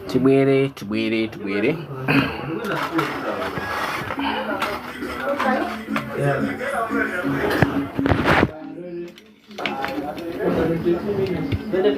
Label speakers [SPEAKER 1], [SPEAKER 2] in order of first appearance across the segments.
[SPEAKER 1] Tibwere, tibwere, tibwere. Tibwere, tibwere,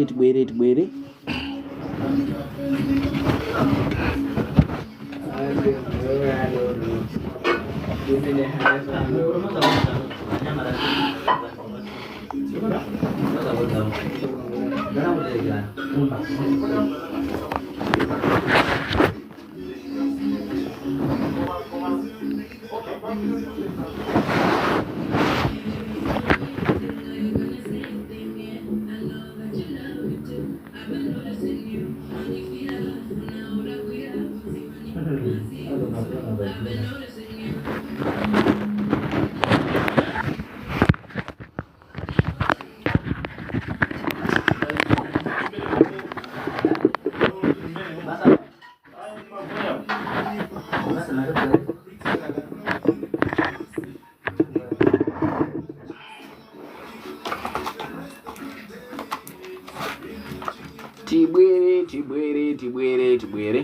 [SPEAKER 1] tibwere, tibwere. Tibwere, tibwere, tibwere, tibwere.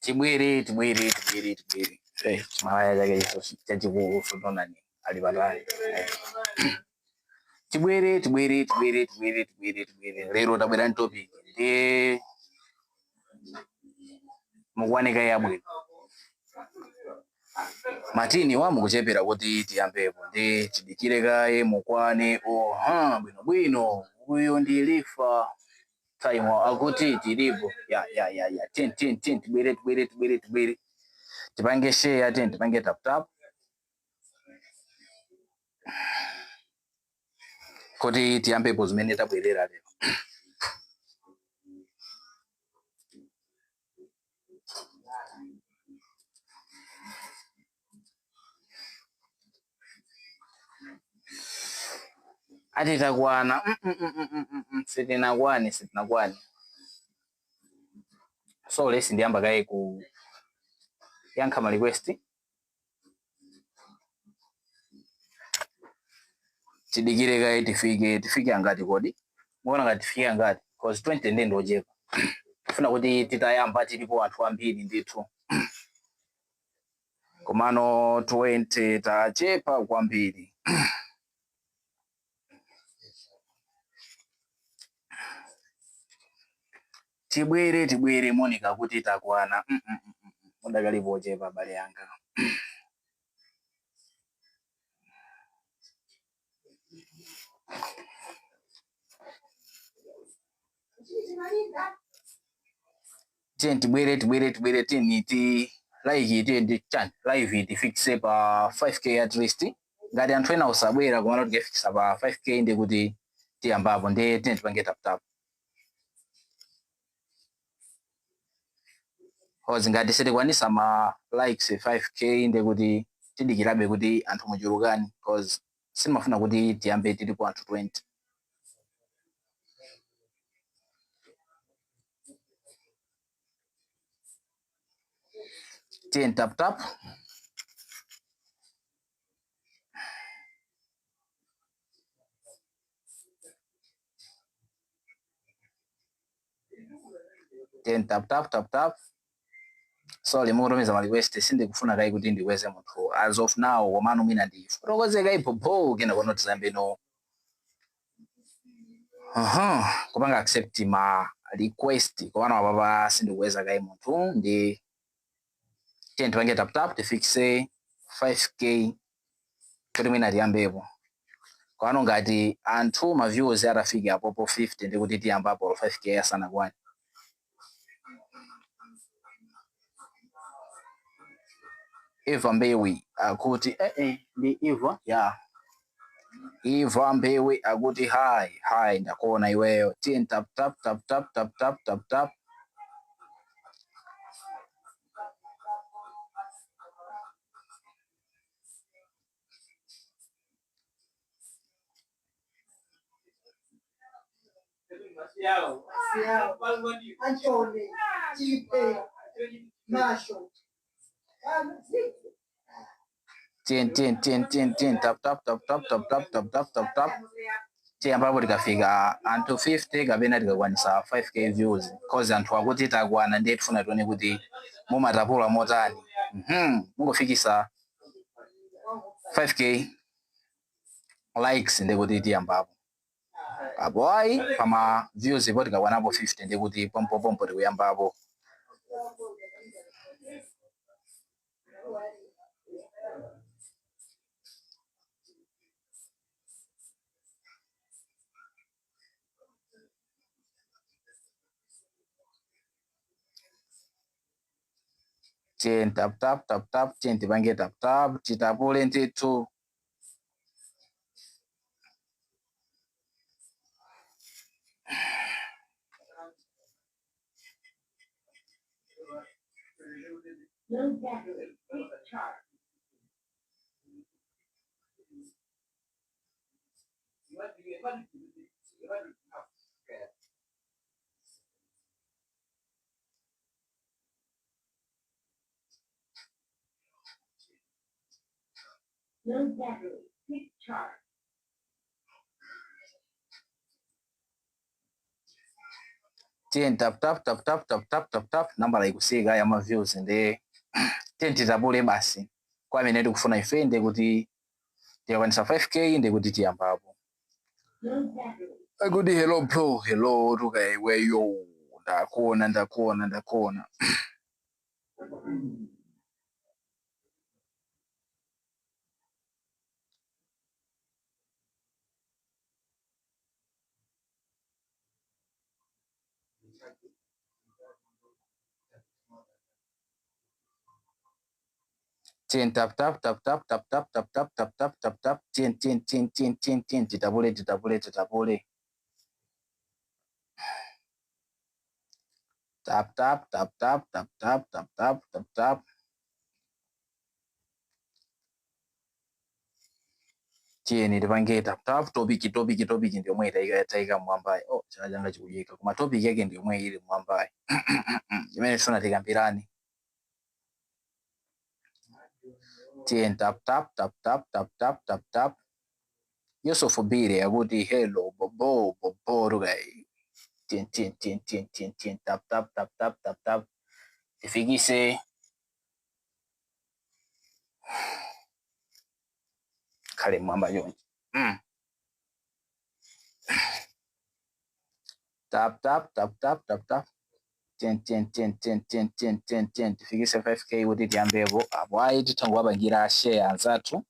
[SPEAKER 1] Tibwere, tibwere, tibwere, tibwere. Eh, chimalaya chake chachikulu sotonani ali patali. Eh. Tibwere, tibwere, tibwere, tibwere, tibwere, tibwere. Lero tabwera ndi topic. Ndiye mukuoneka yabwino. Matini wa mukuchepera kuti tiyambepo ndi tidikire kaye mukwane oha bwino bwino uyo ndi lifa time akuti tilipo ya ya ya ya 10 10 10 tibwere, tibwere, tibwere, tibwere, tipange share 10, tipange tap tap kuti tiyambepo zimene tabwerera lero. Ati takwana. Sitinakwane, sitinakwane. So lesi ndiyamba kaye ku yankha ma request. Tidikire kaye tifike, tifike angati kodi? Muona ngati tifike angati? 'Cause 20 ndi ndochepa. Tifuna kuti titayamba tilipo anthu ambiri ndithu. Komano 20 tachepa kwambiri. Tibwere, tibwere Monica kuti takwana. Mudakalipo ochepa abale anga. Tiye tibwere, tibwere, tibwere, tiyeni ti like, tiye ndi chan live tifikise pa 5K at least. Ngati anthu ena usabwera komano tikafikisa pa 5K ndi kuti tiyambapo, ndi tiye tipange tap tap. Cause ngati sitikwanisa ma likes 5K ndi kuti tidikirabe kuti anthu muchulukani, cause Simafuna kuti tiyambe tilipo anthu 20. Tiye tap tap. Tiye tap tap tap tap. Sorry, mukutumiza ma request, sindikufuna kayi kuti ndikweze munthu as of now, komano mwina ndifotokoze kayi popo kena kono tizambe no aha kupanga accept ma request, komano apapa sindikukweza kayi munthu. Ndi tiye tipange tap tap, tifikise 5K kuti mwina tiyambepo. Kwano ngati anthu ma views atafike apopo 50, ndikuti tiyambapo 5K asanakwane. Eva Mbewi akuti ndi Eva ya Eva Mbewi akuti hi hi, ndakuona iweyo. Tiye tap tap tap tap tap tap tap tap.
[SPEAKER 2] Antony, Chipe, Masho.
[SPEAKER 1] Tiye tiye tiye tiye tiye tap tap tap tap tap tap tap tap tap tap. Tiyambapo tikafika anthu 50 kapena tikakwanisa 5K views, cause anthu akuti takwana, ndiye tifuna tione kuti mumatapula motani. Mungofikisa 5K likes ndikuti tiyambapo. Apo ayi, pama views ipo tikakwanapo 50 ndikuti pompo pompo tikuyambapo. Tiye tap tap tap tap, tiye tipange tap tap, titapule ndithu. Tiye tap tap tap tap tap tap tap tap. Nambala ikusika ya ma views, ndi tiye titapule basi kwa amene tikufuna ife, ndi kuti tikakwanisa 5K ndi kuti tiyambapo. Akuti hello bro, hello tuka iweyo, ndakuona ndakuona ndakuona. Tiye tap tap tap tap tap tap tap tap tap tap tap tap. Tiye tiye tiye tiye tiye tiye, titapule titapule titapule. Tap tap tap tap tap tap tap tap tap tap. Tiyeni tipange tap tap. Topic topic topic ndi yomwe tayika mwambayi. Oh, chala changa chikudyeka, koma topic yake ndi yomwe ili mwambayi imene tifuna tikambirane. Tiye tap tap tap tap tap tap tap tap. Yusuf Bire akuti hello bobo bobo rugai. Tiye tiye tiye tiye tiye tiye tap tap tap tap tap tap, tifikise khale mwamba chonchi. Tap tap tap tap tap tap. Tiye tiye tiye tiye tiye tiye tiye tiye, tifikise 5K kuti tiyambepo. Apo ayi, tithangowapangira share anzathu.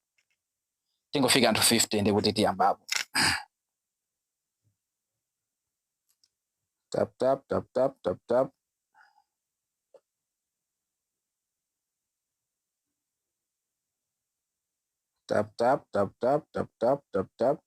[SPEAKER 1] Tingofika anthu 50 ndi kuti tiyambapo. Tap tap tap tap tap tap. Tap tap tap tap tap tap tap tap.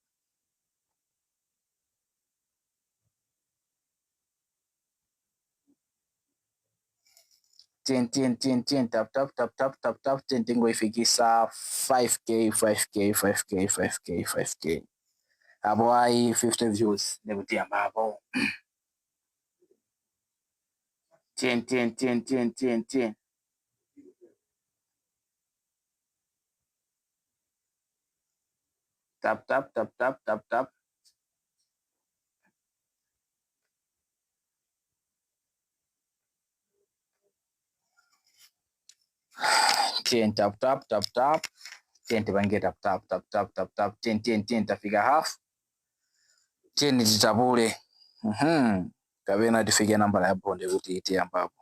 [SPEAKER 1] 10 10 10 10 tap tap tap tap tap tap 10 tingoifikisa 5K 5K 5K 5K 5K apo ayi 50 views ndikuti ambapo 10 10 10 10 10 10 tap tap tap tap tap tap 10 tap tap tap tap 10 tipange tap tap tap tap tap tap 10 10 10 tafika half 10 titapule kapena tifike nambala ya bonde kuti tiyambapo.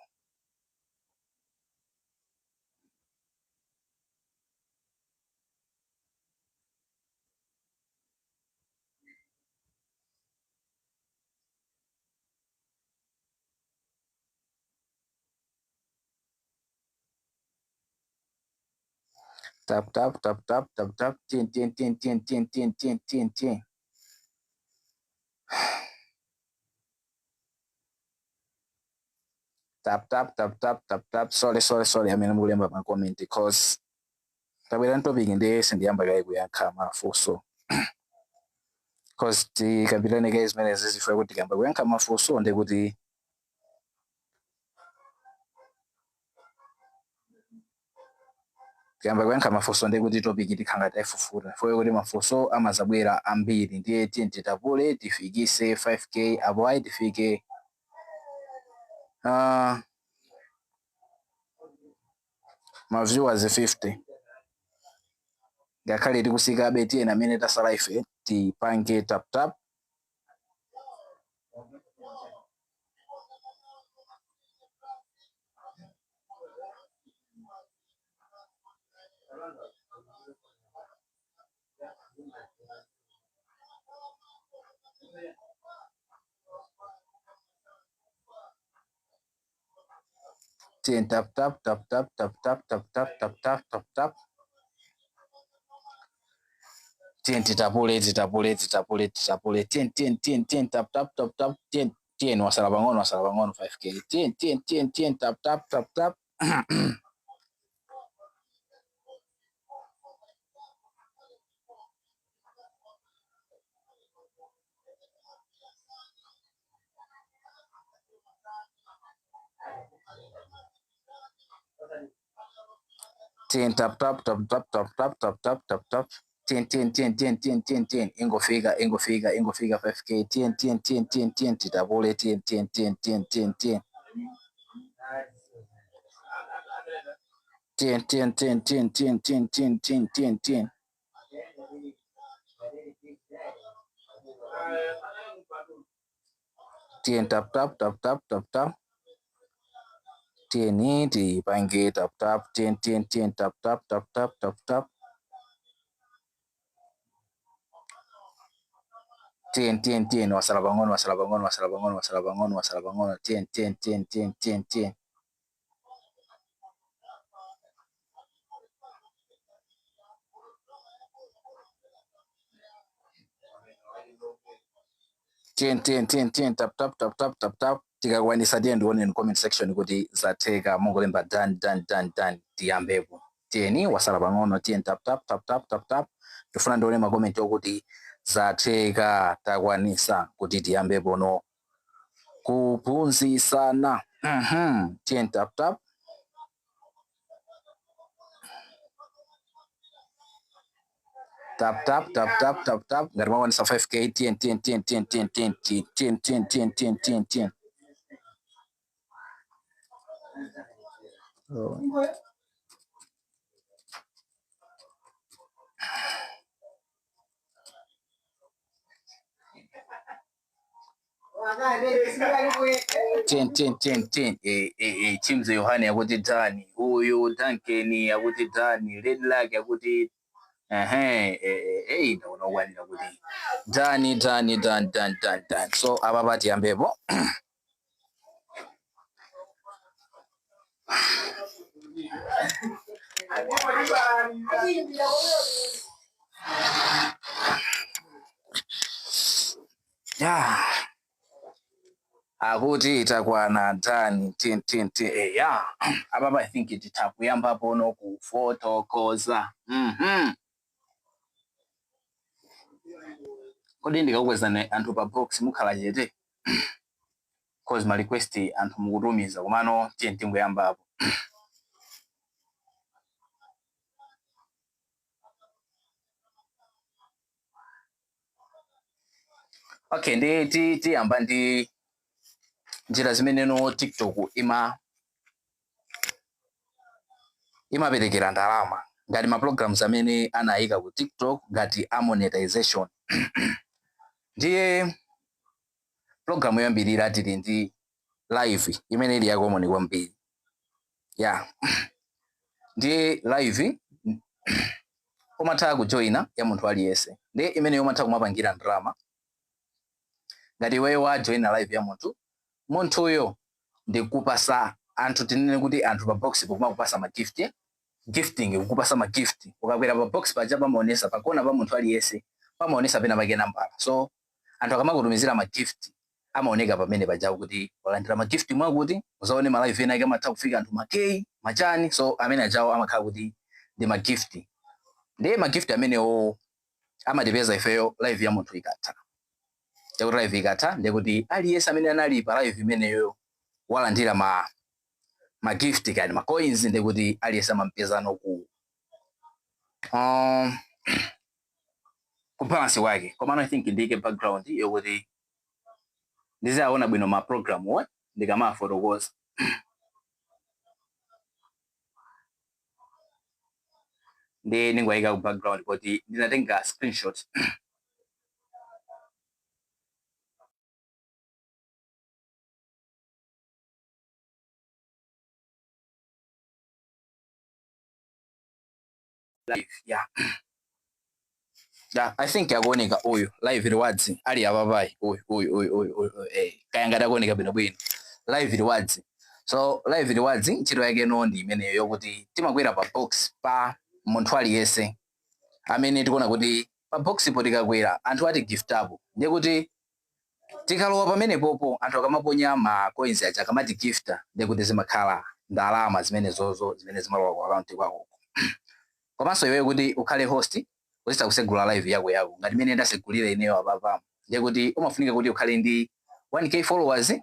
[SPEAKER 1] Tap tap tap tap tap tap 10 10 10 10 10 10 10 10 10 tap tap tap tap tap tap. Sorry, sorry, sorry, amene mukulemba ma comment cause tabwera topic ndiye sindiyamba kayi kuyankha mafunso cause tikambirane kayi zimene zizifuna kuti tikamba kuyankha mafunso ndikuti tikamba kuyankha mafunso ndikuti topic tikhanga taifufuta foye kuti mafunso amazabwera ambiri ndiye tiye titapule tifikise 5K apo ayi tifike ma viewers 50 ngakhale tikusikabe tiyena amene tasala ife tipange tap tap 10 tap tap tap tap tap tap tap tap tap tap tap tap 10 titapule titapule titapule titapule 10 10 10 10 tap tap tap tap 10 10 wasala pang'ono wasala pang'ono 5K 10 10 10 10 tap tap tap tap 10 tap tap tap tap tap tap tap tap tap tap 10 10 10 10 10 10 10 ingofika ingofika ingofika 5K 10 10 10 10 10 titapule 10 10 10 10 10 10 10 10 10 10 10 10 10 10 10 10 10 tap tap tap tap tap tap 10 tipange tap tap 10 10 10 tap tap tap tap tap tap 10 10 10 wasala pang'ono wasala pang'ono wasala pang'ono wasala pang'ono wasala pang'ono 10 10 10 10 10 10 10 10 10 10 tap tap tap tap tap tap tikakwanisa tiye ndione in comment section kuti zatheka mungolemba done done done done tiyambepo. Tiyeni wasala pang'ono 10 tap tap tap tap tap tap tifuna ndione ma comment okuti zatheka takwanisa kuti tiyambepo no kuphunzisana. 10 tap tap tap tap tap tap tap tap ngati mwakwanisa 5K 10 10 10 10 10 10 10 10 10 10 10 10 Oh. 10 10 10 10 Chimze Yohane akuti dani uyu Duncan akuti dani Red Luck akuti ehe ndaona ukwanira kuti dani dani dani dani dani dani. So apa patiyambepo. Yeah. Akuti itakwana tani tin tin tin, ya apapa I think titha kuyambapo no kufotokoza. Kodi ndikakukwezani anthu pa box mukhala chete? Cause ma request anthu mukutumiza, komano tiye tingoyambapo. Okay, ndi tiyamba ndi njira zimene no TikTok imaperekera ndalama ngati ma programs amene anayika ku TikTok ngati a monetization. Ndiye program yoyambirira tili ndi live imene ili ya common kwambiri. Ya, ndiye live umatha kujoina ya munthu aliyense, ndiye imene umatha kumapangira ndalama ngati iweyo wa joina live ya munthu, munthuyo ndikupasa anthu, tinene kuti anthu pa box pokumakupasa ma gift, gifting, kukupasa ma gift. Ukakwera pa box paja pamaonesa pakona pa munthu aliyense, pamaonesa pena pake nambala. So anthu akamakutumizira ma gift amaoneka pamene pajapo kuti walandira ma gift, mwakuti uzaone ma live ena ake amatha kufika anthu ma K machani. So amene ajawo amakhala kuti ndi ma gift. Ndiye ma gift amenewo amatipeza ifeyo live ya munthu ikatha. Ndekuti live ikatha, ndekuti aliyense amene anali pa live imeneyo walandira ma gift kani ma coins, ndekuti aliyense amampezano ku balance wake. Komano I think ndike background yokuti ndizaona bwino ma program wo ndikamafotokoza. Ndi ndingoyika ku background kuti ndinatenga screenshot. Live, yeah, I think akuoneka uyu live rewards ali apapayi, uyu uyu uyu uyu uyu, kaya ngati akuoneka bwino bwino live rewards. So live rewards ntchito yake no ndi imeneyo yokuti timakwera pa box pa munthu aliyense amene tikuona kuti pa box po tikakwera anthu ati gift apo, ndiye kuti tikalowa pamene popo anthu akamaponya ma coins aja, akamati gifta, ndiye kuti zimakhala ndalama zimene zozo zimene zimalowa ku account kwako. Komanso iweyo kuti ukhale host uzitha kusegula live yako yako ngati imene ndasegulira ineyo apapa, ndiye kuti umafunika kuti ukhale ndi 1K followers,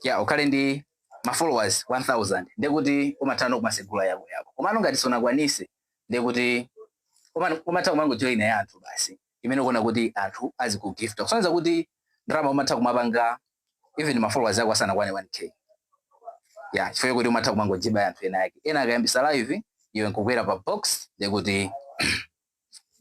[SPEAKER 1] ya, ukhale ndi ma followers 1000, ndiye kuti umatha no kumasegula yako yako. Komano ngati sunakwanise, ndiye kuti umatha kumangojoina ya anthu basi imene ukuona kuti anthu azikugifta, kusonyeza kuti ndalama umatha kumapanga even ma followers ako asanakwane 1K. Ya, chifukwa kuti umatha kumangojiba ya anthu ena ake, ena akayambisa live iwe nkukwera pa box, ndiye kuti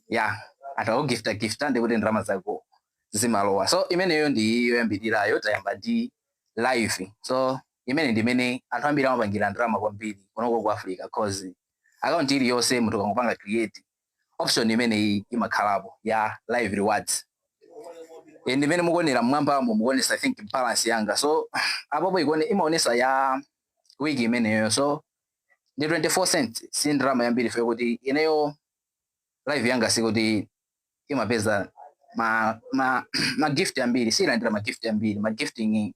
[SPEAKER 1] ya, anthu akugifta gifta, ndiye kuti ndalama zako zimalowa. So imeneyo ndi yoyambirirayo, tayamba ndi live. So imene ndi imene anthu ambiri amapangira ndalama kwambiri kunoko ku Africa, cause account iliyonse munthu akangopanga create, option imeneyi imakhalapo ya live rewards. E, ndimene mukuonera mmwambamo mukuonesa I think balance yanga. So apopo ikuone imaonesa ya wiki imeneyo, so ndi 24 cents, si ndalama yambiri fe kuti ineyo live yanga sikuti imapeza ma gift ambiri, silandira ma gift ambiri. Ma gifting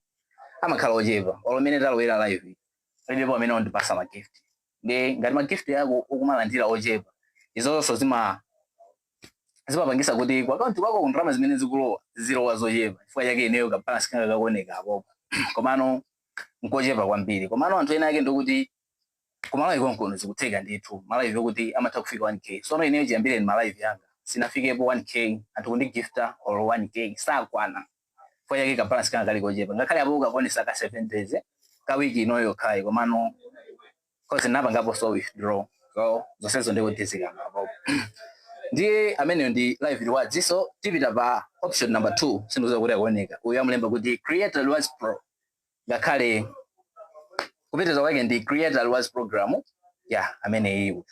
[SPEAKER 1] amakhala ochepa. Olo imene talowera live palibepo amene ondipasa ma gift. Ndi ngati ma gift yako ukumalandira ochepa, izonso zimapangisa kuti kwa account kwako ndalama zimene zikulowa zilowa zochepa. Chifukwa chake ineyo ka balance kanga kakuoneka apopo, komano nkochepa kwambiri. Komano anthu ena ake ndikuti kumalawi konkono zikutheka ndithu ma live yokuti amatha kufika 1K. Sono ineyo chiyambire ma live yanga sinafikepo 1K anthu kundigifta or 1K sakwana. Chifukwa chake ka balance kanga kali kochepa, ngakhale apo ukakuonesa ka 7 days, ka wiki inoyo yokhayi, komano cause napangapo so withdraw, so zonsezo ndikuti zikanga apopo. Ndiye ameneyo ndi live rewards. So tipita pa option number 2. Sindizoza kuti akuoneka uyu amulemba kuti Creator Rewards Pro, ngakhale kupitiriza kwake ndi Creator Rewards Program. Ya, ameneyi uyu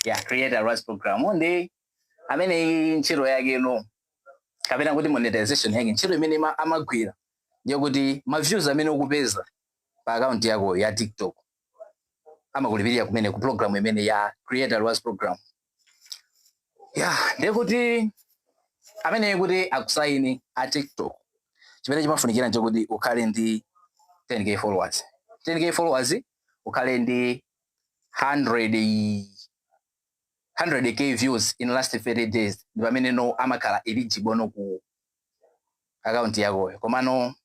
[SPEAKER 1] ya Creator Rewards Program ndi ameneyi ntchito yake no, kapena kuti monetization yake, ntchito imene amagwira ndiye kuti ma views amene ukupeza pa account yako ya TikTok amakulipirira kumene ku program imene ya Creator Rewards Program. Ya, ndiye kuti Amene kuti akusaini a TikTok, chimene chimafunikira nchokuti ukhale ndi 10K followers, 10K followers, ukhale ndi 100 100K views in last 30 days, ndi pamene no amakhala eligible no ku account yakoyo. Komano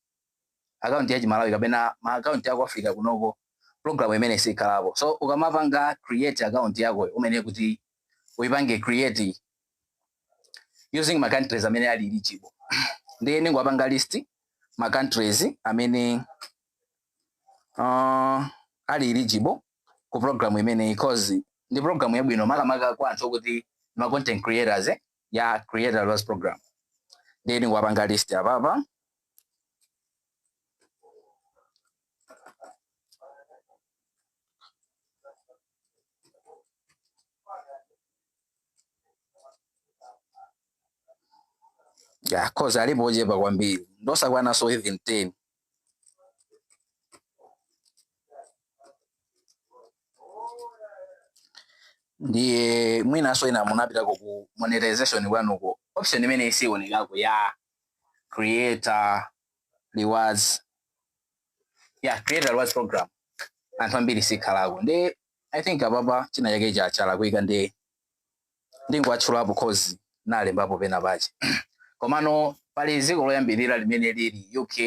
[SPEAKER 1] account ya Chimalawi kapena ma account yako Africa kunoko, program imene sikhalapo. So ukamapanga create account yakoyo, umene kuti uyipange create using ma countries amene ali eligible. Ndiye ningwapanga list ma countries amene ali eligible ku program imene, cause ndi program yabwino makamaka kwa anthu okuti ma content creators, ya Creator Rewards Program. Ndiye ningwapanga list apapa. Ya, cause alipo ochepa kwambiri, ndosakwananso even 10. Ndiye mwinaso ina munapitako ku monetization kwanuko, option imene isionekako ya Creator Rewards, ya Creator Rewards Program, anthu ambiri sikhalako. Ndi I think apapa china chake chalakwika, ndi ndingwatchulapo cause nalembapo pena pache. Komano pali dziko loyambirira limene lili UK,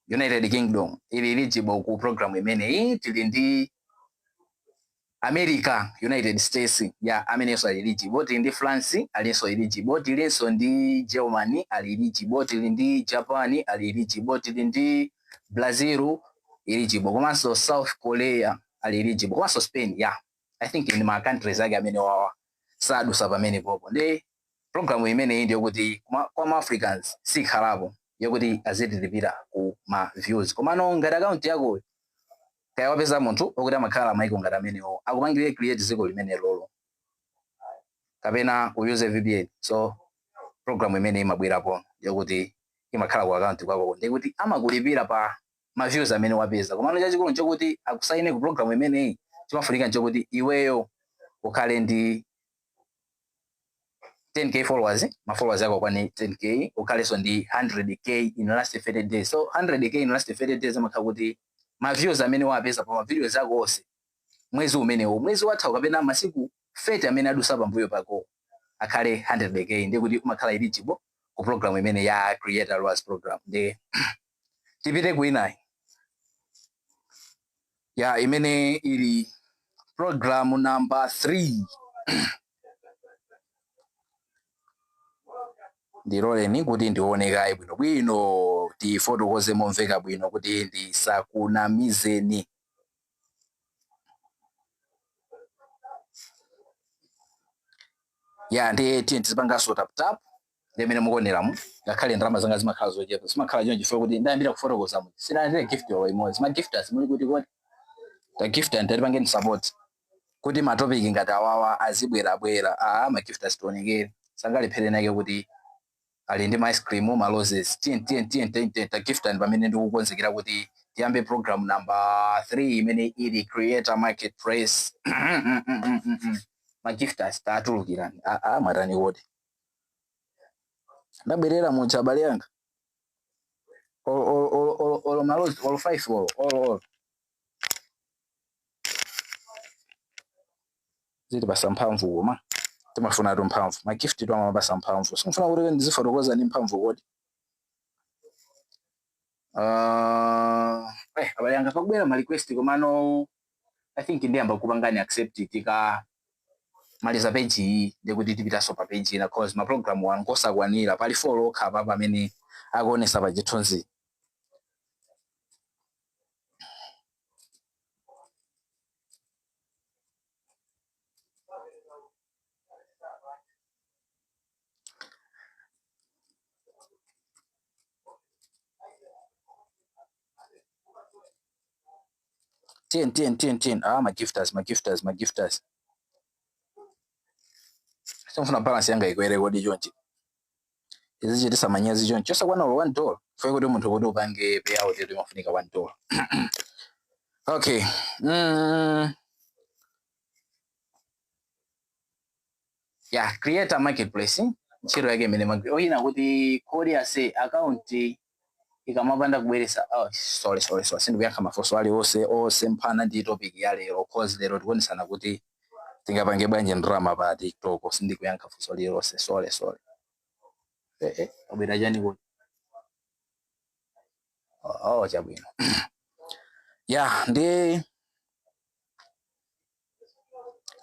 [SPEAKER 1] United Kingdom, ili eligible ku program imeneyi. Tili ndi America, United States, ya, amenenso ali eligible. Tili ndi France, alinso eligible. Tilinso ndi Germany, ali eligible. Tili ndi Japan, ali eligible. Tili ndi Brazil, eligible. Komanso South Korea ali eligible, komanso Spain. Ya, I think ndi ma countries ake amene wawa sadusa pamene popo. Ndi program imeneyi ndiyokuti kwa ma Africans sikhalapo yokuti azitilipira ku ma views. Komano ngati account yako kaya wapeza munthu okuti amakhala maiko ngati amenewo, akupangire create dziko limene lolo kapena uyuze VPN, so program imene imabwerapo yokuti imakhala ku account kwako, ndikuti amakulipira pa ma views amene wapeza. Komano chachikulu nchokuti akusaine ku program imeneyi, chimafunika nchokuti iweyo ukhale ndi 10K followers, ma followers yako akwane 10K, ukhalenso ndi 100K in last 30 days. So 100K in last 30 days amakhala kuti ma views amene wapeza pa ma videos ako onse mwezi umenewo, mwezi wathawu kapena masiku 30 amene adusa pambuyo pako, akhale 100K, ndi kuti umakhala eligible ku program imene ya Creator Rewards Program. Ndi tipite kuinayi, ya imene ili program number 3. Ndiloleni kuti ndionekaye bwinobwino, tifotokoze momveka bwino kuti ndisakunamizeni. Ya, ndiye tiye tizipanganso tap tap limene mukuoneramu. Ngakhale ndalama zanga zimakhala zochepa, zimakhala choncho chifukwa kuti ndayambira kufotokoza mu sinalandire gift olo imodzi. Ma gifters muli kuti kodi? Ta gift ndalipangeni support kuti ma topic ngati awawa azibwerabwera. Aa, ma gifters tionekere, sangalephere nake kuti ali ndi ma ice cream, ma roses. Tiye, tiye, tiye, tiye, tiye, ta gift pamene ndikukonzekera kuti tiyambe program number 3 imene ili Creator Marketplace. Ma gifters tatulukirani. Aa, mwatani kodi? Ndabwerera mucha, abale yanga, olo ma rose, olo 5, olo ziti basa mphamvu. Koma timafuna tu mphamvu, ma gift tu amabasa mphamvu. Simufuna kuti ndizifotokoza ndi mphamvu kodi? Abale yanga, pakubwera ma request, komano I think ndiyamba kupangani accept tika maliza page iyi, ndikuti tipitanso pa page ina, cause ma program wanu kosakwanira pali four okha papa amene akuonesa pa chithunzi. 10 10 10 10. Ah, ma gifters, ma gifters, ma gifters, simfuna balance yanga ikwere kodi chonchi, izichitisa manyazi chonchi, chosakwana olo $1. Fue kuti munthu kuti upange payout yetu imafunika $1. Okay. Yeah, Creator Marketplace Ntchito yake imene oyina kuti kodi ase account ikamapanda kubweresa. Oh, sorry, sorry, sorry, sindikuyankha mafunso aliwonse osemphana ndi topic ya lero, 'cause lero tikuonesana kuti tingapange bwanji ndalama pa TikTok. Sindikuyankha funso lililonse, sorry, sorry. Abwera chani kuti? Oh, chabwino. Yeah, ndi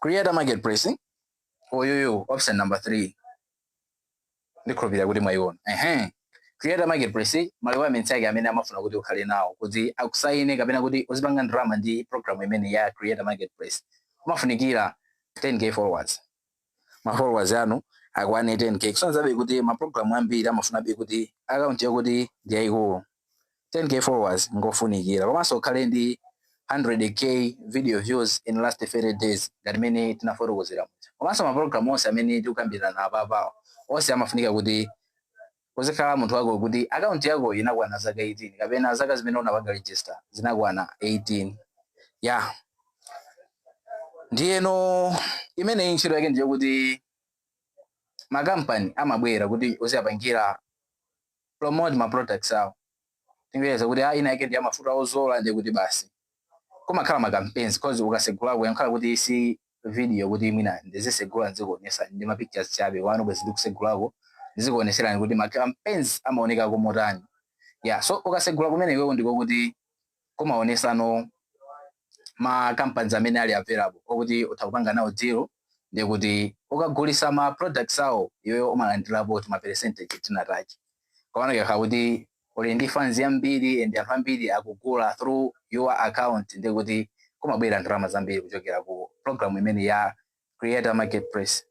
[SPEAKER 1] Creator Marketplace uyuyu, option number 3, ndikhulupirira kuti mwayiona. Ehe, Creator Marketplace, ma requirements ake amene amafuna kuti ukhale nawo kuti akusaine kapena kuti uzipanga ndalama ndi program imene ya Creator Marketplace, umafunikira 10K followers, ma followers anu akwane 10K. Kusanazabe kuti ma program ambiri amafunabe kuti account yakuti ndi yayikulu. 10K followers ngofunikira, komanso ukhale ndi 100K video views in last 30 days, ngati mene tinafotokozera muja. Komanso ma program onse amene tikukambirana apapawa, onse amafunika kuti uzikhala munthu wako kuti account yako inakwana zaka 18, kapena zaka zimene unapanga register zinakwana 18. Yeah, ndiyeno imene ntchito yake ndiyo kuti makampani amabwera kuti uziyapangira promote ma products awo. Tingoyeza kuti ah, ina yake ndi amafuta ozola, ndiye kuti basi kumakhala ma campaigns, 'cause ukasegulako yankhala kuti si video kuti mwina ndizisegula ndizikuonesa ndi ma pictures chabe wanu, bwezi ndikusegulako ndizikuoneserani kuti ma campaigns amaonekako motani. Yeah, so ukasegula kumene iwewo ndiko kuti kumaonesano ma companies amene ali available okuti utha kupanga nawo deal, ndiye kuti ukagulisa ma products awo, iweyo umalandirapo ma percentage tinatachi. Komano ikakhala kuti uli ndi fans yambiri and anthu ambiri akugula through your account, ndiye kuti kumabwera ndalama zambiri kuchokera ku program imene ya Creator Marketplace.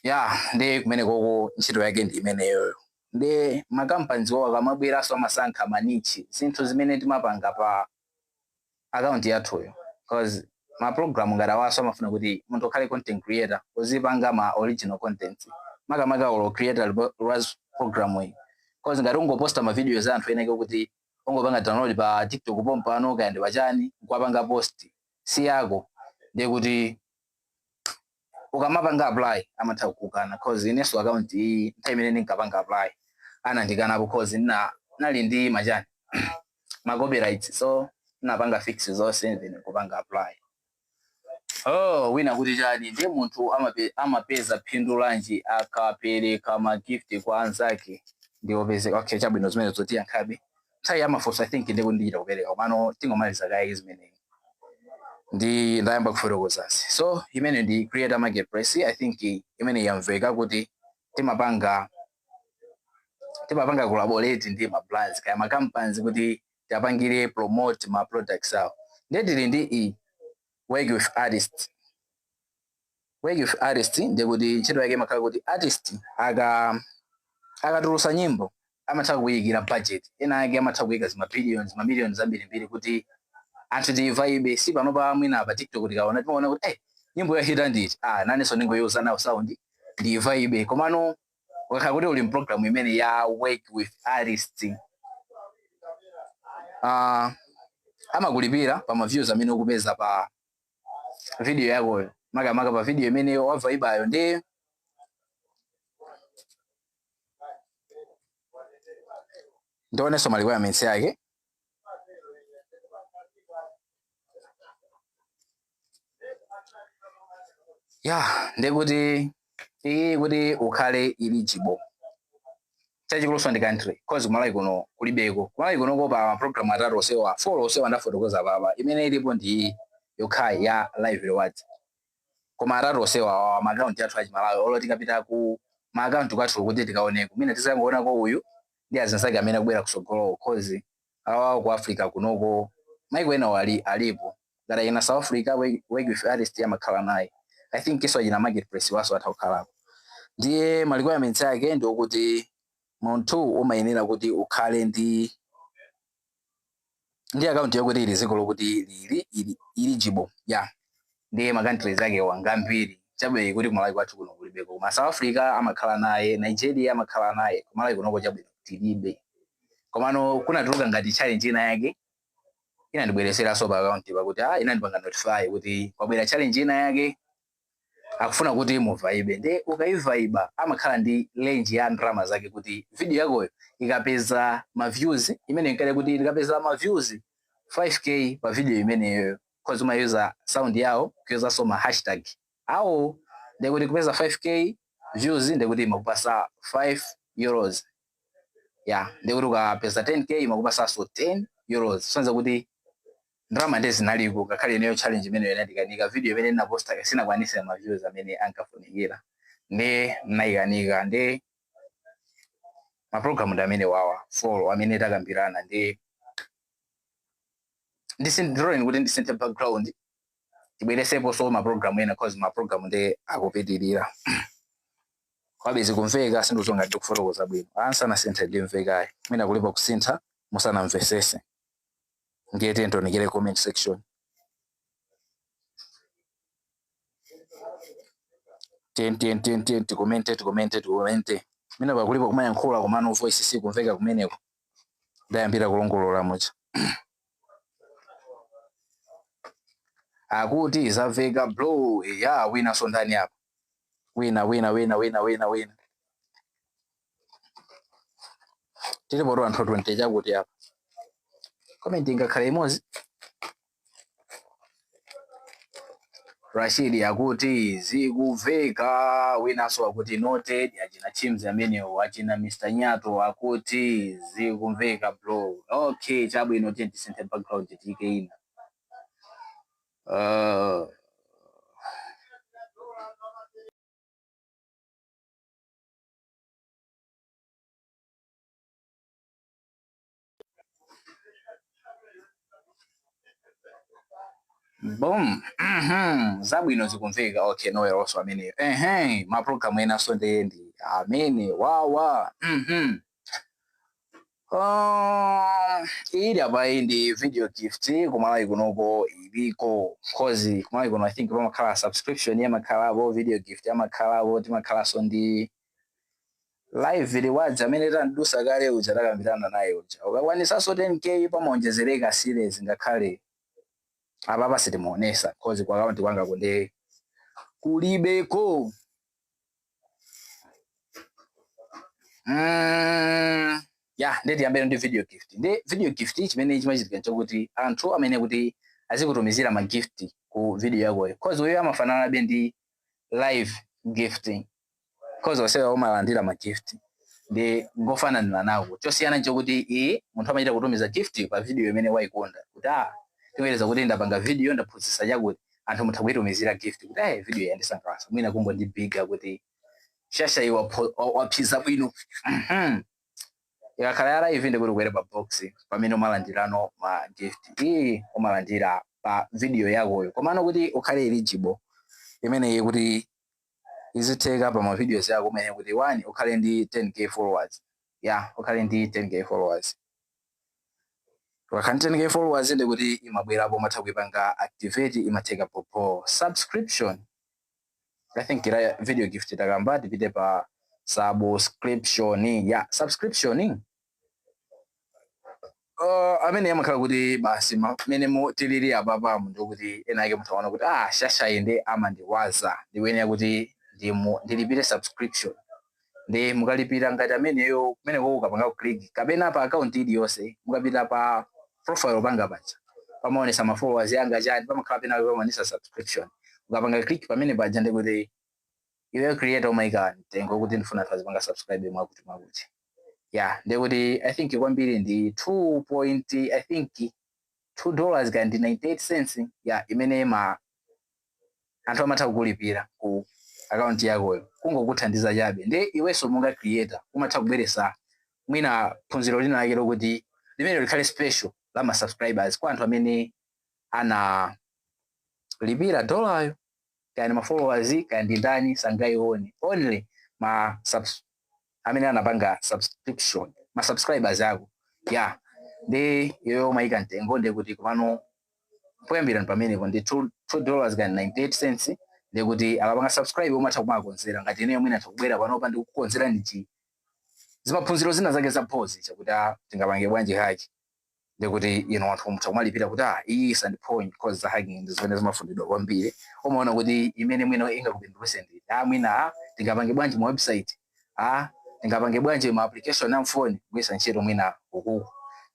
[SPEAKER 1] Yeah, ndi kumene koko ntchito yake ndi imeneyoyo. Ndi ma companies wo akamabweranso amasankha ma niche, zinthu zimene timapanga pa account yathuyo, 'cause ma program ngati awaso amafuna kuti munthu ukhale content creator, uzipanga ma original content, makamaka olo Creator Rewards program iyi, 'cause ngati ungoposta ma videos anthu eneke kuti ungopanga download pa TikTok pompano, kaya ndi pachani, nkuwapanga post, si yako, ndiye kuti ukamapanga apply amatha kukukana. 'Cause inenso account iyi, nthawi imene ndinkapanga apply anandikanapo, 'cause nali ndi machani, ma copyrights, so napanga fix zonse, then kupanga apply. Oh, wina kuti chani? Ndiye munthu amapeza phindu lanji akapereka ma gift kwa anzake ndi opezeka? Okay, chabwino, zimene zotiyankhabe nthawi ya mafunso. I think ndi kundichita kupereka, komano tingomaliza kayi zimene ndi ndayamba kufotokozazi. So imene ndi Creator Marketplace. I think imene yamveka kuti timapanga collaborate ndi ma brands kaya ma companies kuti tiapangire promote ma products awo. Ndiye tili ndi i work with artist. Work with artist ndiye kuti ntchito yake imakhala kuti artist akatulusa nyimbo, amatha kuyikira budget ena ake, amatha kuyika zima billions, ma millions ambirimbiri kuti anthu tivibe. Si pano pa mwina pa TikTok tikaona, timaona kuti nyimbo yahita nditi, ah, nanenso ndingoyuza nawo sound ndivibe. Komano ukakhala kuti uli m'program imene ya work with artist, amakulipira pa ma views amene ukupeza pa video yakoyo, makamaka pa video imene wavaibayo. Ndi ndionenso ma requirements yake. Ya, ndikuti iyi kuti ukhale eligible, chachikuluso ndi country, 'cause kumalawi kuno kulibeko. Kumalawi kunoko pa program atatu osewa, four osewa ndafotokoza papa, imene ilipo ndi yokhayi ya Live Rewards. Koma atatu osewa awa, ma account athu achimalawi, olo tikapita ku ma account kwathu kuti tikaoneko, mwina tizangoonako uyu ndi azinzake amene akubwera kusogolo, 'cause awa ku Africa kunoko maiko ena wali alipo, ngati achina South Africa, work with artist amakhala naye. I think iso achina Marketplace waso atha kukhalapo. Ndiye ma requirements ake ndi okuti munthu umayenera kuti ukhale ndi account yokuti ili dziko lokuti lili ili eligible. Yeah, ndiye ma countries ake wangambiri chabwino kuti kumalawi kwathu kuno kulibeko, koma South Africa amakhala naye, Nigeria amakhala naye, kumalawi kunoko chabwino tilibe. Komano kunatuluka ngati challenge ina yake, inandibwereseranso pa account pakuti ah, inandipanga notify kuti kwabwera challenge ina yake. Akufuna kuti muvaibe. Ndi ukaivaiba, amakhala ndi range ya ndalama zake, kuti video yakoyo ikapeza ma views imene nkale, kuti ikapeza ma views 5K pa video imeneyo, cause umayuza sound yawo, kuyuzanso ma hashtag awo, ndekuti kupeza 5K views ndekuti imakupasa €5 ya. Ndekuti ukapeza 10K imakupasanso €10. Sonza kuti ndalama ndi zinaliko, ngakhale ineyo challenge imeneyo inandikanika. Video imene ndinaposta sinakwanisa ma views amene ankafunikira, ndi nayikanika. Ndi ma program ndi amene wawa follow amene takambirana. Ndi ndisindroleni kuti ndisinthe background, tibweresepo so ma program ena, cause ma program ndi akupitirira. Kwabe zikumveka? Sinduzonga ndikufotokoza bwino. Ansanasinthe ndimvekayi, mwina kulipo kusintha musanamvesese, ndiye tiye comment section. Tiye tiye tiye tiye, tikomente, tikomente, tikomente. Mwina pakulipo kumayankhula komano voice sikumveka kumeneko. Ndayambira kulongolola mucha. Akuti zamveka bro. Ya, wina sondani apa? Wina, wina, wina, wina, wina, wina. Tilipo anthu 20 chakuti apa. Comment ingakhale imodzi. Rashidi akuti zikuveka. Winanso akuti noted. Achina Chims amenewo, achina Mr Nyato akuti zikumveka bro. Okay, chabwino, tiye tisinthe background, tiyike ina. Boom. Zabwino, zikumveka. Okay, Noel also ameneyo. Ehe, ma program enanso ndiye ndi amene wawa. Ili apa, iyi ndi video gift. Kumalawi kunoko iliko, cause kumalawi kuno I think pamakhala subscription yamakhalapo, video gift yamakhalapo, timakhalanso ndi live rewards amene tandusa kale uja, takambirana naye uja. Ukakwanisanso 10K pamaonjezereka series, ngakhale apapa sitimuonesa cause kwa account kwanga kunde kulibeko. Ya, ndeti yambere ndi video gift. Ndi video gift, chimene chimachitika nchokuti anthu amene kuti azikutumizira ma gift ku video yakoyo, cause uyo amafanana be ndi live gifting, cause onsewa umalandira ma gift, ndi ngofananira nawo. Chosiyana nchokuti iyi munthu amachita kutumiza gift pa video imene wayikonda, kuti ah, tiwereza kuti ndapanga video, ndaphunzitsa chakuti, anthu mutha kuyitumizira gift kuti eh, video yandisangalatsa, mwina kungondibiga kuti shasha iwe waphiza bwino. Ikakhala ya live ndikuti kukwere pa box pamene umalandirano ma gift. Iyi umalandira pa video yakoyo, komano kuti ukhale eligible imeneyi kuti izitheka pa ma videos yako, umene kuti one, ukhale ndi 10K followers. Ya, ukhale ndi 10K followers. Ukakhala ndi 10K followers ndikuti imabwerapo, umatha kuipanga activate, imatheka popo. Subscription, I think ira video gift takamba, tipite pa subscription. Ya, subscription, amene amakhala kuti basi mene tilili apapamu, ndikuti ena ake muthaona kuti ah, shasha iyi ndi amandiwaza, ndikuyenera kuti ndilipire subscription. Ndi mukalipira ngati ameneyo, kumeneko ukapanga click kapena pa account iliyonse, mukapita pa profile panga paja pamaonesa ma followers yanga chani, pamakhala pena pamaonesa subscription. Ukapanga click pamene paja, ndikuti iwe creator umayika mtengo kuti ndifuna anthu azipanga subscribe mwakuti mwakuti. Ya, ndikuti I think kwambiri ndi 2 point, I think $2 kandi 98 cents ya, imene ma anthu amatha kukulipira ku account yakoyo, kungokuthandiza chabe. Ndi iwenso monga creator umatha kubweresa mwina phunziro lina lake lokuti limene likhale special la ma subscribers, kwa anthu amene analipira dolayo, kaya ma followers kaya ndi ndani sangayione, only ma subs amene anapanga subscription, ma subscribers ako. Ya, ndi iweyo umayika mtengo, ndi kuti komano poyambira ndi pamenepo ndi $2 kani 98 cents. Ndi kuti akapanga subscribe umatha kumakonzera, ngati ineyo mwina tikubwera panopa ndikukukonzera ndichi zimaphunziro zina zake za phozi chakuti ah, tingapange bwanji haki. Ndikuti ino anthu mutha kumalipira kuti ah, iyi isandiphonya, cause za hacking ndi zimene zimafunidwa kwambiri. Umaona kuti imene mwina ingakupindulise ndi ah, mwina ah, tingapange bwanji ma website, ah, tingapange bwanji ma application a mfoni kugwiritsa ntchito mwina ukuku.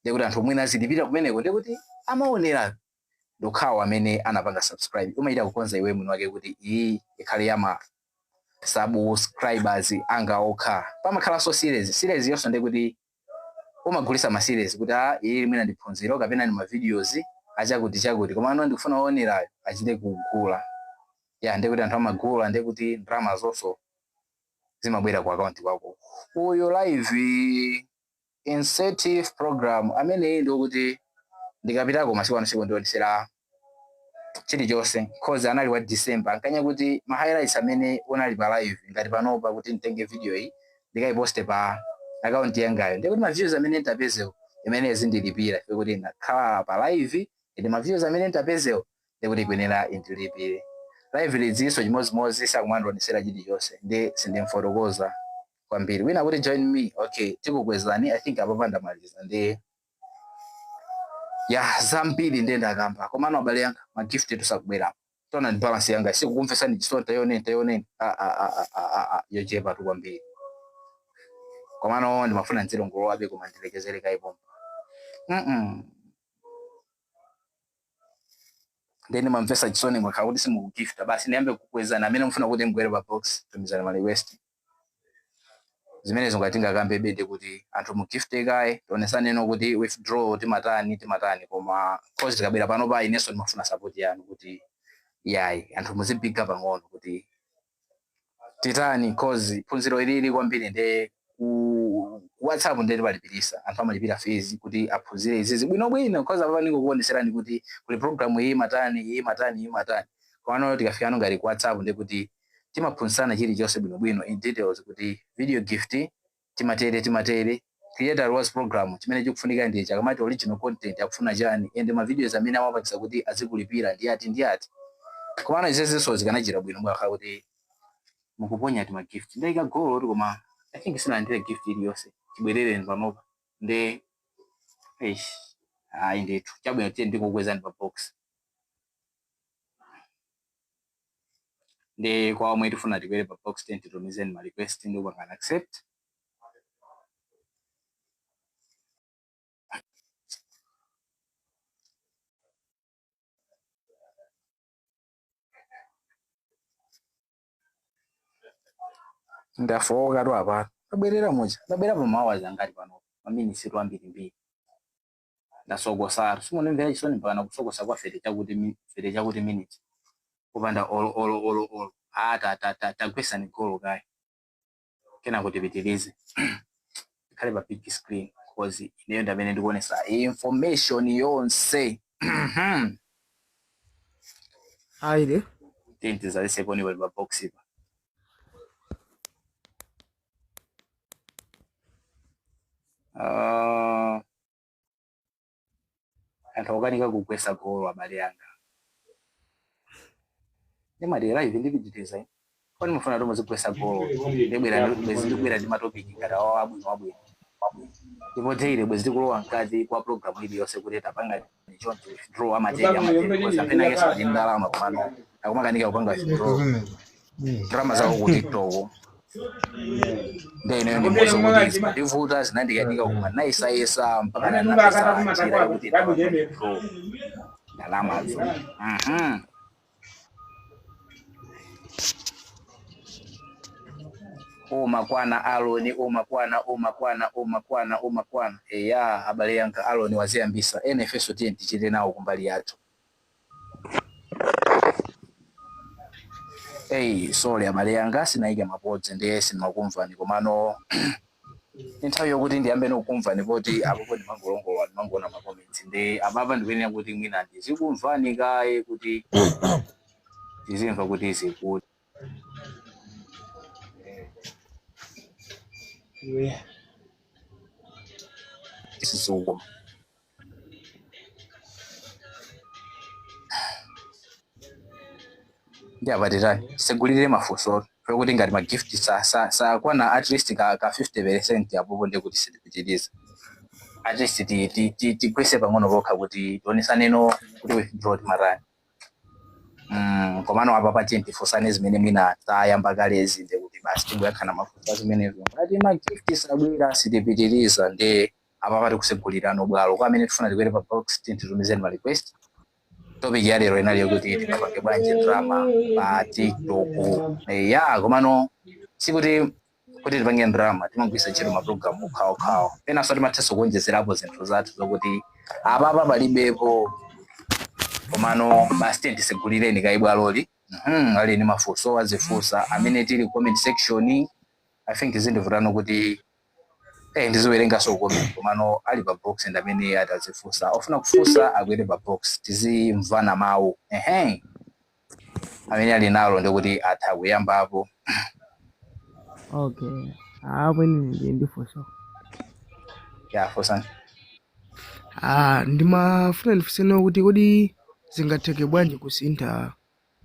[SPEAKER 1] Ndikuti anthu mwina azilipira kumeneko, ndikuti amaonera ndokhawo amene anapanga subscribe. Umachita kukonza iwe mwini wake kuti iyi ikhale ya ma subscribers anga okha. Pamakhalanso series. Series yonso ndikuti umagulisa ma series kuti ah, iyi mwina ndi phunziro kapena ndi ma videos achakuti chakuti, koma ano ndikufuna oonerayo achite kugula ya. Ndikuti anthu amagula, ndikuti ndalama zonso zimabwera ku account kwako. Uyu live incentive program ameneyi ndikuti ndikapitako masiku ano siku ndionesera chilichonse, cause anali wa December ankanya kuti ma highlights amene unali pa live. Ngati panopa kuti nditenge video iyi ndikayiposte pa account yangayo, ndikuti ma views amene nditapezewo imene zindilipira ife kuti ndakhala pa live ndi ma views amene nditapezewo, ndikuti ikuyenera indilipire. Live lidzinso chimodzimodzi, sakumandionesera chilichonse, ndi sindimfotokoza kwambiri. Wina kuti join me, okay, tikukwezani. I think apapa ndamaliza ndi ya zambiri ndiye ndakamba. Komano abale yanga, ma gift tusakubwerapo. Tona ndi balance yanga sikukumvesani chisoni. Tayoneni, tayoneni, ah, ah, ah, ah, ah, ah, yochepa tu kwambiri. Komano ndimafuna nzilongolowabe, koma ndilekezere kaipompa. Then ndimamvesa chisoni mwakhala kuti simukugifta. Basi, ndiyambe kukwezana. Amene mufuna kuti mugwere pa box, tumizani ma request. Zimenezo ngati tingakambe bede kuti anthu mugifte kaye, tionesaneno kuti withdraw timatani, timatani. Koma cause tikabwera pano pa inenso ndimafuna support yanu kuti yayi, anthu muzibiga pang'ono kuti titani, cause phunziro ilili kwambiri nde ku WhatsApp nde timalipirisa. Anthu amalipira fees kuti aphunzire izizi bwinobwino, cause apa ndingokuoneserani kuti kuli program iyi matani, iyi matani, iyi matani. Komano tikafikano ngati ku WhatsApp, ndi kuti timaphunzitsana chilichonse bwinobwino in details, kuti video gift timatere, timatere, creator rewards program chimene chikufunika ndi chakamati, original content akufuna chani, and ma videos amene amapangisa kuti azikulipira ndi ati ndi ati. Komano izizinso zikanachita bwino mwakhala kuti mukuponya ti ma gift. Ndayika golo, koma I think sinalandire gift iliyonse chibwerereni panopa. Nde eish, ayi ndithu, chabwino, tiye ndikukwezani pa box. Ndi kwa omwe tifuna tikwere pa box, 10 titumizeni ma request ndi kupangana accept. Ndafowoka tu apa, ndabwerera muja, ndabwera pa mawa zangati pano, maminitsi tu ambirimbiri. Ndasokosatu, simunimvera chisoni mpaka kusokosa kwa 30 chakuti 30 chakuti minutes kupanda olo olo olo olo. Ah, ta ta ta tagwesani golo kaye, kenako tipitirize. Ikhale pa big screen, cause ineyo ndamene ndikuonesa information yonse.
[SPEAKER 3] Aile.
[SPEAKER 1] Tiye tizaliseponi pali pa box pa. Ah, anthu akukanika kugwesa golo. Abale anga, ndimati live ndipitiriza kwani mufuna to muzigwesa golo. Ndibwera bwezi ndibwera ndi ma topic ngati awo abwino abwino abwino, ndipo daily bwezi tikulowa mkati kwa program iliyonse kuti tapanga chonchi, withdraw amatere amatere, because amene akeso ali ndalama komano akumakanika kupanga withdraw ndalama zawo ku TikTok. Ndi ineyo ndi mmodzi kuti zimandivuta, zinandikanika, koma naisayesa mpaka napeza njira yokuti ndapanga withdraw ndalamazo. Umakwana Aloni, umakwana, umakwana, umakwana, umakwana. Eya, abale yanga, Aloni waziyambisa. Ene ifenso tiye tichite nawo kumbali yathu. Hey, sorry abale yanga, sinayike mapodzi ndiye sindimakumvani. Komano ni nthawi yokuti ndiyambe nokumvani, poti apopo ndimangolongolola, ndimangoona ma comments. Ndi apapa ndikuyenera kuti mwina ndizikumvani kaye kuti tizimva kuti zikuti. Sizikukoma. Ndi apatirani segulire mafunso kuti ngati ma gift sa sa sakwana at least ka 50% apopo, ndi kuti sitipitiriza. At least tigwese pang'ono pokha kuti tionesaneno kuti withdraw timatani. Komano apa pati tifunsane zimene mwina tayamba kalezi, ndekuti basi tingoyankhana mafunso zimenezo. Ngati ma gift sabwera, sitipitiriza. Nde apa pati kusegulirano bwalo kwa amene tifuna tikwere pa box, titumizeni ma request. Topic ya lero inali yokuti tingapange bwanji drama pa TikTok. Ya, komano sikuti kuti tipange drama timagwisa ntchito ma program okhaokhawo, penanso timathanso kuonjezerapo zinthu zathu zokuti apapa palibepo. Komano basi tiye tisegulireni kaye bwaloli. Ali ni mafunso azifunsa amene tili comment section. I think zindivutano kuti ndiziwerengaso comment, komano ali pa box ndi amene atazifunsa. Ofuna kufunsa akwere pa box, tizimvana mawu. Ehe, amene ali nalo ndikuti atha kuyambapo.
[SPEAKER 3] Okay, apo ine ndiye ndifunso.
[SPEAKER 1] Ya, funsani.
[SPEAKER 3] Ah, ndimafuna ndifunseni kuti kodi zingatheke bwanji kusintha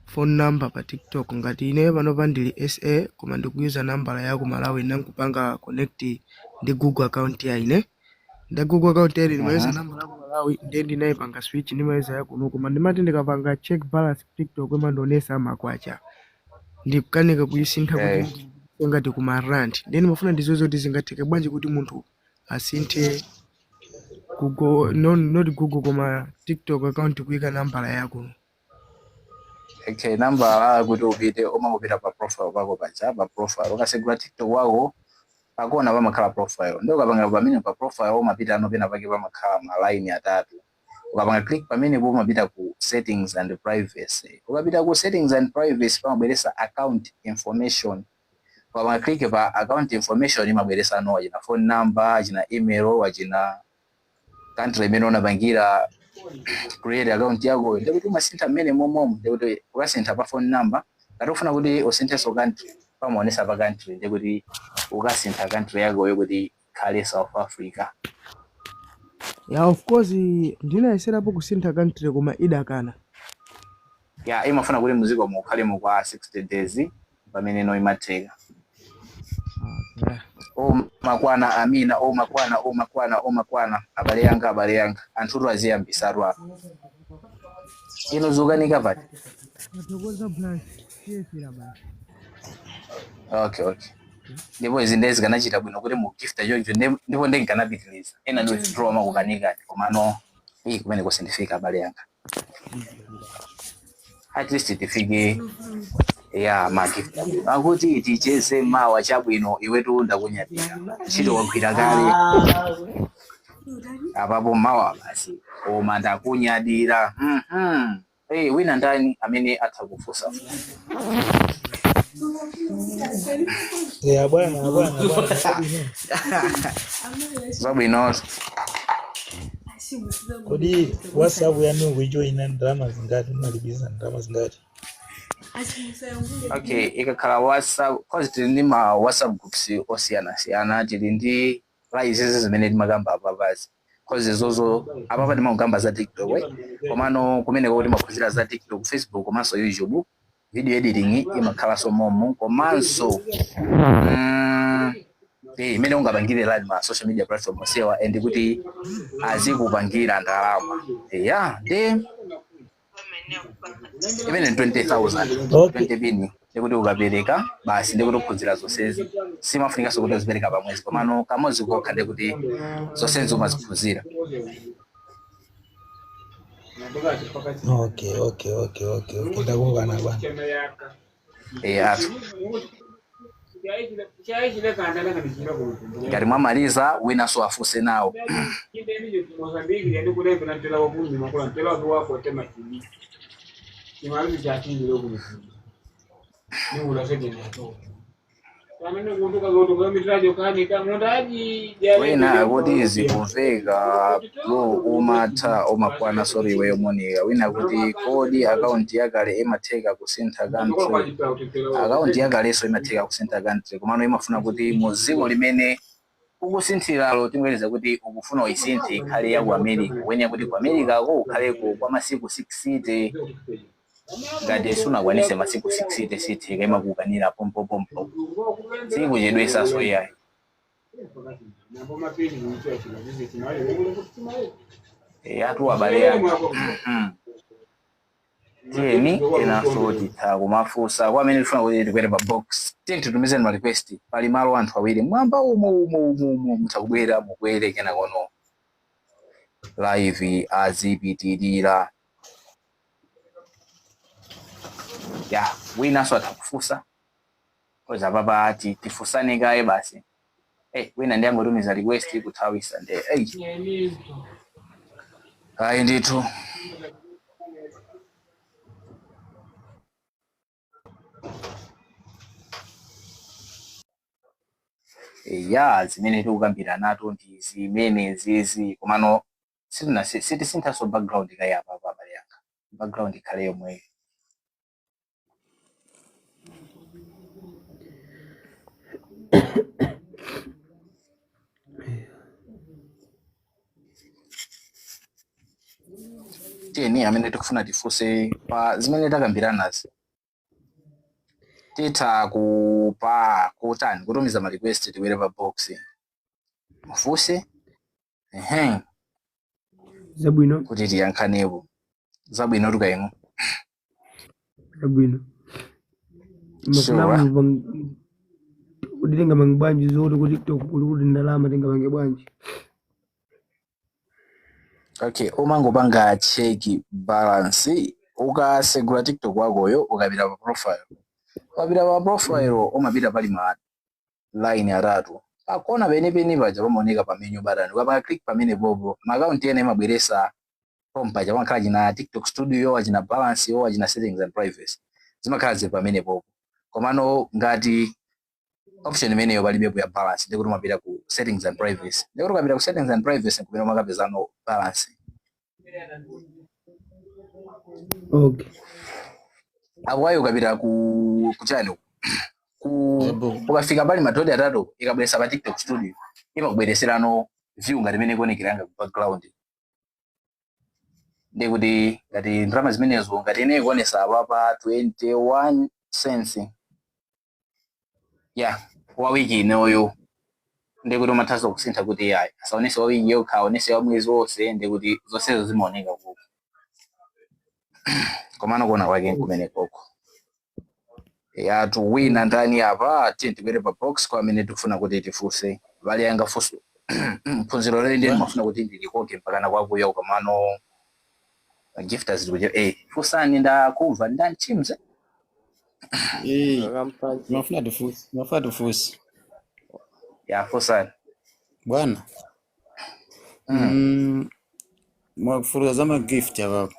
[SPEAKER 3] phone number pa TikTok? Ngati ine panopa ndili SA, koma ndikuyuza nambala ya ku Malawi, nankupanga connect ndi Google account ya ine. Ndi Google account ya ine ndimayuza nambala ya ku Malawi, ndiye ndinayipanga switch, ndimayuza ya kuno, koma ndimati ndikapanga check balance TikTok imandionesa makwacha, ndikukanika kuyisintha kuti ngati kuma rand. Ndiye ndimafuna ndiziwe kuti zingatheke bwanji kuti munthu asinthe Google, no, not Google, koma TikTok account kuyika nambala yako.
[SPEAKER 1] Okay, nambala kuti upite, umangopita pa profile pako paja. Pa profile, ukasegula TikTok wako, pakona pamakhala profile. Ndio ukapanga pamene pa profile, umapita ano pena pake pamakhala ma line atatu. Ukapanga click pamenepo, umapita ku settings and privacy. Ukapita ku settings and privacy, pamabweresa account information. Ukapanga click pa account information, imabweresa no achina phone number, achina email, achina country imene unapangira create account yako. Ndikuti umasintha mmene momomo. Ndikuti ukasintha pa phone number. Ngati ufuna kuti usinthenso country, pamaonesa pa country, ndikuti ukasintha country yakoyo kuti ikhale South Africa.
[SPEAKER 3] Yeah, of course, ndinayeserapo kusintha country koma idakana.
[SPEAKER 1] Ya, imafuna kuti muziko mukhalemo kwa 60 days, pamene no imatheka.
[SPEAKER 3] Okay.
[SPEAKER 1] O makwana, amina, o makwana, o makwana, o makwana. Abale yanga, abale yanga, anthutu aziyambisatu apa. Ino zukanika pati.
[SPEAKER 3] Tathokoza basi, tiyesera basi.
[SPEAKER 1] Okay, ndipo izi ndezi zikanachita bwino kuti mu gift choncho, ndipo ndinkanapitiliza ena ndi withdraw makukanikani. Komano iyi kumene kusindifika, abale yanga, at least tifike ya ma gift akuti ticheze mawa. Chabwino, iwetu ndakunyadira, ntchito wagwira kale apapo. Mawa basi, koma ndakunyadira. Hey, wina ndani amene atha kufunsa?
[SPEAKER 4] Ya bwana, bwana, bwana, zabwino.
[SPEAKER 1] Zabwino.
[SPEAKER 4] Kodi WhatsApp yanu kuijoina ndalama zingati? Mumalipiza ndalama zingati?
[SPEAKER 1] Okay, ikakhala WhatsApp, cause tili ndi ma WhatsApp groups osiyana-siyana. Tili ndi la izizi zimene timakamba apapazi, cause zozo apapa timakamba za TikTok, eh? Komano kumeneko timaphunzira za TikTok, Facebook komanso YouTube. Video editing imakhalanso momo, komanso imene ungapangire run ma social media platform onsewa and kuti azikupangira ndalama. Ya, ndi imene 20,000. 20 pin, ndikuti ukapereka basi, ndikuti uphunzira zonsezi. Simafunikanso kuti uzipereka pamwezi, komano kamodzi kokha, ndikuti zonsezi umaziphunzira.
[SPEAKER 4] Okay, ndakumvana bwana.
[SPEAKER 1] Athu, ngati mwamaliza, winanso afunse nawo. Wina akuti zikumveka bro, umatha, umakwana. Sorry iweyo Monica. Wina kuti kodi akaunti yakale imatheka kusintha country? Akaunti yakalenso imatheka kusintha country, komano imafuna kuti mu dziko limene ukusinthiralo, timwereza kuti ukufuna uyisinthe ikhale ya ku America, wene kuti ku America ko ukhaleko kwa masiku 60. Ngati sunakwanise masiku 60, sitheka, imakukanira pompopompo. Sikuchedwesaso iyayi. Atu abale anga. Tiyeni enanso titha kumafunsa kwa amene tifuna kuti tikwere pa box. Tiyeni titumizeni ma request, pali malo anthu awiri mwamba umo umo umo umo, mutha kubwera mukwere kena kono live azipitirira. Ya, winanso atha kufunsa koza papa ati tifunsane kaye basi. Wina ndi angotumiza request kuthawisa nde. Ayi ndithu. Ya, zimene tikukambira nato ndi zimene zizi, komano sitina sitisinthaso background kaye apa apa abale yanga, background ikhale yomweyo. Tiyeni amene tikufuna tifunse pa zimene takambiranazi, titha kupa kutani kutumiza ma request tikwere pa box mufunse, ehe.
[SPEAKER 3] Zabwino.
[SPEAKER 1] Kuti tiyankhanepo. Zabwino, tukaino.
[SPEAKER 3] Zabwino. Mafuna kuti tingapange bwanji zoti ku TikTok kuli kuti ndalama, tingapange bwanji?
[SPEAKER 1] Okay, umangopanga check balance ukasegula TikTok wakoyo, ukapita pa profile, ukapita pa profile umapita pali ma line atatu pakona penipeni paja pamaoneka pa menu button. Ukapanga click pamene popo, ma account ena imabweresa pompaja pamakhala china TikTok Studio, achina balance yo, achina settings and privacy, zimakhala zili pamene popo. Komano ngati option imeneyo palibepo ya balance, ndikuti umapita ku settings and privacy. Ndikuti ukapita ku settings and privacy kumene umakapezano balance.
[SPEAKER 3] Okay.
[SPEAKER 1] Apo ayi, ukapita ku kuchani ku
[SPEAKER 5] Yebo.
[SPEAKER 1] ukafika pali madoti atatu, ikabweresa pa TikTok Studio, imakubwereserano view ngati imene ikuonekeranga ku background. Ndikuti ngati ndalama zimenezo, ngati ine ikuonesa apa 21 cents ya wa wiki inoyo, ndikuti umathanso kusintha kuti ayi, asaonese wa wiki yokha, aonese wa mwezi wonse. Ndikuti zonsezo zimaoneka kuko, komano kuona kwake kumene koko. Yatu wina ndani apa? Tiye tikwere pa box kwa amene tikufuna kuti tifunse. Vali yanga funso, phunziro leli ndiye ndimafuna kuti ndilikoke mpakana kwakuya, komano gifters tikuche. Funsani, ndakumva ndani chimze.
[SPEAKER 5] Mafuna tifusi, mafuna tifusi.
[SPEAKER 1] Ya, funsani.
[SPEAKER 5] Bwana. Mwakufuruza za magift apapo.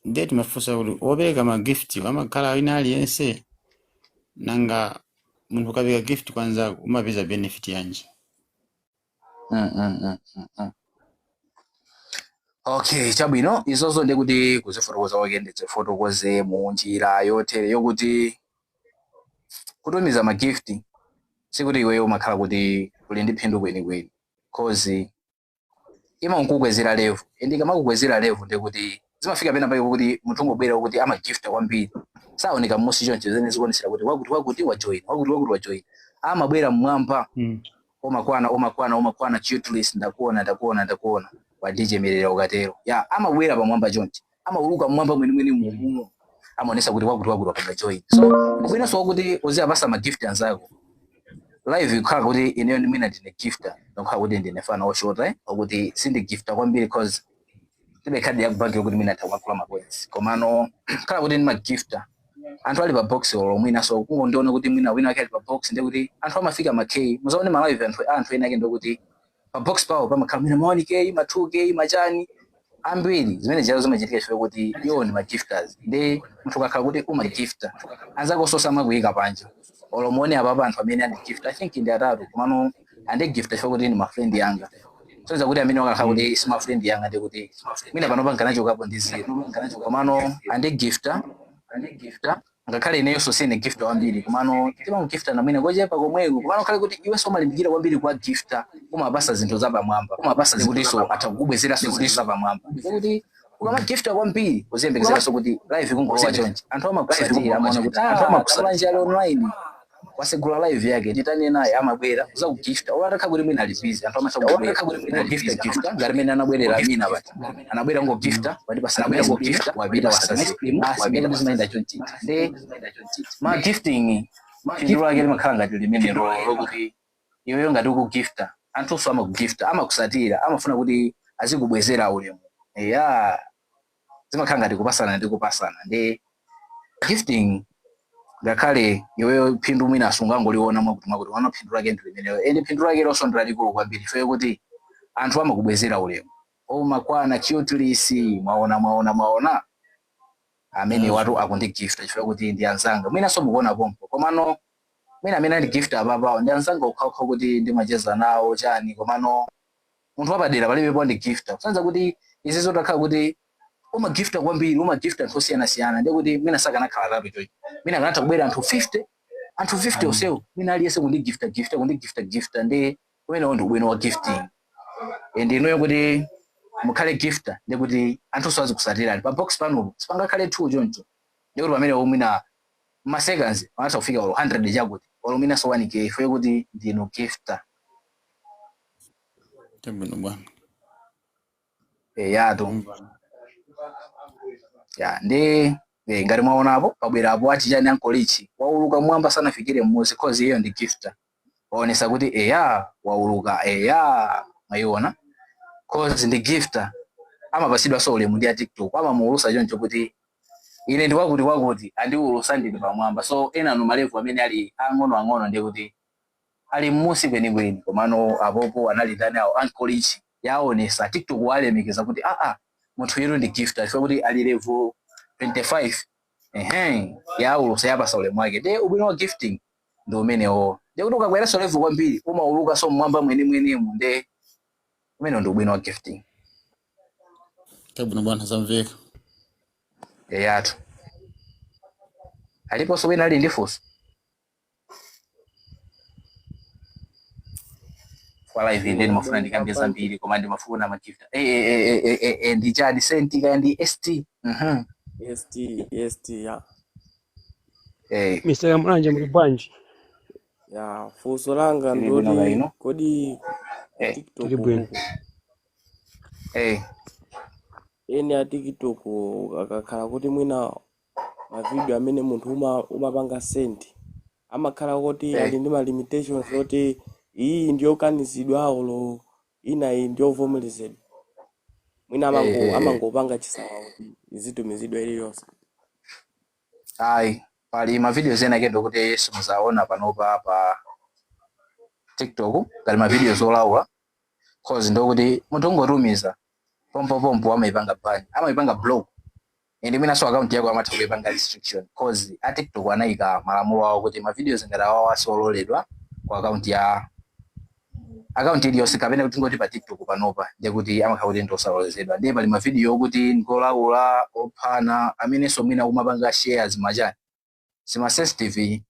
[SPEAKER 5] Ndiye timafunsa kuti wopereka magift amakhala wina aliyense? Nanga munthu ukapereka gift kwanzako umapeza benefit yanji?
[SPEAKER 1] Okay, chabwino. Izozo ndikuti kuzifotokoza kwake ndizifotokoze mu njira yotere yokuti kutumiza magift sikuti iweyo umakhala kuti uli ndi phindu kwenikweni, cause imankukwezera level, and ikamakukwezera level ndikuti zimafika pena pake kuti munthu ungobwera kuti amagifta kwambiri saoneka mmusi choncho, zene zikuonesera kuti wakuti wakuti wa join, wakuti wakuti wa join, amabwera mmwamba. Umakwana, umakwana, umakwana chutlist, ndakuona, ndakuona, ndakuona, wandichemerera. Ukatero ya amabwera pamwamba chonchi, amauluka mmwamba mwenimweni mumu, amaonesa kuti wakuti wakuti wapanga join. So ubwinonso wakuti uziyapasa magift anzako live ikukhala kuti ineyo mwina ndine gifter, ndikukhala kuti ndine fana woshota, wakuti sindigifta kwambiri cause tibe khadi ya kubanki yokuti mwina atha kumakula macoins, komano khala kuti ndimagifta anthu ali pa box olo mwina, so kungondiona kuti mwina wina wake ali pa box, ndikuti anthu amafika ma K. Muzaone ma live anthu ena ake, ndikuti pa box pawo pamakhala mwina ma 1K, ma 2K, machani ambiri. Zimene ziyazo zimachitika chifukwa kuti iwo ndi ma gifters. Ndi munthu ukakhala kuti umagifta anzako so samakuyika panja. Olo muone apapa anthu amene andigifta, I think ndi atatu, komano andigifta chifukwa kuti ndi ma friend yanga. So kuti amene wakakhala kuti si ma friend yanga, ndi kuti mwina pano pankanachokapo ndi zero. Komano andigifta, ngakhale inenso sine gifta wambiri, komano timamugifta na mwina kochepa komweko. Komano khale kuti iwenso umalimbikira kwambiri kwa gifta, umapasa zinthu zapamwamba, umapasa zikutinso atha kukubwezeranso zinthu zapamwamba. Kuti ukamagifta kwambiri, uziyembekezeranso kuti live kungolowa chonchi anthu amakusatira, amaona kuti anthu amakusatira ali online. Wasegula live yake titane naye amabwera uzakugifta owatakha kuti mwina ali busy anthu amatha kubwera ngogifta gifta ngati mene anabwerera amina pati anabwera ngogifta pati pasanabwera ngogifta wapita wasazi basi ngati zimayenda chonchita ndi ma gifting phindu lake limakhala ngati limene lokuti iweyo ngati ukugifta anthunso amakugifta amakusatira amafuna kuti azikubwezera ulemu ya zimakhala ngati kupasana ndi kupasana ndi gifting ngakhale iweyo phindu mwina asungangoliona mwakuti mwakuti wana phindu lake ndi limeneyo ende phindu lake lonso ndi lalikulu kwambiri ifeyo kuti anthu amakubwezera ulemu omakwana cutlisi mwaona mwaona mwaona amene watu akundigifta chifukwa kuti ndi anzanga mwinanso mukuona pompo komano mwina amene andigifta apapawo ndi anzanga okhaokha kuti ndimacheza nawo chani komano munthu wapadera palibepo andigifta kusanza kuti izi zotakhala kuti umagifta kwambiri umagifta anthu osiyanasiyana ndiye kuti mwina sakanakhala tapo chochi mwina akanatha kubwera anthu 50 anthu 50 onsewo mwina aliyense kundigifta gifta kundigifta gifta ndi umenewo ndi ubwino wa gifting and inuyo kuti mukhale gifter ndiye kuti anthu azikusatirani pa box panopo sipangakhale 2 choncho ndiye kuti pamene mwina ma seconds panatha kufika olo 100 chakuti olo mwinanso 1K ifeyo kuti ndinu gifter.
[SPEAKER 5] Chabwino bwana.
[SPEAKER 1] Yatu ya ndi ngati mwaonapo pabwerapo achichani ankolichi wauluka mwamba sanafikire mmuzi cause iyo ndi gifter waonesa kuti eya wauluka eya mwayiona cause ndi gifter amapasidwa so ulemu ndi a TikTok amamuulusa choncho kuti ine ndi wakuti wakuti andiulusa ndili pamwamba so ena anu ma level amene ali ang'ono ang'ono ndiye kuti ali mmusi kwenikweni komano apopo anali ndani awo ankolichi yaonesa TikTok walemekeza kuti aa munthu yero ndi gifter chifukwa kuti ali level 25 ehe yaulusa yapasa ulemu wake ndiye ubwino wa gifting ndi umenewo ndiye kuti ukakweranso level kwambiri umauluka so mmwamba mwenemwenemo ndiye umenewo ndi ubwino wa gifting.
[SPEAKER 5] Chabwino bwana, zamveka.
[SPEAKER 1] Yatu aliponso wina ali ndi funso kwa live ndi ndimafuna ndikambe zambiri koma ndimafuna magifta ndi chadi senti kaya ndi st
[SPEAKER 6] ST ST ya.
[SPEAKER 7] Mr. Kamulanje muli bwanji?
[SPEAKER 6] Ya funso langa
[SPEAKER 1] Tili bwino
[SPEAKER 6] ndoti
[SPEAKER 1] kaino.
[SPEAKER 6] kodi TikTok
[SPEAKER 7] Tili bwino.
[SPEAKER 6] kuku eni a TikTok akakhala kuti mwina mavideo amene munthu umapanga send amakhala kuti ali ndi ma limitations oti iyi ndiyokanizidwa olo ina iyi ndiyovomerezedwa mwina amangopanga chisawawa kuti izitumizidwa iliyonse.
[SPEAKER 1] Ayi pali ma videos ena kendo kuti simuzaona panopa pa TikTok kali ma videos olaula cause ndokuti munthu ungotumiza pompo pompo amaipanga ban amaipanga block and mwinanso account yako amatha kuipanga restriction cause a TikTok anayika malamulo awo kuti ma videos ngati awawa siololedwa ku account ya account iliyonse kapena kuti ngoti pa TikTok panopa ndiye kuti amakhala kuti ndosalolezedwa ndiye pali ma video okuti ngolaula ophana amenenso mwina kumapanga shares machani zima sensitive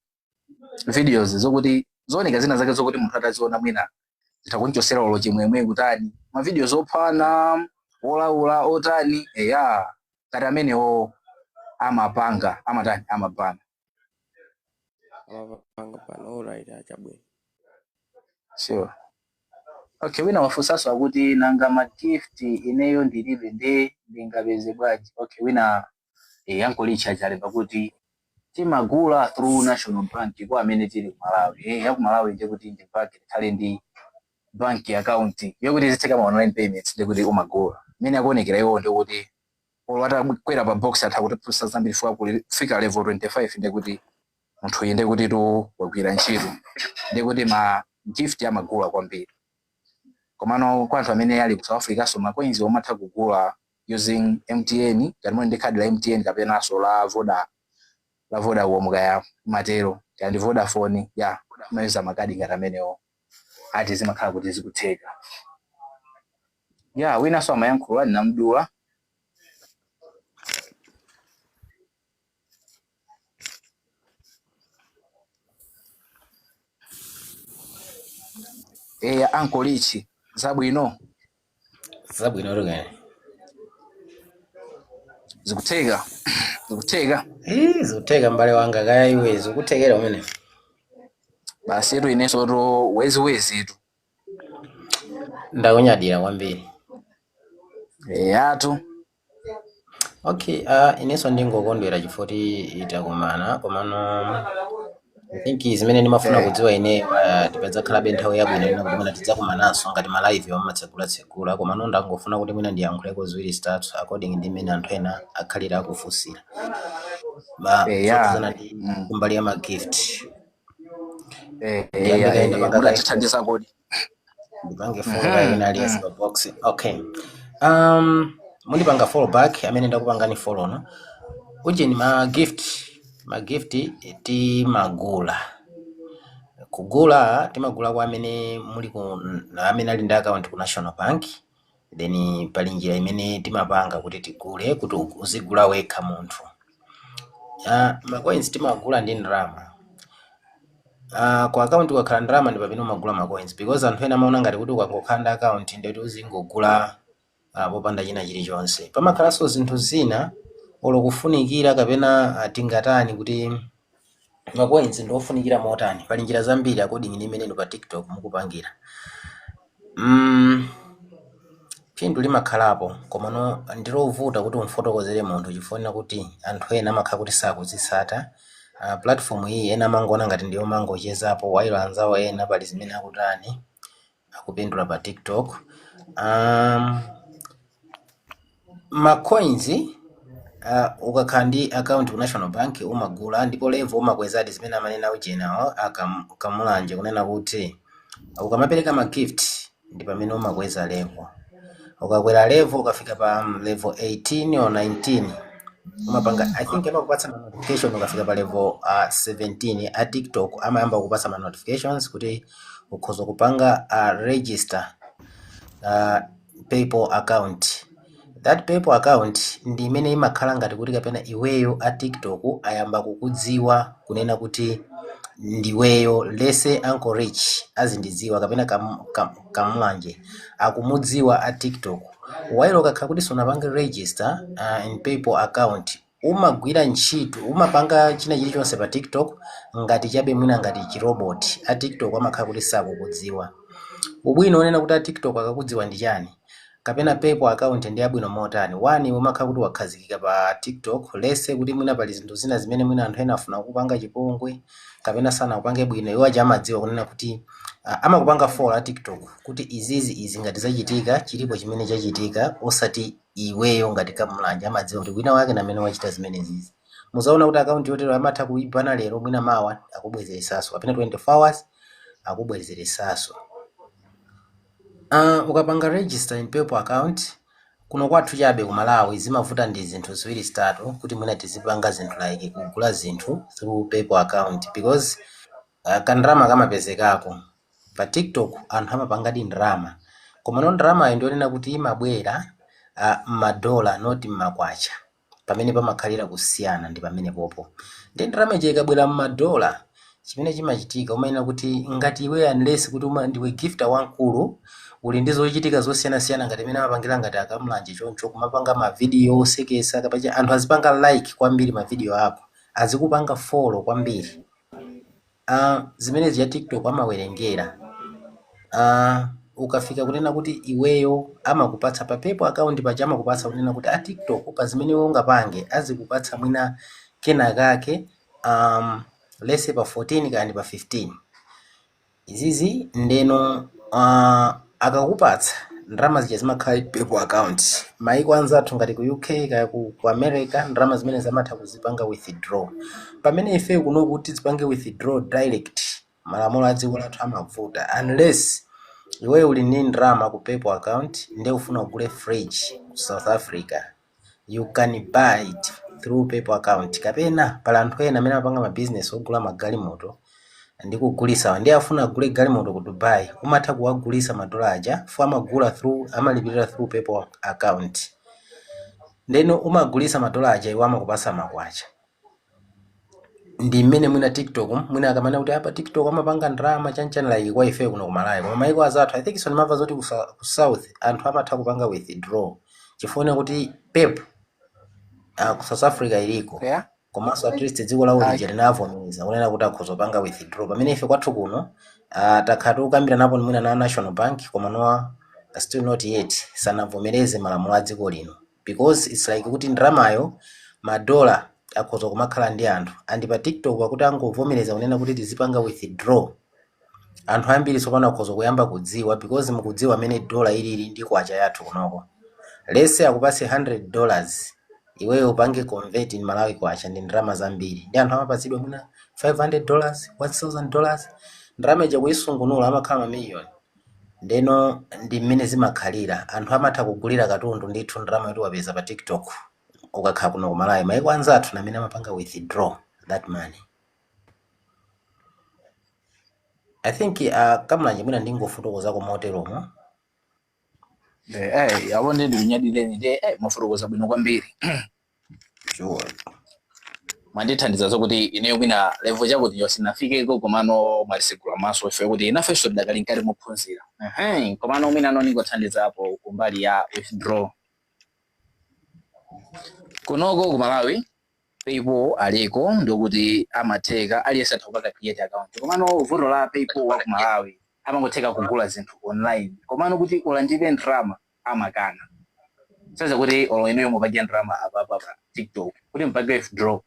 [SPEAKER 1] videos zokuti zooneka zina zake zokuti munthu ataziona mwina zitha kunchosera olo chimwemwe kutani ma videos ophana olaula otani eya ngati amenewo amapanga amatani amabana
[SPEAKER 6] Amapanga pano alright achabwino.
[SPEAKER 1] Sure. Okay, wina wafunsanso akuti nanga ma gift ineyo ndilibe nde ndingapeze bwanji? Okay, wina Uncle Richard alemba kuti timagula through National Bank kwa amene tili ku Malawi. Ya ku Malawi ndiye kuti ndi bank tikhale ndi bank account yokuti zitheka ma online payments ndiye kuti umagula. Imene akuonekera iwo ndiye kuti olo atakwera pa box atha kutiphunzitsa zambiri fika kufika level 25 ndiye kuti munthu uyu ndiye kuti tu wagwira ntchito ndiye kuti ma gift amagula kwambiri. Komano kwa anthu amene ali ku South Africa so ma coins omatha kugula using MTN ngati muli ndi khadi la MTN kapenanso la Voda la Vodacom kaya matero kaya ndi Vodafone ya mayuza makadi ngati amenewo ati zimakhala kuti zikutheka. Ya winanso amayankhula ndinamdula. Eya Uncle Rich zabwino.
[SPEAKER 8] Zabwino lukani.
[SPEAKER 1] Zikutheka zikutheka.
[SPEAKER 8] Zikutheka mbale wanga kaya iwe zikuthekera umene.
[SPEAKER 1] Basi tu inenso tu weziwezitu.
[SPEAKER 8] Ndakunyadira kwambiri.
[SPEAKER 1] Eyatu.
[SPEAKER 8] Okay, inenso ndingokondwera chifukwa itakumana, komano I think zimene ndimafuna kudziwa ine, tipadzakhalabe nthawi yabwino ina kuti mwina tidzakumananso ngati ma live amatsegulatsekula, komano ndangofuna kuti mwina ndiyankhuleko ziwiri zitatu according ndi mmene anthu ena akhalira akufunsira ma zokhuzana ndi kumbali ya ma gift. Ndiyambe kaye ndapanga kaye
[SPEAKER 1] Mudatithandiza kodi?
[SPEAKER 8] Ndipange follow kaye wina aliyense pa box. Okay, mundipanga follow back amene ndakupangani follow, no ujeni ma gift. Ma gift timagula, kugula timagula kwa amene muli ku amene ali ndi account ku National Bank. Then pali njira imene timapanga kuti tigule, kuti uzigula wekha munthu. Ma coins timagula ndi ndalama. Ku account ukakhala ndalama ndi pamene umagula ma coins, because anthu ena amaona ngati kuti ukangokhala ndi account ndikuti uzingogula popanda china chilichonse. Pamakhalanso zinthu zina olo kufunikira kapena tingatani kuti ma coins ndi ofunikira motani. Pali njira zambiri according ndi imene pa TikTok mukupangira. Phindu limakhalapo, komano ndilovuta kuti umfotokozere munthu chifukwa kuti anthu ena amakhala kuti sakuzitsata platform iyi. Ena amangoona ngati ndiyo mangochezapo, while anzawo ena pali zimene akutani, akupindula pa TikTok. Ma coins, ukakhala ndi account ku National Bank umagula, ndipo level umakwezadi zimene amanena ujenawo akamulanje kunena kuti ukamapereka ma gift ndi pamene umakweza level. Ukakwera level, ukafika pa level 18 or 19, umapanga, I think amakupatsa ma notification. Ukafika pa level 17, a TikTok amayamba kukupatsa ma notifications kuti ukhoza kupanga register PayPal account. That PayPal account ndi imene imakhala ngati kuti kapena iweyo a TikTok ayamba kukudziwa kunena kuti ndiweyo lese Uncle Rich azindidziwa kapena Kamulanje akumudziwa a TikTok, while ukakhala kuti sunapange register in PayPal account, umagwira ntchito, umapanga china chilichonse pa TikTok ngati chabe mwina ngati chirobot. A TikTok amakhala kuti sakukudziwa. Ubwino unena kuti a TikTok akakudziwa ndi chani, kapena PayPal account ndi yabwino motani? One, umakhala kuti wakhazikika pa TikTok. Lese kuti mwina pali zinthu zina zimene mwina anthu ena afuna kupanga chipongwe kapena sanakupange bwino, iwo aja amadziwa kunena kuti amakupanga follow a TikTok kuti izizi izi ngati zachitika, chilipo chimene chachitika, osati iweyo ngati Kamulanje. Amadziwa kuti wina wake namene wachita zimenezizi. Muzaona kuti account yotero amatha kuibana lero, mwina mawa akubwezeresaso, kapena 24 hours akubwezeresaso. Ukapanga register in PayPal account kuno kwathu chabe ku Malawi, zimavuta ndi zinthu ziwiri zitatu kuti mwina tizipanga zinthu like kugula zinthu through PayPal account, because kandrama kamapezekako pa TikTok. Anthu amapangadi ndrama, koma no ndramayo ndionena kuti imabwera m'madola, not m'makwacha. Pamene pamakhalira kusiyana ndi pamene popo ndi ndrama ija ikabwera m'madola, chimene chimachitika, umayenera kuti ngati iwe, unless kuti ndiwe gifter wamkulu, uli ndi zochitika zosiyanasiyana ngati imene amapangira ngati akamulanje choncho, kumapanga mavidiyo osekesa kapacha, anthu azipanga like kwambiri mavidiyo ako, azikupanga follow kwambiri, zimenezi ya TikTok amawerengera. Ukafika kunena kuti iweyo amakupatsa pa PayPal account paja, amakupatsa kunena kuti a TikTok pa zimene iwe ungapange azikupatsa mwina kena kake, lese pa 14 kandi pa 15 izizi. Ndeno akakupatsa ndalama zija zimakhala PayPal account. Maiko anzathu ngati ku UK kaya ku America, ndalama zimene zamatha kuzipanga withdraw, pamene ife kuno kuti zipange withdraw direct, malamulo a dziko lathu amavuta, unless iweyo uli ndi ndalama ku PayPal account ndiye ufuna ugule fridge ku South Africa, you can buy it through PayPal account. Kapena pali anthu ena amene amapanga ma business ogula magalimoto ndi kugulisa, ndiye afuna agule galimoto ku Dubai, umatha kuwagulisa madola aja fo amagula through, amalipirira through PayPal account. Ndeno umagulisa madola aja, iwo amakupasa makwacha. Ndi mmene mwina TikTok, mwina akamana kuti apa TikTok amapanga ndalama chanchani like kwa ife kuno kumalawi, koma maiko azathu, I think so, ndimamva zoti ku South anthu amatha kupanga withdraw chifukwa kuti PayPal ku South Africa iliko. Komanso at least dziko lawo
[SPEAKER 1] Ayi.
[SPEAKER 8] lija linavomereza kunena kuti akhoza kupanga withdraw, pamene ife kwathu kuno takhala tikukambira napo mwina na National Bank, koma nowa still not yet sanavomereze malamulo a dziko lino, because it's like kuti ndalamayo madola akhoza kumakhala ndi anthu, and pa TikTok pakuti angovomereza kunena kuti tizipanga withdraw, anthu ambiri tsopano akhoza kuyamba kudziwa, because mukudziwa amene dola ilili ndi kwacha yathu kunoko. Lese akupase $100, iweyo upange convert in Malawi kwacha, ndi ndalama zambiri, ndi anthu amapatsidwa mwina $500, $1000, ndalama ija kuyisungunula amakhala mamiliyoni. Ndeno ndi mmene zimakhalira, anthu amatha kugulira katundu ndithu ndalama yoti wapeza pa TikTok. Ukakhala kuno ku Malawi, maiko anzathu namene amapanga withdraw that money. I think Kamlanje, mwina ndingofotokozako moteromo.
[SPEAKER 1] Apo ndi ndikunyadileni ndi mwafotokoza bwino kwambiri.
[SPEAKER 8] Sure.
[SPEAKER 1] Mwandithandiza zokuti ineyo mwina level chakuti yo sinafikeko, komano mwalisegula maso ife kuti inafenso tidakali nkati mophunzira. Ehe, komano mwina ano ningothandizapo kumbali ya withdraw kunoko ku Malawi. PayPal aliko, ndikuti amatheka aliyense atha kupanga create account, komano vuto la PayPal wa ku Malawi amangotheka kugula zinthu online, komano kuti ulandire ndalama amakana. Sasa kuti olo inuyo mupange ndalama apapa pa TikTok, kuti mupange withdraw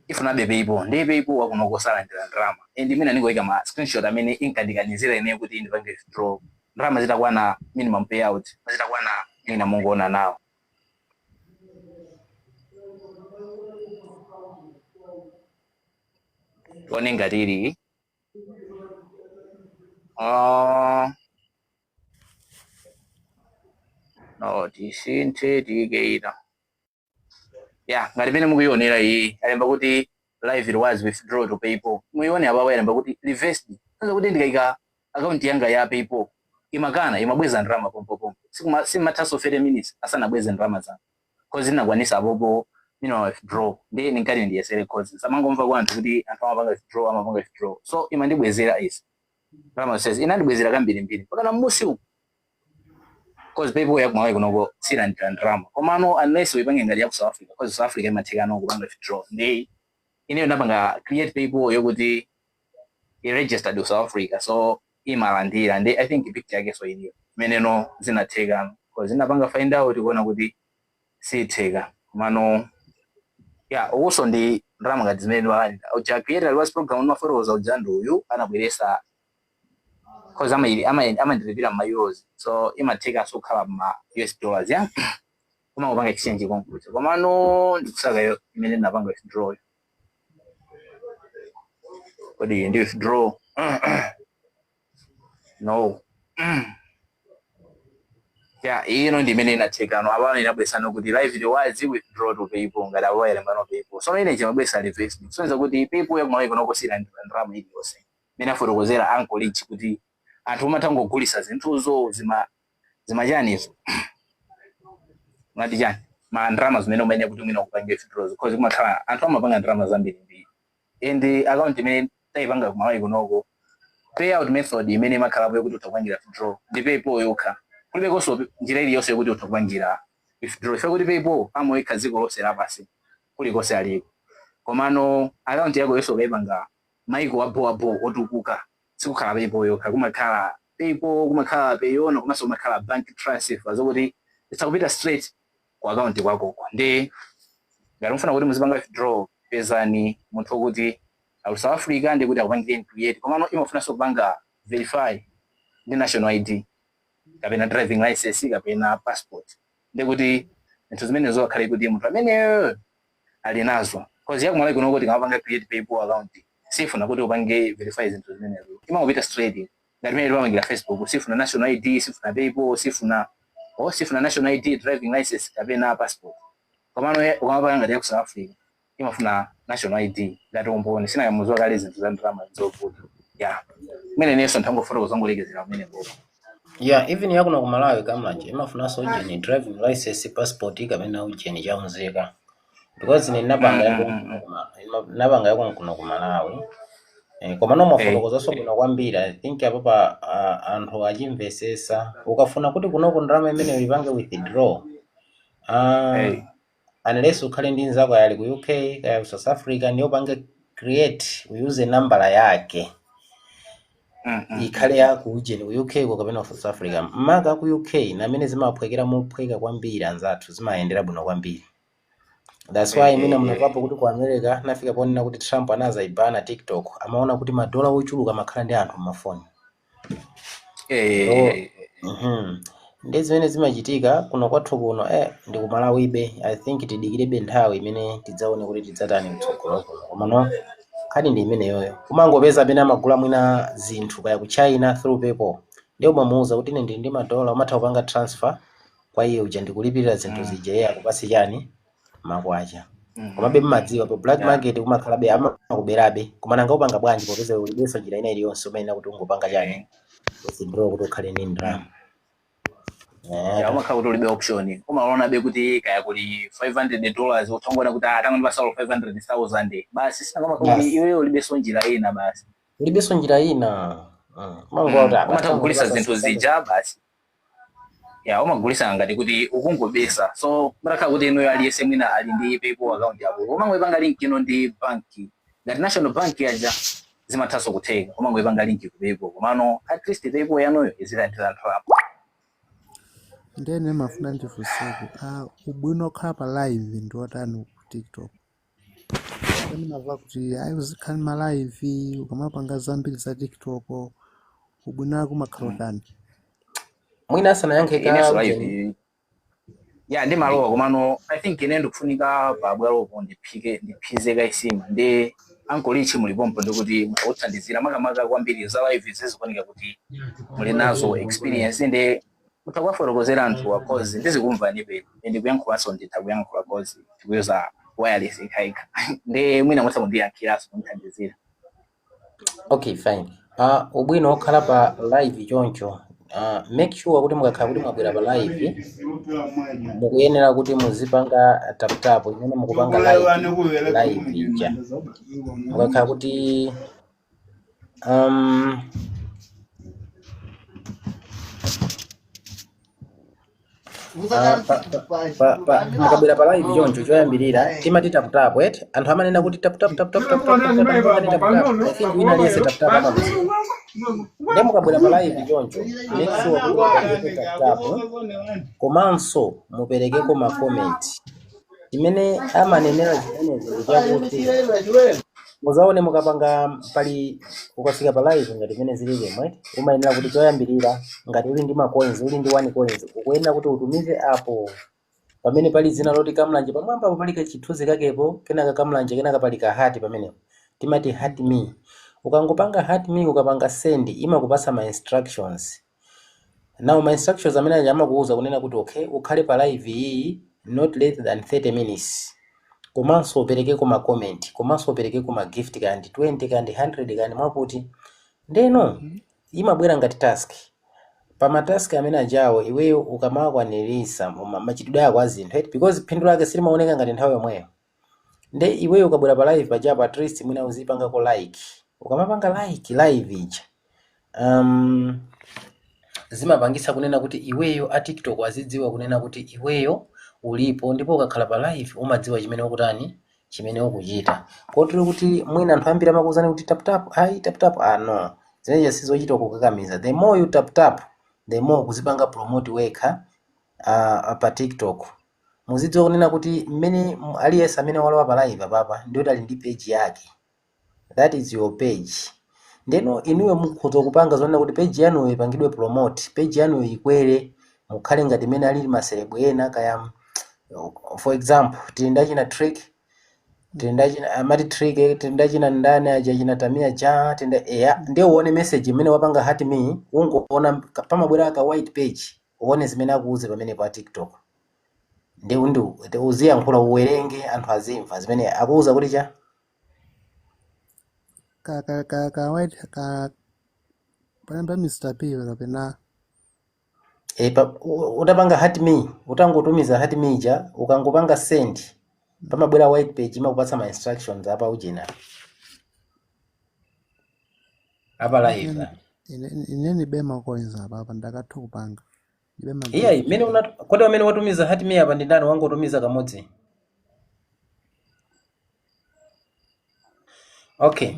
[SPEAKER 1] ifunabe PayPal, ndi PayPal wakunoko salandira ndalama. And imene ningoyika ma screenshot amene inkandikanizira ineyo kuti ndipange withdraw ndalama zitakwana minimum payout, zitakwana ina mungoona nawo. Tione ngati ili no, tisinthe tiyike ina ya ngati pene mukuyionera iyi, alemba kuti live rewards withdraw to PayPal. Muione apapo, alemba kuti reversed. Sasa kuti ndikayika account yanga ya PayPal imakana, imabweza ndalama pompopompo, simathaso 30 minutes asanabweze ndalama zanga, cause inakwanisa apopo minimum withdraw. Ndi ninkati ndiyesere, cause samangomva kwa anthu kuti anthu amapanga withdraw, amapanga withdraw, so imandibwezera izi ndalama zonsezi, inandibwezera kambirimbiri mpaka na mmusi uku, cause PayPal ya kumalawi kunoko silandira ndalama, komano unless uyipange ngati ya ku South Africa, cause South Africa imathekano kupanga withdraw. Ndi ineyo ndapanga create PayPal yokuti i-registered ku South Africa, so imalandira. Ndi I think picture yake so iliyo imeneno zinathekano, cause inapanga find out kuona kuti sitheka. Komano ya ukuso ndi ndalama ngati zimene ndimalandira uja create rewards program umafotokoza uja, ndi uyu anabweresa, cause amandilipira ma euros, so imatheka so kukhala ma US dollars ya kumangopanga exchange konkuja. Komano ndikusaka yo imene ndinapanga withdraw. Kodi ndi withdraw? No, ya ino ndi imene inathekano. Apano inabwesano kuti live rewards withdraw to PayPal, ngati apo ayalembano PayPal. So ine chimabwesa reverse, so kuti PayPal yakumalawi kunoko silandira ndalama iliyonse, imene afotokozera Uncle Rich kuti anthu umatha kungogulisa zinthuzo, zima zimachanizo, ngati chani, ma ndalama zimene umene kuti mwina kupange withdraws, because kumakhala anthu amapanga ndalama zambiri. And account imene tayipanga kumalawi kunoko, payout method imene imakhalapo yokuti utha kupangira withdraw ndi PayPal yokha. Kulibekonso njira iliyonse yokuti utha kupangira withdraw, ife kuti PayPal amoyikha dziko lonse lapasi, kulikonse aliko. Komano account yako yonse ukayipanga maiko aboabo otukuka, sikukhala PayPal yokha, kumakhala PayPal, kumakhala Payoneer, komanso kumakhala bank transfer, zokuti isakupita straight ku account kwakoko. Ndi ngati mufuna kuti muzipanga withdraw, pezani munthu wokuti ali South Africa ndi kuti akupangireni create. Komano imafunanso kupanga verify ndi national ID kapena driving license kapena passport, ndi kuti zinthu zimenezo akhale kuti munthu ameneyo ali nazo, cause yakumalawi kuno kuti kamapanga create PayPal account sifuna kuti upange verify zinthu zimenezo, imangopita straight ngati mene timapangira Facebook. Sifuna national ID, sifuna PayPal, sifuna oh, sifuna national ID, driving license kapena passport. Komano ukamapanga ngati ya ku South Africa imafuna national ID ngati umboni. Sinakamuziwa kale zinthu za ndalama zovuta ya imene nenso nthangofotokoza zongolekezera pamene popo.
[SPEAKER 8] Yeah, even yakuno ku Malawi, Kamlanje, imafunanso ujeni driving license, passport kapena ujeni chaunzika, because ine napanga yako napanga yako kuno ku Malawi. Koma no mwafotokozanso bwino kwambiri. I think apapa anthu achimvesesa. Ukafuna kuti kunoko ndalama imeneyo ipange withdraw, Unless ukhale ndi nzako ali ku UK kaya ku South Africa, ndiye upange create, uyuze nambala yake ikhale ya ku ujeni ku UK ko kapena ku South Africa. Maka ku UK namene zimaphwekera mophweka kwambiri, anzathu zimayendera bwino kwambiri. That's why mwina munamvapo kuti ku America nafika ponena kuti Trump anazayibana TikTok, amaona kuti madola ochuluka amakhala ndi anthu mmafoni. So ndi zimene zimachitika kuno kwathu kuno, ndi ku Malawibe. I think tidikirebe nthawi imene tidzaone kuti tidzatani mtsogolo kuno, komano nkhani ndi imeneyoyo. Kumangopeza amene amagula mwina zinthu kaya ku China through PayPal, ndiye umamuwuza kuti ine ndili ndi madola, umatha kupanga transfer kwa iye uja ndikulipirira zinthu zija, iye akupatse chani, makwacha. Komabe mmadziwa pa black market kumakhalabe amakuberabe, koma nanga upanga bwanji popeza ulibenso njira ina iliyonse? Umayenera kuti ungopanga chani, withdraw kuti ukhale ndi ndalama.
[SPEAKER 1] Ya, umakhala kuti ulibe option, umaonabe kuti kaya kuli $500, utongona kuti atangondipasalo 500,000 basi, sinanga kuti
[SPEAKER 8] Basi.
[SPEAKER 1] iweyo ulibenso njira ina basi.
[SPEAKER 8] Ulibenso njira ina. Umangowa kuti
[SPEAKER 1] Umatha kugulisa
[SPEAKER 8] abasi
[SPEAKER 1] zinthu
[SPEAKER 8] tangondipasa.
[SPEAKER 1] zija basi. Ya, umagulisa ngati kuti ukungobesa. So mutakhala kuti inuyo aliyense mwina ali ndi PayPal account yako, umangoipanga link ino ndi banki ngati National Bank yaja, zimathanso kutheka, umangoipanga link ku PayPal, komano at least PayPal yanuyo izilandira ndalama.
[SPEAKER 9] Ndene mafuna ndifunseko, ubwino okhala pa live ndi otani ku TikTok? Ndimamva kuti ayi, uzikhala ma live ukamapanga zambiri za TikTok, ubwino wake umakhala utani?
[SPEAKER 8] Mwina asanayankhe ka
[SPEAKER 1] Inenso
[SPEAKER 8] ujeni.
[SPEAKER 1] live ya ndimalowa, komano I think ine ndikufunika pabwalopo ndiphike, ndiphize kaisima ndi ankolichi mulipompo, ndikuti muthandizira makamaka kwambiri za live zizikuoneka kuti muli nazo experience, ndi mutha kuwafotokozera anthu, cause ndizikumva nibe ndi kuyankhulanso, nditha kuyankhula cause tikuyuza wireless ikhaikha, ndi mwina mutha kundiyankhiranso kundithandizira.
[SPEAKER 8] Okay, fine. Ubwino okhala pa live choncho, make sure kuti mukakhala kuti mwabwera pa live, mukuyenera kuti muzipanga tap tap imene mukupanga live ija. Mukakhala kuti pa, mukabwera pa live choncho, choyambirira timati tap tap eti, anthu amanena kuti tap tap tap tap tap tap tap tap, amati tap tap. I think wina aliyense tap tap amamuziwa. Ndiye mukabwera pa live choncho, make sure kuti mupangeko tap tap, komanso muperekeko ma comment. Chimene amanenera zimenezi ndi chakuti muzaone mukapanga pali, ukafika pa live ngati imene zili lemwe, umayenera kuti choyambirira ngati uli ndi ma coins, uli ndi 1 coins, ukuyenera kuti utumize apo pamene pali dzina loti Kamlanje, pamwambapo pali kachithunzi kakepo, kenaka Kamlanje, kenaka pali ka heart pamenepo, timati heart me. Ukangopanga heart me, ukapanga send, imakupasa ma instructions. Now ma instructions amene aja amakuwuza kunena kuti okay, ukhale pa live iyi not less than 30 minutes, komanso uperekeko ma comment, komanso uperekeko ma gift kandi 20 kandi 100 kandi mwakuti. Ndeno imabwera ngati task. Pa ma task amene ajawo iweyo ukamakwanirisa machitidwe ako a zinthu, right? Because phindu lake silimaoneka ngati nthawi yomweyo. Nde iweyo ukabwera pa live pajapo, at least mwina uzipangako like. Ukamapanga like live ija, zimapangisa kunena kuti iweyo a TikTok azidziwa kunena kuti iweyo ulipo, ndipo ukakhala pa live umadziwa chimene ukutani, chimene ukuchita, kotero kuti mwina anthu ambiri amakuwuzani kuti tap tap, ayi, tap tap. Ah, no, zimenezi sizochita kukakamiza. The more you tap tap, the more kuzipanga promote wekha pa TikTok. Muzidziwa kunena kuti mmene aliyense amene walowa pa live apapa ndiye ali ndi page yake. That is your page. Ndeno inuyo mukhoza kupanga zonena kuti page yanuyo ipangidwe promote, page yanuyo ikwere, mukhale ngati mmene alili ma celeb ena kaya. For example, tili ndachina Trick, tili ndachina amati Trick, tili ndachina ndani aja, china Tamia Ja, tili eya. Ndiye uone message imene wapanga heart me, ungoona pamabwera ka white page, uone zimene akuuze pamene pa TikTok. Ndi ndi uziyankhula, uwerenge, anthu azimva zimene akuuza kuti cha.
[SPEAKER 9] Ka white ka palemba Mr P kapena?
[SPEAKER 8] E, utapanga heart me, utangotumiza heart me ija, ukangopanga send, pamabwera white page, imakupatsa ma instructions apa ujena apa live.
[SPEAKER 9] Ine ndibe ma coins apa, apa ndakatha kupanga ndibe ma
[SPEAKER 8] Iya,
[SPEAKER 9] gift.
[SPEAKER 8] imene una kodi amene watumiza heart me apa ndi ndani? Wangotumiza kamodzi. Okay,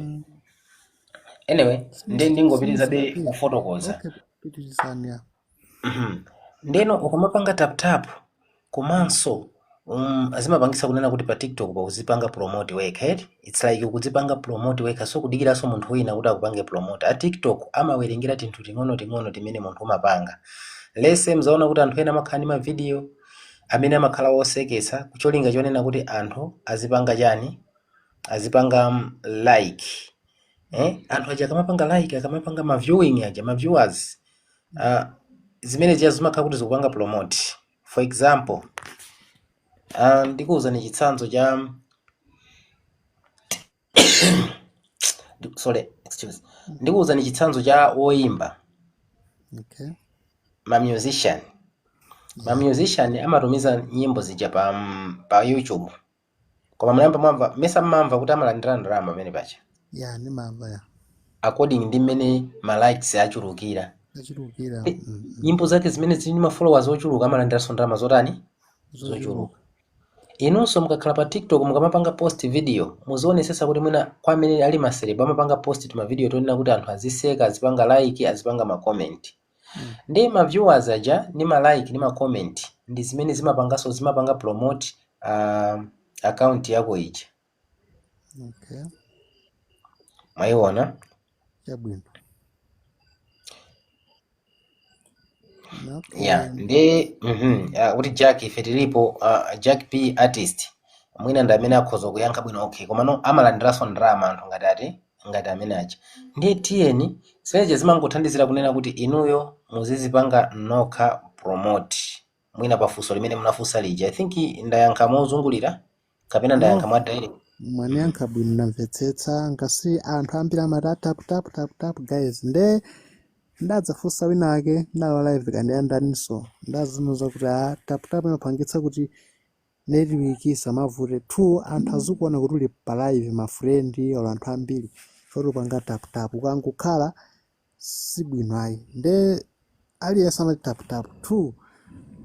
[SPEAKER 8] anyway, ndi ndingopitirizabe
[SPEAKER 9] Simusirapira.
[SPEAKER 8] kufotokoza.
[SPEAKER 9] Okay, pitirizani ya.
[SPEAKER 8] Ndeno ukamapanga tap tap komanso azimapangisa kunena kuti pa TikTok pa uzipanga promote wekha, eti it's like ukudzipanga promote wekha, so kudikiranso munthu wina kuti akupange promote. A TikTok amawerengera tinthu ting'ono ting'ono timene munthu umapanga. Lese mzaona kuti anthu ena amakhala ndi mavidiyo amene amakhala osekesa, kucholinga chonena kuti anthu azipanga chani, azipanga like, eh? Anthu aja akamapanga like, akamapanga ma viewing aja, ma viewers, zimene zija zimakhala kuti zikupanga promote. For example, ndikuwuzani chitsanzo cha, sorry, excuse, ndikuwuzani chitsanzo cha woyimba, ma musician. Ma musician amatumiza nyimbo zija pa YouTube, koma munayamba mwamva mesa mmamva kuti amalandira ndalama pamene pacha?
[SPEAKER 9] Ya, ndimamva ya.
[SPEAKER 8] According ndi mmene ma likes achulukira.
[SPEAKER 9] Achulukira.
[SPEAKER 8] Nyimbo zake zimene zili ndi ma followers ochuluka amalandiranso ndalama zotani?
[SPEAKER 9] Zochuluka.
[SPEAKER 8] Zochuluka. Inunso mukakhala pa TikTok, mukamapanga post video, muzionesesa kuti mwina kwa amene ali ma celeb amapanga post tuma video tonena kuti anthu aziseka, azipanga like, azipanga ma comment. Ndi ma viewers aja ndi ma like ndi ma comment ndi zimene zimapanganso, zimapanga promote account yako ija. Mwayiona?
[SPEAKER 9] Chabwino. Okay.
[SPEAKER 8] Yeah, ndi kuti Jack, ife tilipo, Jack P artist mwina ndi amene akhoza kuyankha bwino. Okay, komano amalandiranso ndalama anthu ngati ati, ngati amene aja. Ndiye tiyeni, zimenezo zimangothandizira kunena kuti inuyo muzizipanga nokha promote. Mwina pafunso limene munafunsa lija, I think ndayankha mozungulira kapena
[SPEAKER 9] No,
[SPEAKER 8] ndayankha mwa direct?
[SPEAKER 9] Mwaniyankha bwino, ndamvetsetsa. Ngasi anthu ambiri amati, "Ah, tap tap tap tap, guys." Nde ndadzafunsa wina ake ndalowa live kandiyandaninso, ndazimuza kuti a tap tap imapangitsa kuti network isamavute, two, anthu azikuona kuti uli pa live, ma friend or anthu ambiri choti upanga tap tap. Ukangokhala sibwino ayi. Nde aliyense amati tap tap. Two,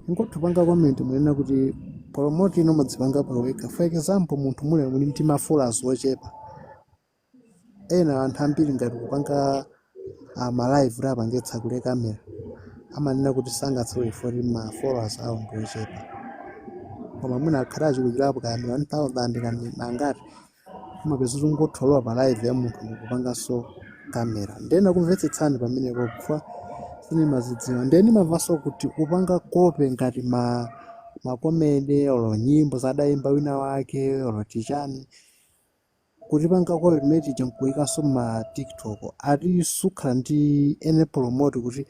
[SPEAKER 9] ingoti upanga comment, munena kuti promote ino madzipanga pawekha. For example, munthu muli ndi ma followers ochepa, ena anthu ambiri ngati kupanga ma live kuti apangitsa kule kamera, amanena kuti sangatsewe foti ma followers awo ndi ochepa. Koma mwina akhala achulukirapo kaya 1000 kani angati, umapeza kuti ungotholowa pa live ya munthu ndikupanganso kamera. Ndena kumvetsetsani pamenepo kufa sinimazidziwa. Ndiye ndimamvanso kuti upanga copy ngati ma comedy olo nyimbo zadayimba wina wake olo tichani, kuti panga copy timene tija nkuyikanso ma TikTok, ati sukhala ndi ene promote, kuti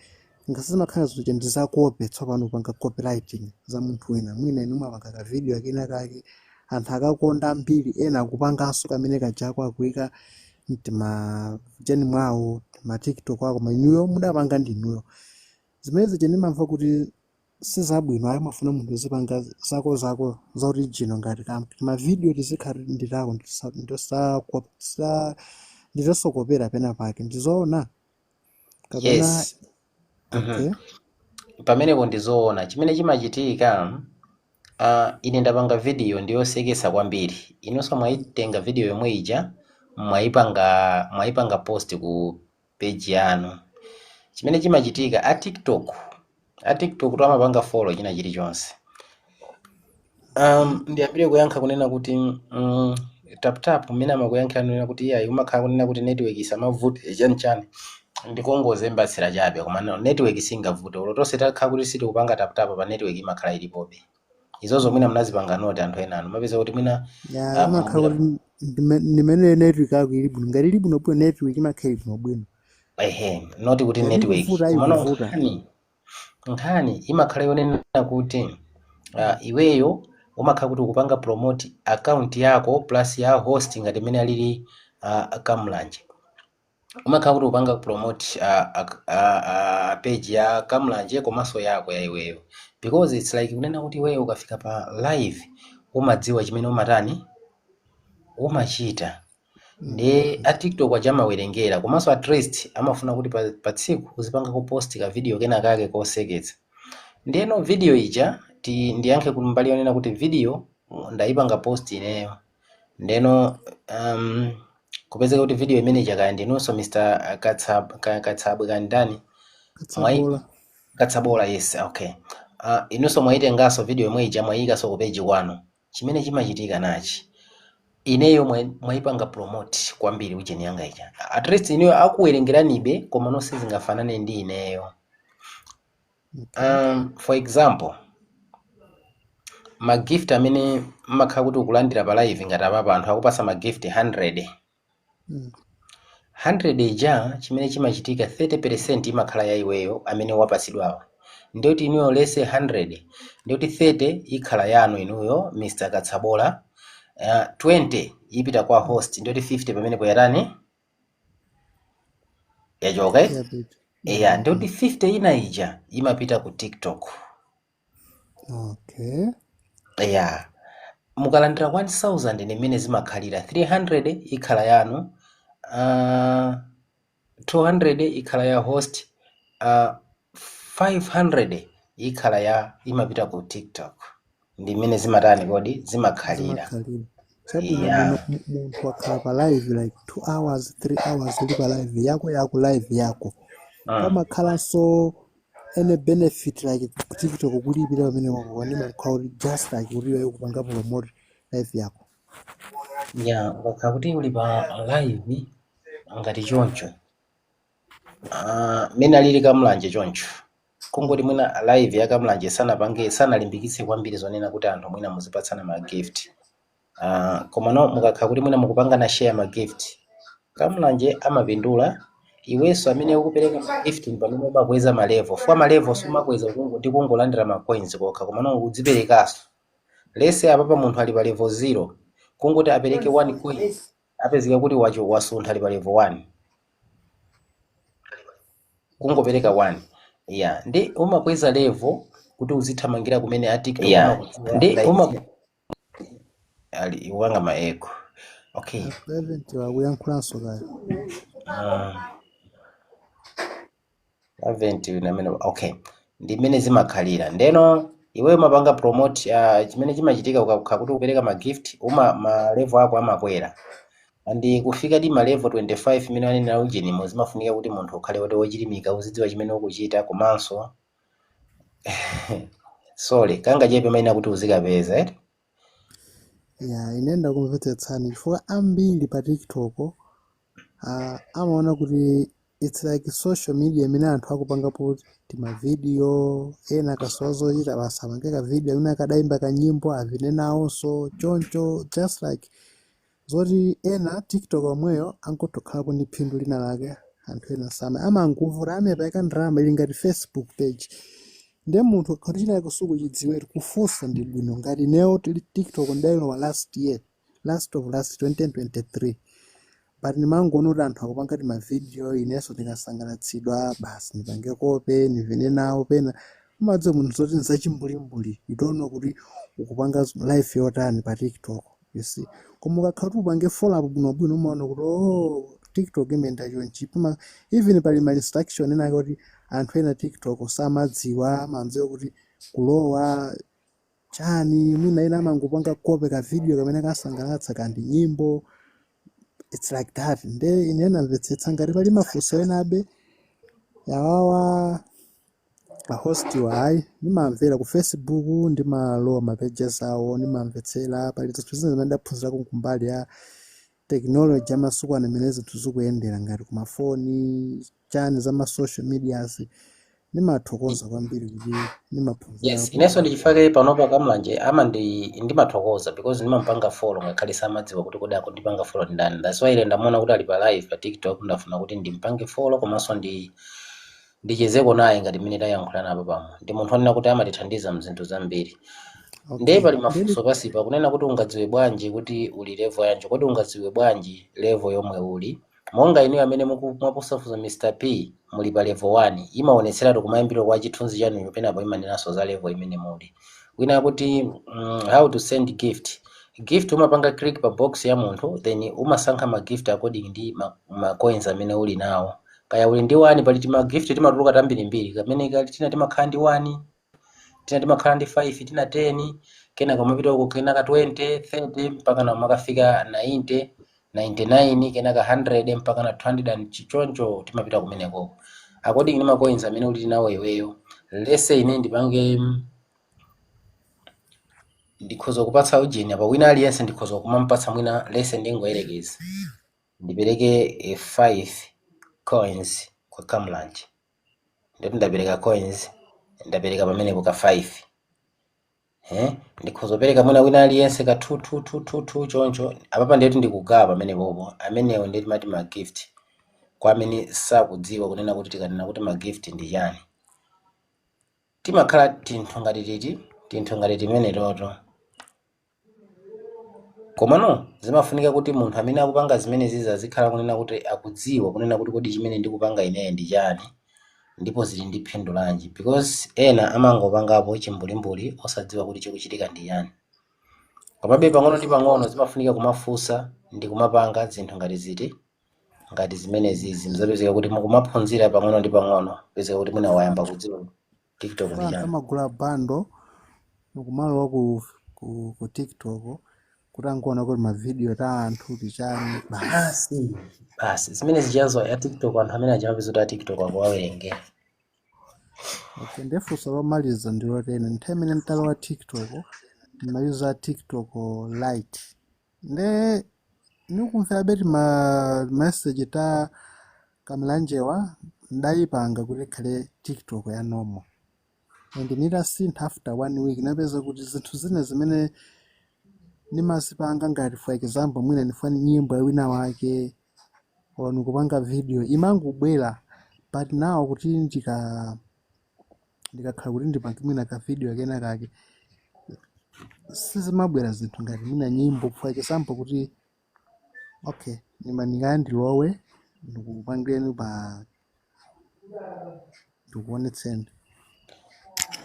[SPEAKER 9] ngasizimakhala zija ndi za copy. Tsopano upanga copywriting za munthu wina, mwina inu mwapanga ka video kena kake, anthu akakonda ambiri, ena akupanganso kamene kajako, akuyika mtima jeni mwawo ma TikTok ako, ma inuyo mudapanga ndinuyo. Zimene zija ndimamva kuti sizabwino ayi, mafuna munthu uzipanga zako zako za original, ngati ma video tizikhala nditako nditosokopera pena pake. Ndizoona kapena?
[SPEAKER 8] Yes.
[SPEAKER 9] Okay.
[SPEAKER 8] Pamenepo ndizoona. Chimene chimachitika, ine ndapanga video ndiyosekesa kwambiri, inunso mwayitenga video yomwe ija, mwayipanga post ku page yanu. Chimene chimachitika, a TikTok to amapanga follow china chilichonse. Ndiyambire kuyankha kunena kuti tap tap mmene amakuyankhira kunena kuti iyayi, umakhala kunena kuti network isamavute chanichani, ndikungozembatsira chabe. Koma no, network singavute. Ulo tonse takhala kuti sitikupanga tap tap pa network, imakhala ilipobe. Izozo mwina mnazipanga note anthu ena anu, mapeza kuti mwina
[SPEAKER 9] Ya, imakhala
[SPEAKER 8] mwina
[SPEAKER 9] kuti ndimene network yako ili bwino. Ngati ili bwino bwino, network imakhala ili bwino bwino.
[SPEAKER 8] Ehe, not kuti
[SPEAKER 9] Ngati
[SPEAKER 8] network
[SPEAKER 9] ikuvuta,
[SPEAKER 8] komano
[SPEAKER 9] ayikuvuta.
[SPEAKER 8] Nkhani imakhala yonena kuti iweyo umakhala kuti ukupanga promote account yako plus ya host, ngati imene alili Kamlanje, umakhala kuti upanga promote page ya Kamlanje komanso yako ya iweyo, because it's like kunena kuti iweyo ukafika pa live umadziwa chimene umatani, umachita. Ndi a TikTok aja amawerengera, komanso at least amafuna kuti pa tsiku uzipanga kupost ka video kena kake koseketsa. Ndiyeno video ija ti ndiyankhe kumbali yonena kuti video ndayipanga post ineyo, ndeno Kupezeka kuti video imene chakaya ndinunso Mr. Katsabwe kandani mwai
[SPEAKER 9] Katsabola.
[SPEAKER 8] Katsabola, yes, okay. Inunso mwayitenganso video imwe ija, mwayikaso ku page kwanu. Chimene chimachitika nachi, ineyo mwayipanga promote kwambiri ujeni yanga ija, at least ineyo akuwerengeranibe, koma nonse zingafanane ndi ineyo.
[SPEAKER 9] Okay.
[SPEAKER 8] For example, magift amene mmakhala kuti ukulandira pa live, ngati apapa anthu akupasa magift 100, 100 ija, chimene chimachitika, 30% imakhala ya iweyo amene wapasidwawo. Ndiyoti inuyo lese 100, ndiyoti 30 ikhala yanu inuyo Mr. Katsabola, 20 ipita kwa host, ndiyoti 50 pamenepo yatani? Yachoka, eh?
[SPEAKER 9] Yapita.
[SPEAKER 8] Eya, ndiyoti 50 ina ija imapita ku TikTok.
[SPEAKER 9] Okay.
[SPEAKER 8] Eya, mukalandira 1000, nimene zimakhalira, 300 ikhala yanu, 200 ikhala ya host, 500 ikhala ya imapita ku TikTok. Ndi mmene zimatani kodi zimakhalira.
[SPEAKER 9] Zimakhalira chabwino.
[SPEAKER 8] Iya.
[SPEAKER 9] Munthu wakhala pa live like 2 hours, 3 hours, uli pa live yako yako live yako, pamakhalanso any benefit like TikTok kulipira pamene wakuwanima kuti just like kuti iwe kupanga promote live yako?
[SPEAKER 8] Ya, ukakhala kuti uli pa live ngati choncho, mene alili Kamulanje choncho, kungoti mwina live ya Kamulanje sanapange, sanalimbikitse kwambiri zonena kuti anthu mwina muzipatsana ma gift, koma no mukakhala kuti mwina mukupangana share ma gift, Kamulanje amapindula. Iwenso amene ukupereka ma gift pamene umakweza ma level fwa ma level, sumakweza ndi kungolandira ma coins kokha, koma no udziperekanso. Lese apapa munthu ali pa level 0, kungoti apereke 1 coin, apezeka kuti wacho wasuntha, ali pa level 1, kungopereka 1. Yeah, ndi umakweza level kuti uzithamangira kumene a TikTok
[SPEAKER 1] Yeah.
[SPEAKER 8] amakudziwa. Ndi uma ali iwanga ma echo. Okay.
[SPEAKER 9] Clement wakuyankhulanso kaya.
[SPEAKER 8] Avent namene, okay, ndi mmene zimakhalira. Ndeno iweyo umapanga promote, chimene chimachitika, ukakhala kuti ukupereka ma gift, uma ma level ako amakwera and kufika di ma level 25 imene anena ujenimo, zimafunika kuti munthu ukhale woti wochilimika, uzidziwa chimene ukuchita, komanso sorry, kanga chepe maina kuti uzikapeza, eh?
[SPEAKER 9] Ya, ine ndakumvetsetsani, chifukwa ambiri pa TikTok amaona kuti it's like social media imene anthu akupangapo timavidiyo, ena akasowa zochita basi apange ka video, ena akadayimba kanyimbo avine nawonso choncho, just like zoti ena TikTok omweyo ankotokhalako ndi phindu lina lake. Anthu ena sama amangumva amepayika ndalama, ili ngati Facebook page. Ndiye munthu khoti chinake sukuchidziwa, kufunsa ndi bwino. Ngati ineyo TikTok ndayilowa last year, last of last 2023, but ndimangoona kuti anthu akupanga ti mavidiyo, inenso ndikasangalatsidwa basi ndipange copy, ndivine nawo. Pena umadziwa munthu zoti nzachimbulimbuli, you don't know kuti ukupanga life yotani pa TikTok, you see. Koma ukakhala kuti upange follow up bwinobwino, umaona kuti oh, TikTok imenda chonchi. Pama even pali ma instruction ena ake kuti anthu ena TikTok samadziwa, amadziwa kuti kulowa chani, mwina ena amangopanga copy ka video kamene kasangalatsa kandi nyimbo, it's like that. Nde ine namvetsetsa. Ngati pali mafunso enabe yawawa ahostiwa, ayi, ndimamvera ku Facebook, ndimalowa ma pages awo, ndimamvetsera. Pali zinthu zina zimene ndaphunzirako kumbali ya technology amasiku ano, imene zinthu zikuyendera ngati kumafoni chani za ma social medias. Ndimathokoza kwambiri kuti
[SPEAKER 8] Yes.
[SPEAKER 9] ndimaphunzirapo.
[SPEAKER 8] Inenso ndichifukwa panopa Kamulanje amandi ndimathokoza because ndimampanga follow ngakhale samadziwa kuti kodi akundipanga follow ndani. That's why ine ndamuona kuti ali pa live pa TikTok, ndafuna kuti ndimpange follow komanso ndichezeko naye ngati mmene tayankhulana apo pamo. Ndi munthu onena kuti amatithandiza mzinthu zambiri. Ndiye pali mafunso pasipa kunena kuti ungadziwe bwanji kuti uli level yanji? Kodi ungadziwe bwanji level yomwe uli? Monga inu amene mwapusafusa Mr. P, muli pa level 1, imaonetseratu kumayambiro kwa chithunzi chanucho, penapo imanenanso za level imene muli. Wina kuti how to send gift. Gift umapanga click pa box ya munthu, then umasankha ma gift according ndi ma coins amene uli nawo. Kaya uli ndi 1, pali tima gift timatuluka tambirimbiri, kamene kali tina timakhala ndi 1, tina timakhala ndi 5, tina 10, kenaka umapita uko, kenaka 20, 30, mpaka na umakafika 90. 99, kenaka 100 mpaka na 200 and chichoncho timapita kumenekoko according ndi ma coins amene uli nawo iweyo. Let's say ine ndipange, ndikhoza kupatsa ujeni apa, wina aliyense ndikhoza kumampatsa mwina, let's say ndingoyerekeza, ndipereke 5 coins kwa Kamlanje, ndati ndapereka coins, ndapereka pamenepo ka 5, ndikhoza kupereka mwina wina aliyense ka 2 2 2 2 2 choncho. Apapa ndeti ndikugawa pamenepopo. Amenewo ndeti mati ma gift, kwa amene sakudziwa kunena kuti tikanena kuti ma gift ndi chani, timakhala tinthu ngati titi, tinthu ngati timene toto. Komano zimafunika kuti munthu amene akupanga zimene zizi azikhala kunena kuti akudziwa kunena kuti kodi chimene ndikupanga ineyo ndi chani ndipo zili ndi phindu lanji, because ena amangopangapo chimbulimbuli osadziwa kuti chikuchitika ndi chani. Komabe pang'ono ndi pang'ono zimafunika kumafunsa ndi kumapanga zinthu ngati ziti, ngati zimene zizi, mzapezeka kuti mukumaphunzira pang'ono ndi pang'ono, pezeka kuti mwina wayamba kudziwa TikTok ndi
[SPEAKER 9] Anthu
[SPEAKER 8] chani.
[SPEAKER 9] amagula bundle nikumalowa ku TikTok kuti angoona kuti mavidiyo ta anthu tichani basi.
[SPEAKER 8] Basi basi, zimene zichazo ya TikTok, anthu amene achimapeza kuti a TikTok akuwawerengera.
[SPEAKER 9] Okay, ndefunso lomaliza ndilotene: nthawi imene nditalowa TikTok ndimayuza TikTok Lite, nde nikumvera beti ma message ta Kamlanjewa, ndayipanga kuti ikhale TikTok ya normal, and nitasintha after one week napeza kuti zinthu zina zimene nimazipanga, ngati for example mwina ndifuna nyimbo ya wina wake or nikupanga video, imangobwera. But now kuti ndikakhala kuti ndipange mwina ka video kena kake, sizimabwera zinthu ngati mwina nyimbo. For example kuti, okay, nima ndingaya ndilowe ndikupangireni pa ndikuonetseni.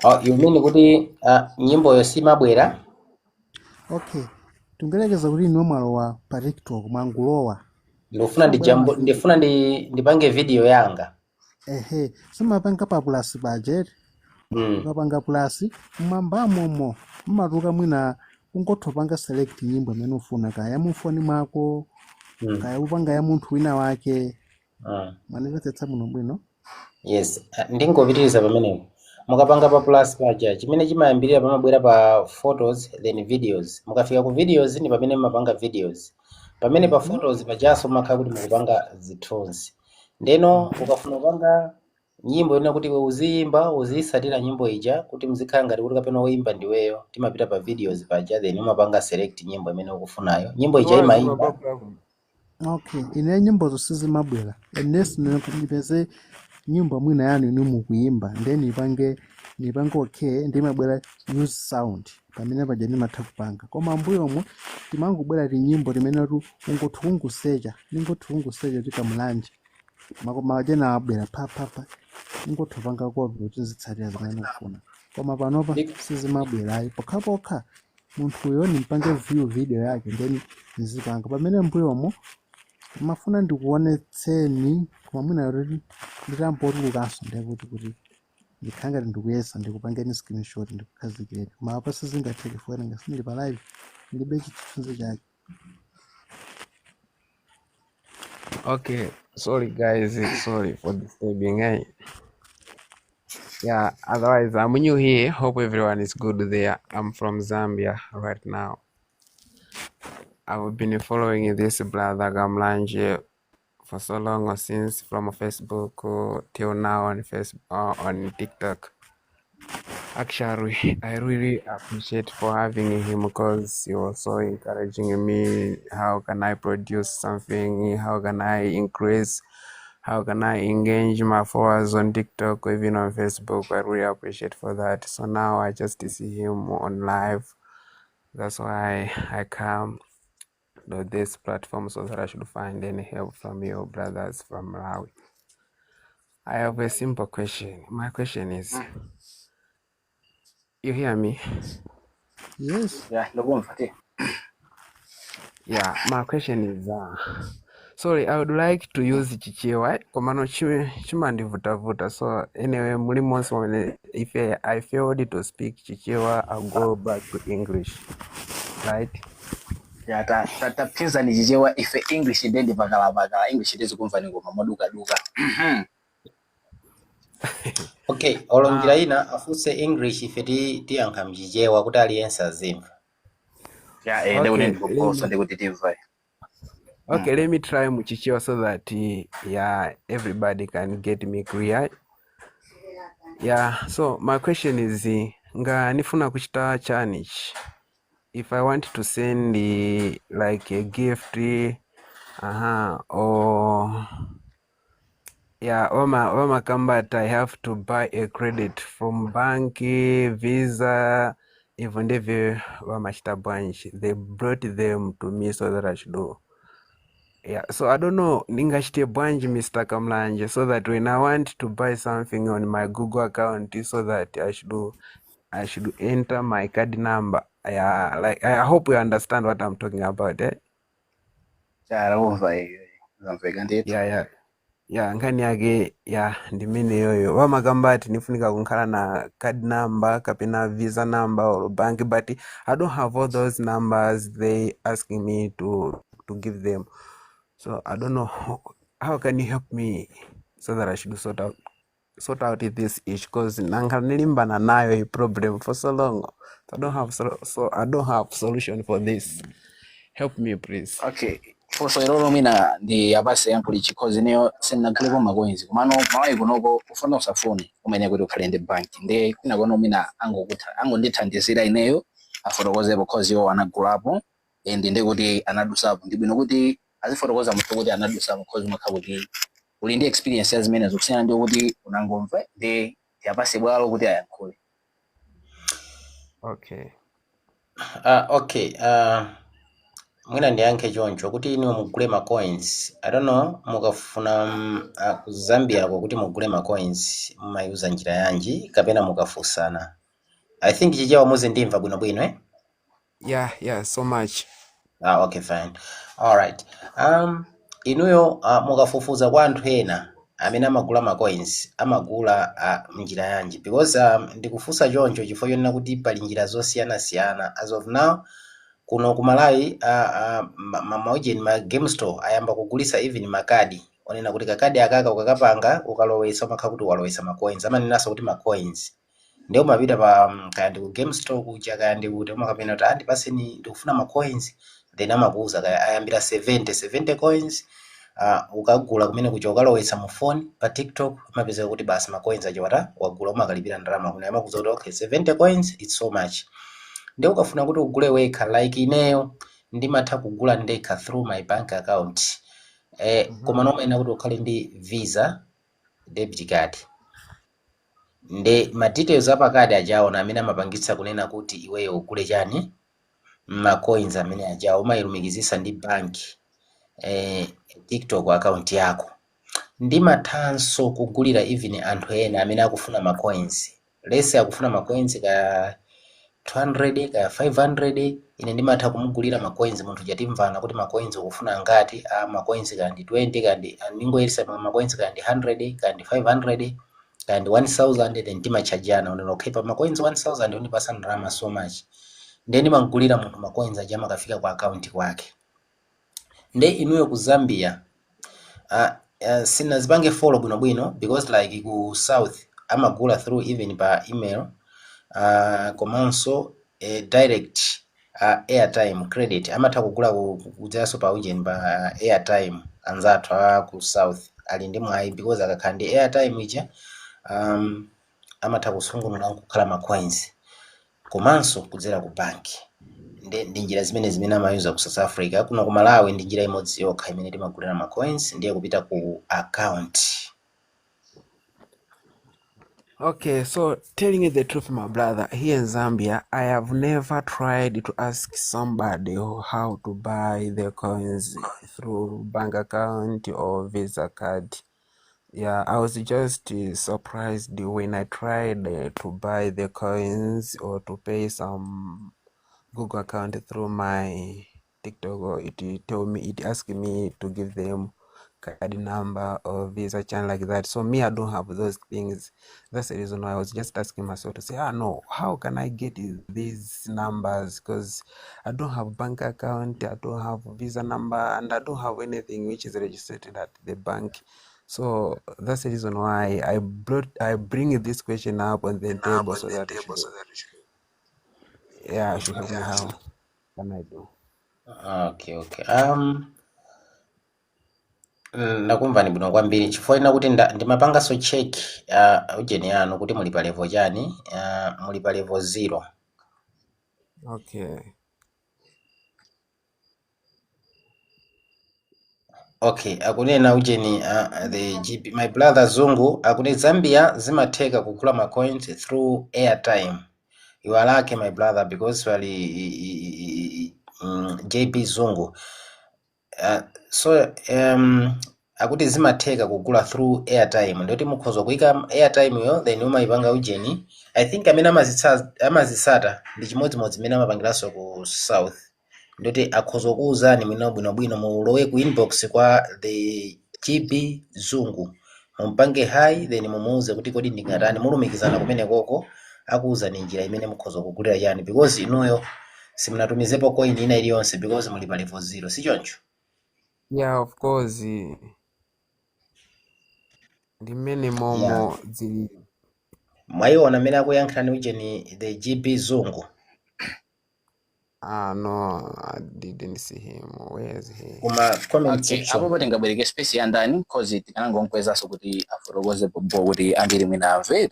[SPEAKER 8] Oh, you mean kuti nyimboyo simabwera?
[SPEAKER 9] Okay, tingelekeza kuti inu mwalowa pa TikTok, mwangulowa.
[SPEAKER 8] Ndikufuna
[SPEAKER 9] simabwera
[SPEAKER 8] ndijambo
[SPEAKER 9] mavidiyo.
[SPEAKER 8] Ndifuna ndipange video yanga.
[SPEAKER 9] Ehe, simapanga pa plus pajeti? Ukapanga plus mmwambamomo mmatuka mwina ungotha select nyimbo imene ufuna, kaya mufoni mwako, kaya upanga ya munthu wina wake. Mwanimvetsetsa muno bwino?
[SPEAKER 8] Yes, ndingopitiriza pamenepo. Mukapanga pa plus paja, chimene chimayambirira pamabwera pa photos, then videos. Mukafika ku videos ndi pamene mumapanga videos. Pamene pa photos pajanso mumakhala kuti mukupanga zithunzi. Ndeno ukafuna kupanga nyimbo ina kuti iwe uziyimba, uziyisatira nyimbo ija kuti muzikhala ngati kuti kapena woyimba ndiweyo, timapita pa videos paja, then umapanga select nyimbo imene ukufunayo. Nyimbo ija imayimba.
[SPEAKER 9] Okay, ine nyimbozo sizimabwera unless ndipeze nyimbo mwina yanu inu mukuyimba, then nipange okay, ndimabwera use sound, pamene paja ndimatha kupanga. Koma mbuyomo timangobwera tinyimbo timene tu ungotha kungusecha, ningotha kungusecha kuti Kamulanje, makoma ajena abwera pa pa pa, ungotha kupanga copy kuti zitsatira zimene ukufuna. Koma panopa sizimabwerayi, pokhapokha munthuyo nimpange view video yake, then nizipanga. Pamene mbuyomo mafuna ndikuonetseni, koma mwina kuti nditambotulukanso ndekuti kuti ndikhala ngati ndikuyesa ndikupangeni screenshot ndikukhazikireni, koma apa sizingatheke funa ngati sindili pa live, ndilibe chithunzi chake.
[SPEAKER 6] Okay, sorry guys, sorry for disturbing. Eh? Yeah, otherwise I'm new here. Hope everyone is good there. I'm from Zambia right now. I've been following this brother Kamlanje for so long, since from Facebook till now on Facebook, on TikTok. Actually, I really appreciate for having him because he was so encouraging me. How can I produce something? How can I increase? How can I engage my followers on TikTok or even on Facebook? I really appreciate for that. So now I just see him on live. That's why I come to this platform so that I should find any help from you brothers from Malawi. I have a simple question. My question is, you hear me?
[SPEAKER 9] Yes.
[SPEAKER 1] Yeah, ndikumva ti.
[SPEAKER 6] Yeah, my question is, sorry, I would like to use Chichewa, komano chimandivutavuta. So anyway, mulimonse when if I failed to speak Chichewa, I'll go back to English, right?
[SPEAKER 1] Ya, taphinzani Chichewa, ife English ndendi pakalapakala, English tizikumvani koma modukaduka.
[SPEAKER 8] Okay, olo njira
[SPEAKER 3] Ah,
[SPEAKER 8] ina afunse English, ife tiyankha mchichewa kuti aliyense azimva.
[SPEAKER 1] Ya, ndekuti
[SPEAKER 3] okay, let
[SPEAKER 1] ndikuposa
[SPEAKER 3] me
[SPEAKER 1] ndikuti timva.
[SPEAKER 3] okay, let me try muchichewa so that yeah, everybody can get me clear. Yeah, so my question is nga nifuna kuchita challenge. If I want to send like a gift, or yeah, wamakamba I have to buy a credit from bank, Visa, even if wamachita branch, they brought them to me so that I should do. Yeah, so I don't know, ningachite bwanji, Mr. Kamlanje, so that when I want to buy something on my Google account, so that I should enter my card number. Yeah, like I hope you understand what I'm talking about, eh?
[SPEAKER 1] Charakumva iyo, zamveka ndithu.
[SPEAKER 3] Yeah, nkhani yake ya ndimene yoyo wamakamba ati nifunika kunkhala na card number kapena Visa number or bank, but I don't have all those numbers they asking me to give them. So I don't know how can you help me so that I should sort out this issue, because nankhala nilimbana nayo i problem for so long. So I don't have solution for this. Help me, please.
[SPEAKER 1] Okay, funso ilolo mwina ndi apase yankho chikhozi. Ineyo sindinagulepo ma coins, komano Malawi kunoko ufuna usafune umene kuti ukhale ndi banki, ndi kwina kono mwina angondithandizira ineyo afotokozepo, 'cause iwo anagulapo and ndi kuti anadusapo. Ndi bwino kuti azifotokoza munthu kuti anadusapo, 'cause umakhala kuti uli ndi experience ya zimenezo kusiyana ndi kuti unangomva. Ndi apase bwalo kuti ayankhule.
[SPEAKER 3] Okay.
[SPEAKER 8] Okay, mwina ndiyankhe choncho kuti inu mugule ma coins, I don't know, mukafuna ku Zambia ko kuti mugule ma coins mumayuza njira yanji, kapena mukafunsana? I think Chichewa muzindimva bwinobwino, eh?
[SPEAKER 3] Yeah, so much.
[SPEAKER 8] Ah, okay, fine. Alright. Inuyo mukafufuza kwa anthu ena amene amagula ma coins, amagula mnjira yanji? Because ndikufunsa choncho chifukwa chonena kuti pali njira zosiyanasiyana. As of now kuno ku Malawi maujeni ma game store ayamba kugulisa even makadi onena kuti kakadi akaka ukakapanga, ukalowesa, umakhala kuti walowesa ma coins, amanenanso kuti ma coins. Ndiye umapita pa kaya ndi ku game store kuja, kaya ndi kuti, umakapena kuti andipaseni, ndikufuna ma coins, then amakuuza kaya ayambira 70 70 coins. Ukagula kumene kuja, ukalowetsa mu phone pa TikTok, umapezeka kuti basi ma coins aja wata wagula, umakalipira ndalama kuna, amakuuza kuti okay, 70 coins, it's so much. Ndiye ukafuna kuti ugule wekha, like ineyo ndimatha kugula ndekha through my bank account, koma nomayenera kuti ukhale ndi Visa debit card. Nde ma details apakadi ajaona amene amapangitsa kunena kuti iweyo ugule chani, ma coins amene ajawo, umayilumikizisa ndi bank, TikTok account yako. Ndimathanso kugulira even anthu ena amene akufuna ma coins, lese akufuna ma coins ka 200 kaya 500, ine ndimatha kumugulira ma coins munthu. Chatimvana kuti ma coins ukufuna ngati ma coins kandi 20, kandi ndingoyeresa ma coins kandi 100, kandi 500, kandi 1000, then timachajana unena okay, pa ma coins 1000 undipasa ndalama so much. Ndiye ndimamugulira munthu ma coins aja, amakafika kwa account kwake. Nde inuyo ku Zambia sinazipange follow bwinobwino, because like ku South amagula through even pa email, komanso direct airtime credit, amatha kugula kudzeranso pa ujeni pa airtime. Anzathu a ku South ali ndi mwayi because akakhala ndi airtime ija amatha kusungunula nkukhala ma coins, komanso kudzera ku banki. Ndi njira zimene amayuza ku South Africa. Kuno ku Malawi ndi njira imodzi yokha imene timagulira ma coins, ndiye kupita ku account.
[SPEAKER 3] Okay, so telling you the truth, my brother, here in Zambia, I have never tried to ask somebody how to buy the coins through bank account or Visa card. Yeah, I was just surprised when I tried to buy the coins or to pay some Google account through my TikTok. It told me, it asked me to give them
[SPEAKER 10] card number or Visa channel like that. So me, I don't have those things. That's the reason why I was just asking myself to say, no, how can I get these numbers? Because I don't have bank account, I don't have Visa number, and I don't have anything which is registered at the bank. So that's the reason why I bring this question up on the table so that you should, yeah, should help me. How can I do?
[SPEAKER 8] Okay. Ndakumvani bwino kwambiri chifukwa ina kuti ndimapanganso check ujeni yanu kuti muli pa level chani, muli pa level 0.
[SPEAKER 10] Okay.
[SPEAKER 8] Okay, akunena ujeni, the GB, my brother Zungu akune Zambia zimatheka kugula ma coins through airtime. You are lucky, my brother, because wali JB Zungu. So akuti zimatheka kugula through airtime, ndoti mukhoza kuyika airtime yo, then umayipanga ujeni. I think amene amazitsata ndi chimodzimodzi imene amapangiranso ku South, ndoti akhoza kuwuzani mwina bwinobwino. Mulowe ku inbox kwa the GB Zungu, mumpange hi, then mumuwuze kuti kodi ndingatani. Mulumikizana kumene koko, akuwuzani njira imene mukhoza kugulira chani, because inuyo simunatumizepo coin ina iliyonse because muli pa level 0, si choncho?
[SPEAKER 10] Yeah, of course. Ndimene momo zili.
[SPEAKER 8] Mwayiona amene akuyankhirani ujeni, the GB Zungu?
[SPEAKER 10] Ah, no, I didn't see him. Where is he?
[SPEAKER 8] Kuma comment
[SPEAKER 1] Okay,
[SPEAKER 8] section.
[SPEAKER 1] apopo tingabwereke space ya ndani, cause tikanangonkwezaso kuti afotokoze popo kuti ambiri mwina amve.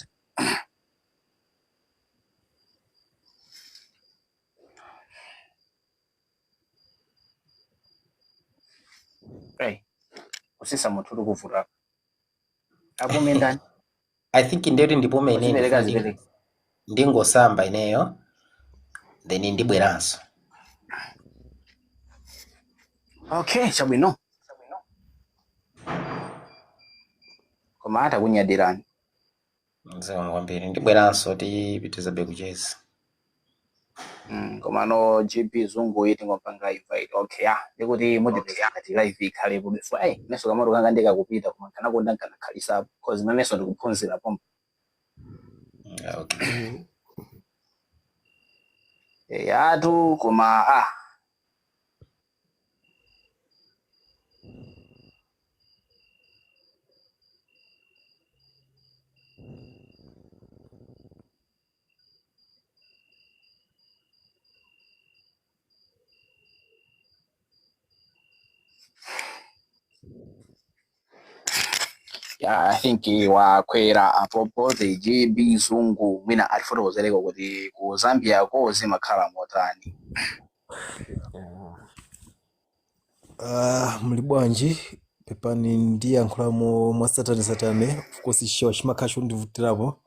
[SPEAKER 1] Hey, kusisa munthu uli kuvuta. Apume ndani?
[SPEAKER 8] I think ndeti ndipume ine.
[SPEAKER 1] Wazipereka
[SPEAKER 8] Ndifuna
[SPEAKER 1] zipereka.
[SPEAKER 8] Ndingosamba ineyo, then ndibweranso.
[SPEAKER 1] Okay, chabwino. Koma atakunyadirani.
[SPEAKER 8] Zikomo kwambiri, ndibweranso, tipitizabe kucheza.
[SPEAKER 1] Koma no GP Zungu iyi tingopanga invite. Okay, ah, ndikuti mutipeza ngati live ikhalepo before. Hey, neso kamoro kanga ndikakupita koma kanakonda nkanakhalisapo cause nanenso ndikuphunzira pompo.
[SPEAKER 8] Okay.
[SPEAKER 1] Atu koma ah yeah, I think wakwera apopo the GB Zungu, mwina atifotokozereko kuti ku Zambia ko zimakhala motani.
[SPEAKER 10] Yeah.
[SPEAKER 11] Ah, muli bwanji? Pepani, ndiyankhulamo mwa satane satane. Of course chiwa chimakhala chondivutirapo,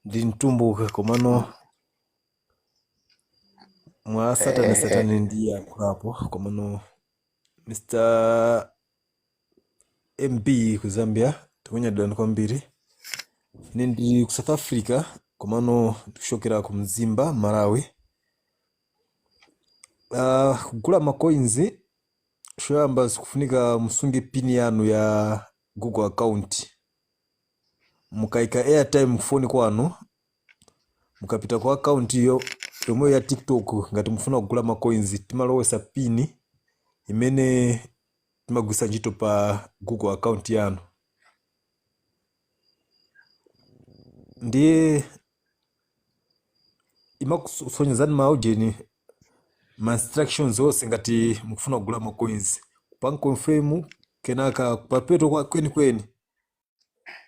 [SPEAKER 11] ndi mtumbuka, komano mwa satane satane ndiyankhulapo. Komano Mr MB ku Zambia, tikunyadilani kwambiri. Ine ndili ku South Africa, komano ndikuchokera ku Mzimba, Malawi. Kugula ma coins, choyamba zikufunika musunge PIN yanu ya Google account. Mukaika airtime kufoni kwanu, mukapita ku account yo yomwe ya TikTok, ngati mufuna kugula ma coins, timalowesa PIN imene timagwisa ntchito pa Google account yanu. Ndiye imakusonyezani maujeni, ma instructions onse ngati mukufuna kugula ma coins, kupanga confirm, kenaka kupapeto kwa kwenikweni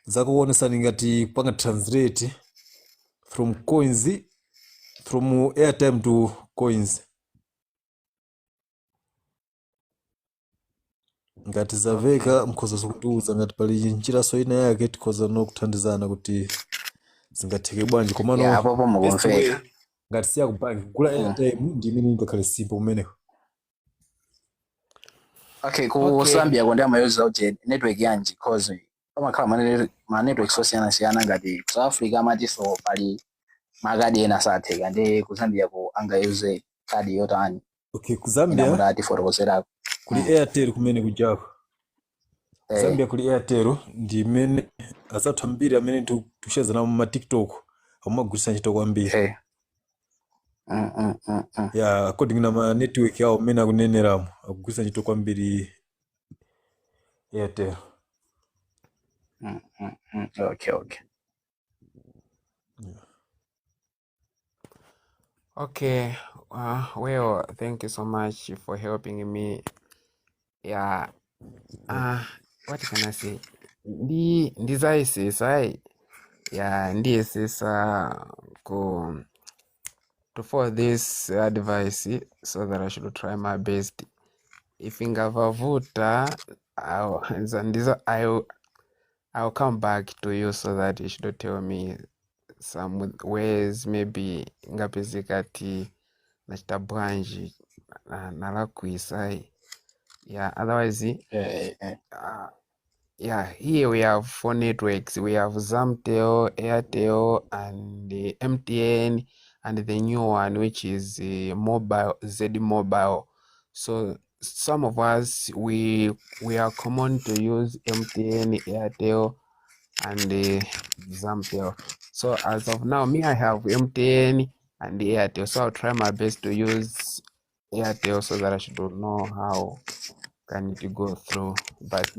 [SPEAKER 11] zakuonesani ngati kupanga translate from coins, from airtime to coins. Ngati zamveka, mukhoza kutiuza ngati pali njiraso ina yake, tikhoza no kuthandizana kuti zingatheke bwanji. Komano
[SPEAKER 1] Yeah, apopo
[SPEAKER 11] best way,
[SPEAKER 1] mukumveka.
[SPEAKER 11] ngati siya ku bank, kugula airtime ndi imene ingakhale simple kumeneko.
[SPEAKER 1] Okay, ku Zambia ko ndi amayuza uche network yanji? Cause pamakhala ma networks osiyana-siyana. Ngati ku South Africa amatinso pali makadi ena satheka, ndi ku Zambia ko angayuze kadi yotani?
[SPEAKER 11] Okay, ku
[SPEAKER 1] Ina
[SPEAKER 11] Zambia
[SPEAKER 1] mutati fotokozerako.
[SPEAKER 11] kuli Airtel kumene kujako. Zambia kuli Airtel, ndi imene azathu ambiri amene tikucheza nawo ma TikTok amagwiritsa ntchito kwambiri. Yeah, according na ma network yawo amene akuneneramo, akugwiritsa ntchito kwambiri Airtel.
[SPEAKER 1] Okay.
[SPEAKER 11] Yeah.
[SPEAKER 10] Okay, well, thank you so much for helping me. Yeah, what can I say? Ndizayesesa, yeah, ndiyesesa ku to follow this advice so that I should try my best. If ingavavuta, I'll come back to you so that you should tell me some ways, maybe ingapezeka ti nachita bwanji nalakwisa. Yeah, otherwise, yeah, here we have four networks. We have Zamtel, Airtel, and the MTN, and the new one, which is mobile Z Mobile. So some of us, we are common to use MTN, Airtel, and Zamtel. So as of now, me, I have MTN and Airtel. So I'll try my best to use Airtel so that I should know how can it go through. But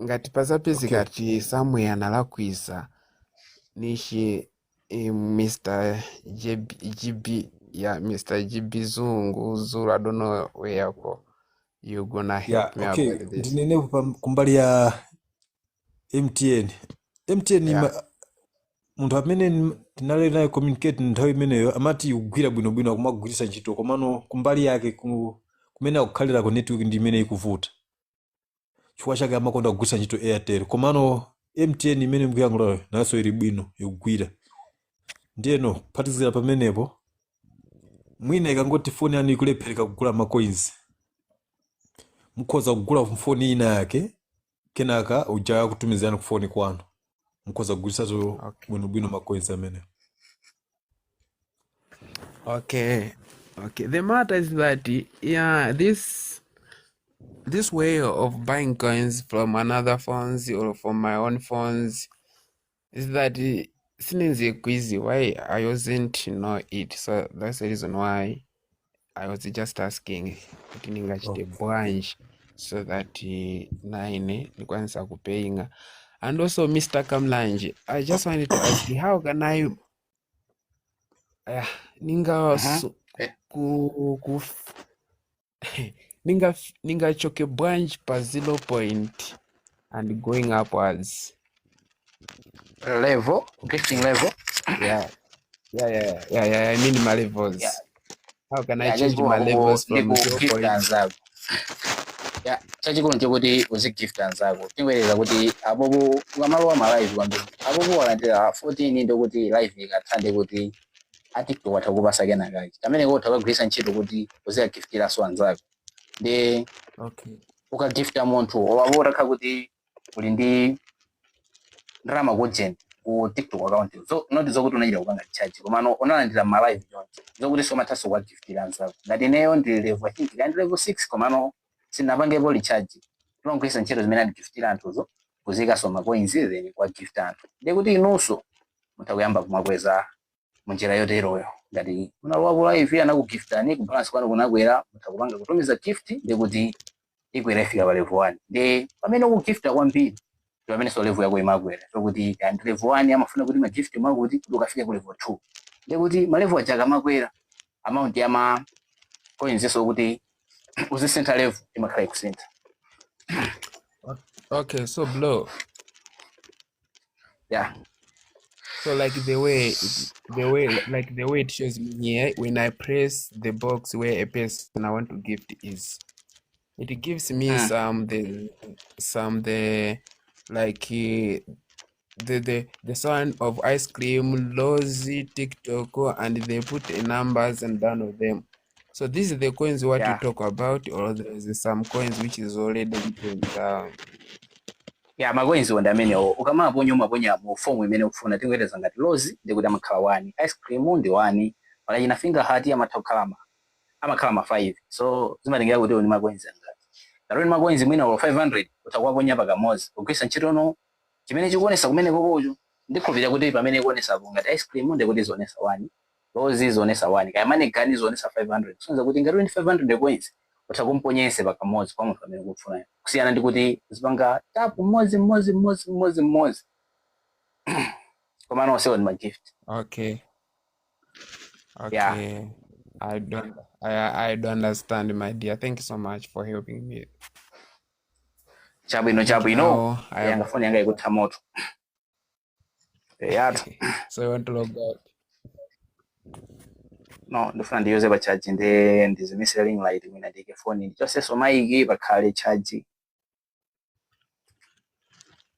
[SPEAKER 10] ngati pasapezeka ti somewhere nalakwisa, nishi Mr. JB, GB, yeah, Mr. GB Zungu Zulu, I don't know where ko you gonna help me about this.
[SPEAKER 11] Ndinene kumbali ya MTN. MTN munthu amene tinali naye communicate nthawi imeneyo amati ikugwira bwinobwino, akumagwiritsa ntchito, komano kumbali yake kumene akukhalira ku network ndi imene ikuvuta, chifukwa chake amakonda kugwiritsa ntchito Airtel. Komano MTN imene mukuyankhulayo nayonso ili bwino, ikugwira. Ndiyeno kuphatikizira pamenepo, mwina ikangoti foni yanu ikulephereka kugula ma coins, mukhoza kugula foni ina yake, kenaka uja akutumizirani ku foni kwanu, mukhoza kugwiritsanso bwinobwino ma coins amene.
[SPEAKER 10] Okay. The matter is that, yeah, this way of buying coins from another phones or from my own phones is that since quizy why I wasn't know it. So that's the reason why I was just asking kuti ndingachite bwanji so that naine ndikwanisa kupayinga. And also, Mr. Kamlanji, I just wanted to ask you, how can I ninga ku ningachoke bwanji pa 0 point and going upwards?
[SPEAKER 1] Level, gifting level.
[SPEAKER 10] Yeah, I mean my levels. How can I change
[SPEAKER 1] chachikulu
[SPEAKER 10] my levels from
[SPEAKER 1] ndiku
[SPEAKER 10] 0
[SPEAKER 1] gift
[SPEAKER 10] point?
[SPEAKER 1] anzako. Yeah, chachikulu nchokuti uzigift anzako. Tingoyereza kuti apopo ukamalowa ma live kwambiri, apopo walandira 14, ndikuti live ikatha, ndikuti a TikTok atha kupasa kenakake kamene kotha kukagwiritsa ntchito kuti uzikagiftiranso anzako. Ndi ukagifta munthu, owapo utakha kuti uli ndi ndalama kujeni ku TikTok account, so not zokuti unachita kupanga charge, komano unalandira ma live choncho, zokuti somathanso kuwagiftira anzako. Ngati ineyo ndili level, I think ndi level 6, komano sinapangepo recharge, timagwiritsa ntchito zimene andigiftira anthuzo kuzikaso ma coins, then kuwagifta anthu. Ndikuti inunso mutha kuyamba kumakweza munjira yoteroyo. Ngati munalowa live, anakugiftani, ku balance kwanu kunakwera, mutha kupanga kutumiza gift, ndikuti ikwera ifika pa level 1. Ndi pamene ukugifta kwambiri ndi pamene so level yako imakwera. So kuti kandi level 1 amafuna kuti ma gift mwakuti kuti ukafike ku level 2, ndikuti ma level aja akamakwera, amount ya ma coins, so kuti uzisintha level, imakhala ikusintha.
[SPEAKER 10] Okay, so blow.
[SPEAKER 1] Yeah.
[SPEAKER 10] So like the way it shows me here, when I press the box where a person I want to gift is, it gives me some the like the sound of ice cream, Lozi, TikTok, and they put the numbers and down of them. So this is the coins what you talk about, or there's some coins which is already written down?
[SPEAKER 1] Yeah, ma coins ndi amenewo. Ukamaponya, umaponya mu form imene ukufuna. Tingoyereza ngati Lozi, ndikuti amakhala 1, ice cream ndi 1, pala china finger heart amatha kukhala ma amakhala ma 5. So zimatengera kuti uli ma coins angati. Ngati uli ma coins mwina olo 500, utha kuwaponya pakamodzi kugwiritsa ntchito no chimene chikuonesa kumene kokocho. Ndikhulupirira kuti pamene ikuonesapo ngati ice cream, ndikuti zionesa 1, rose zionesa 1, kaya money gun zionesa 500, kusonyeza kuti ngati uli ndi 500 coins, utha kumponyese pakamodzi kwa munthu amene ukufunayo, kusiyana ndi kuti zipanga tap mmodzi mmodzi mmodzi mmodzi mmodzi. Koma nonsewo ndi ma gift.
[SPEAKER 10] Okay.
[SPEAKER 1] Yeah.
[SPEAKER 10] Okay. I don't understand, my dear. Thank you so much for helping me.
[SPEAKER 1] Chabwino, chabwino.
[SPEAKER 10] Now I have
[SPEAKER 1] Yanga foni yanga ikutha moto yathu.
[SPEAKER 10] So you want to log out?
[SPEAKER 1] No, ndifuna ndiyuze pa charge, ndi ndizimisire ring light, mwina ndike foni ndichonsenso mic pakhale charge.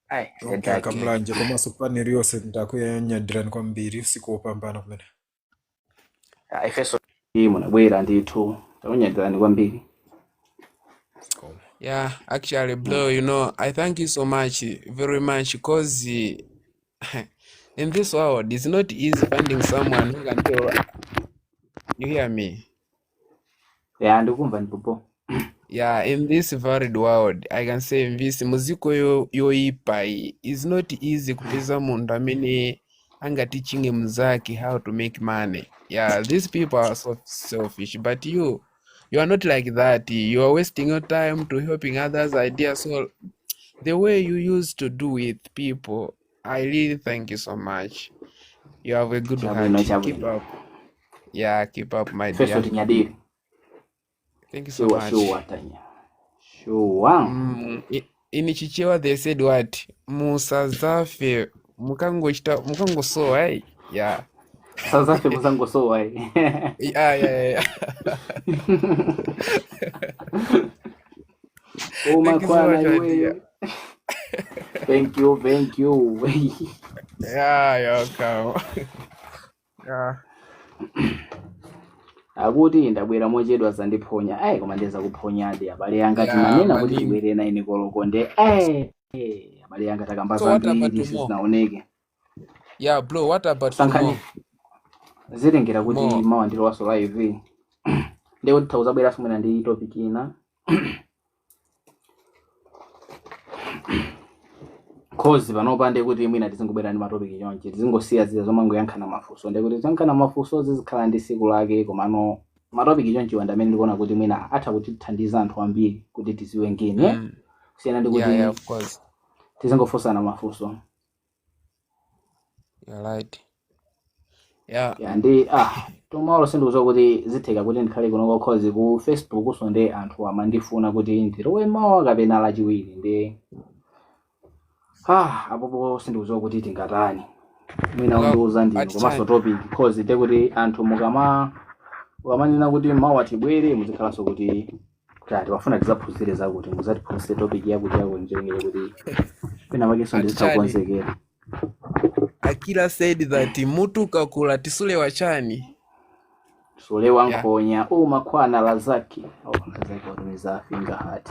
[SPEAKER 1] Ai.
[SPEAKER 11] Okay.
[SPEAKER 1] Ndaki.
[SPEAKER 11] Akamlanje komanso panel yonse, ndakuyanyadirani kwambiri. Usiku wopambana kumene.
[SPEAKER 1] Ifeso munabwera ndithu, takunyadirani kwambiri.
[SPEAKER 11] Koma.
[SPEAKER 10] Yeah, actually, bro, I thank you so much, very much, because in this world, it's not easy finding someone who can tell. You hear me?
[SPEAKER 1] Yeah, ndikumva ndipopo.
[SPEAKER 10] Yeah, in this varied world, I can say in this muziko yoipa iyi, it's not easy kupeza munthu amene angatichinge mzake how to make money. Yeah, these people are so selfish, but you are not like that. You are wasting your time to helping others ideas. So the way you used to do with people, I really thank you so much. You have a good
[SPEAKER 1] Chabwino.
[SPEAKER 10] heart. Keep
[SPEAKER 1] Chabwino.
[SPEAKER 10] up. Yeah, keep up, my
[SPEAKER 1] Ifeso
[SPEAKER 10] dear.
[SPEAKER 1] tinyadire.
[SPEAKER 10] Thank you so
[SPEAKER 1] Sure.
[SPEAKER 10] much.
[SPEAKER 1] Sure, tanya sure.
[SPEAKER 10] In Chichewa they said what? Musazafe mukangochita mukangosowa, eh? Yeah.
[SPEAKER 1] Sazafe muzangosowa.
[SPEAKER 10] Yeah. Thank you so
[SPEAKER 1] Umakwana
[SPEAKER 10] much, my dear.
[SPEAKER 1] iweyo. Thank you, thank you.
[SPEAKER 10] Yeah, you're welcome. Yeah.
[SPEAKER 1] Akuti ndabwera mochedwa, zandiphonya. Ayi, koma ndiza kuphonyadi abale yanga.
[SPEAKER 10] Yeah,
[SPEAKER 1] Timanena kuti
[SPEAKER 10] maningi.
[SPEAKER 1] tibwere 9 koloko, nde eh abale yanga takamba
[SPEAKER 10] So what about
[SPEAKER 1] zambiri
[SPEAKER 10] tomorrow?
[SPEAKER 1] sizinaoneke.
[SPEAKER 10] Yeah, bro, what about
[SPEAKER 1] Sankhani.
[SPEAKER 10] tomorrow?
[SPEAKER 1] Zitengera kuti
[SPEAKER 10] More.
[SPEAKER 1] mawa ndilowaso live, ndiye kuti thauzabweranso mwina ndi topic ina, 'cause panopa ndiye kuti mwina tizingobwera ndi ma topic chonchi, tizingosiya zija zomangoyankhana mafunso. Ndiye kuti tiyankhana mafunso zizikhala ndi siku lake, komano ma topic chonchiwa ndi amene ndikuona kuti mwina atha kutithandiza anthu ambiri kuti tiziwe ngini, kusiyana ndi
[SPEAKER 10] Yeah,
[SPEAKER 1] kuti
[SPEAKER 10] of course.
[SPEAKER 1] tizingofunsana mafunso.
[SPEAKER 10] You're right. Yeah.
[SPEAKER 1] Yeah, ndi tomorrow sindikudziwa kuti zitheka kuti ndikhale kuno, 'cause ku Facebook so ndi anthu amandifuna kuti ndilowe mawa kapena Lachiwiri, ndi apopo sindikudziwa kuti tingatani. Mwina
[SPEAKER 10] Well,
[SPEAKER 1] undiuza ndinu
[SPEAKER 10] at
[SPEAKER 1] komanso
[SPEAKER 10] time.
[SPEAKER 1] topic, 'cause ndiye kuti anthu mukama ukamanena kuti mawa tibwere, muzikhalanso kuti ati wafuna tizaphunzire zakuti, muzatiphunzire topic yakuti yakuti, njelengere kuti pena pakenso
[SPEAKER 10] At
[SPEAKER 1] ndizitha
[SPEAKER 10] chani.
[SPEAKER 1] kukonzekera.
[SPEAKER 10] Akira said that mutu ukakula tisulewa chani.
[SPEAKER 1] Sulewa nkhonya. Umakwana Lazaki. Oh, Lazaki watumiza finger heart.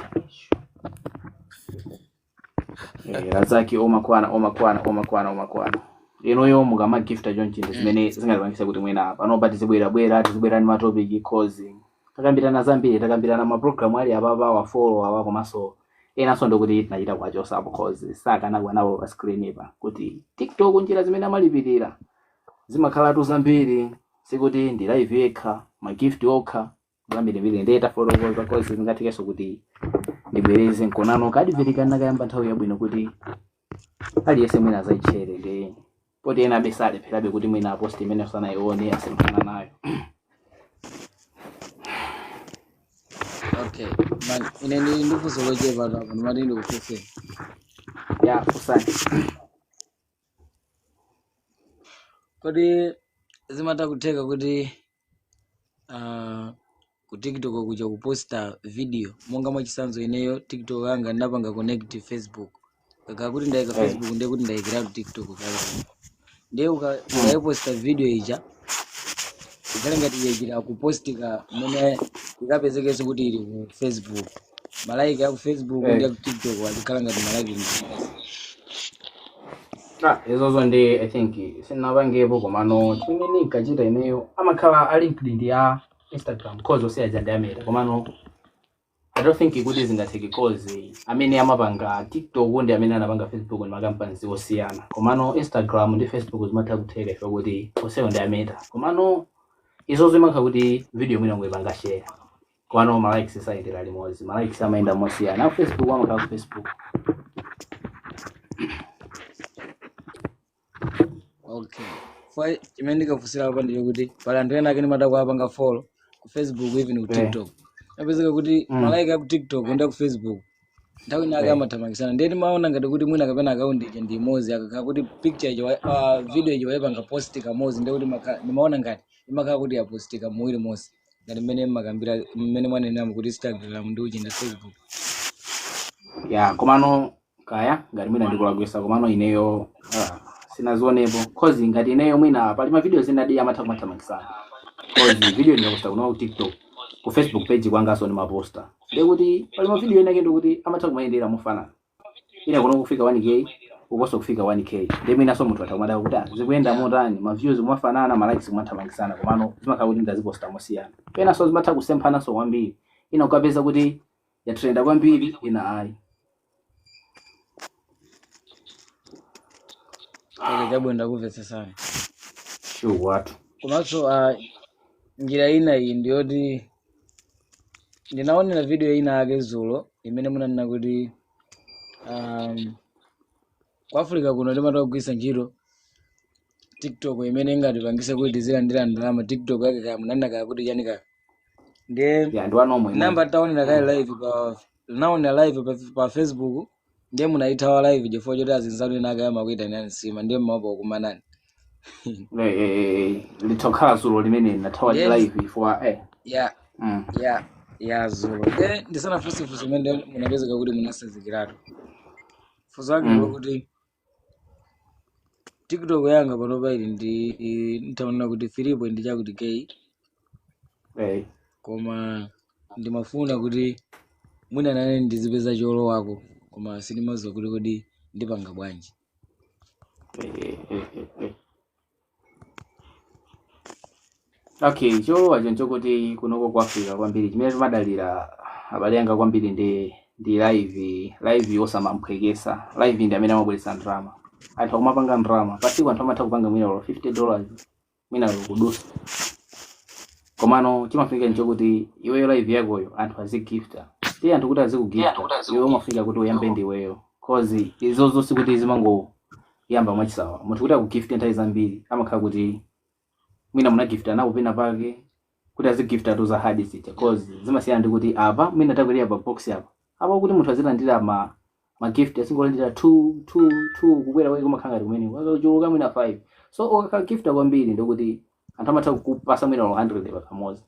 [SPEAKER 1] Eh, Lazaki, umakwana, umakwana, umakwana, umakwana. Inuyo mukamagifta chonchi ndi zimene zingatipangisa kuti mwina panopa tizibwerabwera, tizibwera ndi ma topic, 'cause takambirana zambiri, takambirana mapulogalamu ali apapa wa follow awa, komanso enanso ndikuti tinachita kwachosapo 'cause sakanakwa pa screen pa kuti TikTok njira zimene amalipirira zimakhalatu zambiri, sikuti ndi live yekha, ma gift okha, zambirimbiri. Ndiye tafotokoza, 'cause zingathikenso kuti ndibwereze nkonano kadivetikana kayamba nthawi yabwino kuti aliyense mwina azayitchere, ndi poti ena abe salepherabe kuti mwina post imene sanayione asemphana nayo.
[SPEAKER 12] Okay, man, ine ndili ndi funso lochepa apo, ndimati ndikufunseni.
[SPEAKER 1] Yeah, funsani.
[SPEAKER 12] Kodi zimatha kutheka kuti ku TikTok kuja kuposta video, monga mwachitsanzo ineyo TikTok yanga ndinapanga connect Facebook, kakhala kuti ndayika Facebook, ndiye kuti ndayikiratu TikTok kale, ndiye ukayiposta video ija, ikhale ngati yachita kupostika mmene ikapezekenso kuti ili ku Facebook, ma like aku Facebook ndi aku TikTok azikhala ngati ma like ndi
[SPEAKER 1] Ah, izozo ndi I think sinapangepo, komano chimene ndinkachita ineyo, amakhala a linked ndi a Instagram, 'cause onse aja ndi a Meta, komano I don't think kuti zingatheke, 'cause amene amapanga TikTok ndi amene anapanga Facebook ndi makampani osiyana. Komano Instagram ndi Facebook zimatha kutheka ife kuti onsewo ndi a Meta. Komano izo zimakhala kuti video mwina ngoipanga share, komano ma likes sayendera limodzi, ma likes amayenda mosiyana. A Facebook amakhala ku Facebook.
[SPEAKER 12] Okay, fa chimene ndikafunsira apa ndiyo kuti pali anthu ena ake ndimata kuwapanga follow ku Facebook, even ku TikTok, apezeka kuti ma like aku TikTok ndi aku Facebook nthawi inake amathamangitsana. Ndiye timaona ngati kuti mwina kapena account ija ndi imodzi, akakhala kuti picture ija video ija wayipanga post kamodzi, ndiye kuti ndimaona ngati imakhala kuti yapostika muwiri monse, ngati mmene mmakambira, mmene mwanenamo kuti Instagram ndi uchi ndi Facebook.
[SPEAKER 1] Ya, komano kaya ngati mwina ndikulakwisa, komano ineyo sinazionepo, 'cause ngati ineyo mwina pali ma videos ena adi amatha kumathamangitsana, 'cause video ndikaposta kuno ku TikTok, ku Facebook page kwangaso ndimaposta, ndekuti pali ma video ena ake ndikuti amatha kumayendera mofanana, ina kuno kufika 1K, ukoso kufika 1K. Ndi mwinaso munthu atha kumada kuti, "Ah, zikuyenda motani? Ma views kumafanana, ma likes kumathamangitsana," komano zimakhala kuti ndaziposta mosiyana. Penaso zimatha kusemphanaso kwambiri, ina ukapeza kuti yatrenda kwambiri, ina ayi.
[SPEAKER 12] Okay, chabwino, ndakumvetsesani.
[SPEAKER 1] Sure, watu.
[SPEAKER 12] Komanso njira ina iyi ndiyoti ndinaonera video ina yake zulo imene munanena kuti ku Africa kuno timata kugwiritsa ntchito TikTok imene ingatipangise kuti tizilandira ndalama. TikTok yake kaya munanena kaya kuti chani kaya, ndiye
[SPEAKER 1] Ya, ndi wanomwe
[SPEAKER 12] namba
[SPEAKER 1] imwe.
[SPEAKER 12] taonera kale live pa, naonera live pa Facebook, ndiye munayithawa live chifukwa choti azinzanu ena ake amakuyitanirani nsima, ndiye mmaopa kukumanani.
[SPEAKER 1] Litokhala zulo limene nathawa
[SPEAKER 12] Ndiye
[SPEAKER 1] live for
[SPEAKER 12] ya. Ya, zulo. Ndiye ndisanafunsefunse imene munapezeka kuti munasazikiratu, funso lake ndilo TikTok yanga panopa ili ndi, ntaona kuti 3 point chakuti k, koma ndimafuna kuti mwina nane ndizipeza cholowako, koma sindimadziwa kuti kodi ndipanga bwanji.
[SPEAKER 1] Okay, cholowa choncho kuti kunoko ku Africa kwambiri chimene timadalira, abale anga, kwambiri ndi live. Live osamamphwekesa, live ndi amene amabweretsa ndalama. Anthu akumapanga ndalama pasiku, anthu amatha kupanga mwina olo $50, mwina olo kudusa. Komano chimafunika nchokuti iweyo live yakoyo anthu azigifta. Ti anthu kuti azikugifta iwe, umafunika kuti uyambe ndi iweyo, 'cause izozo sikuti zimangoyamba mwachisawa. Munthu kuti akugifte, nthawi zambiri amakhala kuti mwina munagifta nawo pena pake, kuti azigifta tu za hard zija, 'cause zimasiyana ndi kuti apa mwina takwirira pa box apa apa kuti munthu azilandira ma gift, azingolandira 2 2 2, kukwera kwake kumakhala ngati kumene akachuluka mwina 5. So ukakhala gifta kwambiri, ndikuti anthu amatha kukupasa mwina 100 pakamodzi,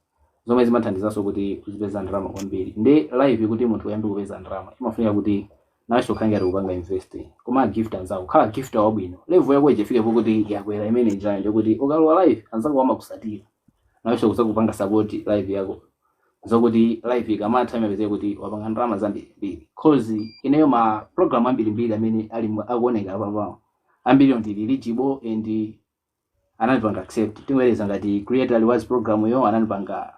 [SPEAKER 1] zomwe zimathandizanso kuti uzipeza ndalama kwambiri. Ndi live, kuti munthu uyambe kupeza ndalama, imafunika kuti nawenso ukhale ngati kupanga invest koma gift anzako, khala gifter wabwino, level yako ichifike pokuti yakwera imene ijayo, ndikuti ukalowa live anzako amakusatira, nawenso kuzakupanga support live yako, zokuti live ikamatha imapezeka kuti wapanga ndalama zambirimbiri. 'Cause ineyo ma program ambirimbiri amene ali akuoneka apapawo, ambiri ndili eligible and anandipanga accept. Tingoyerekeza ngati Creator Rewards program yo, anandipanga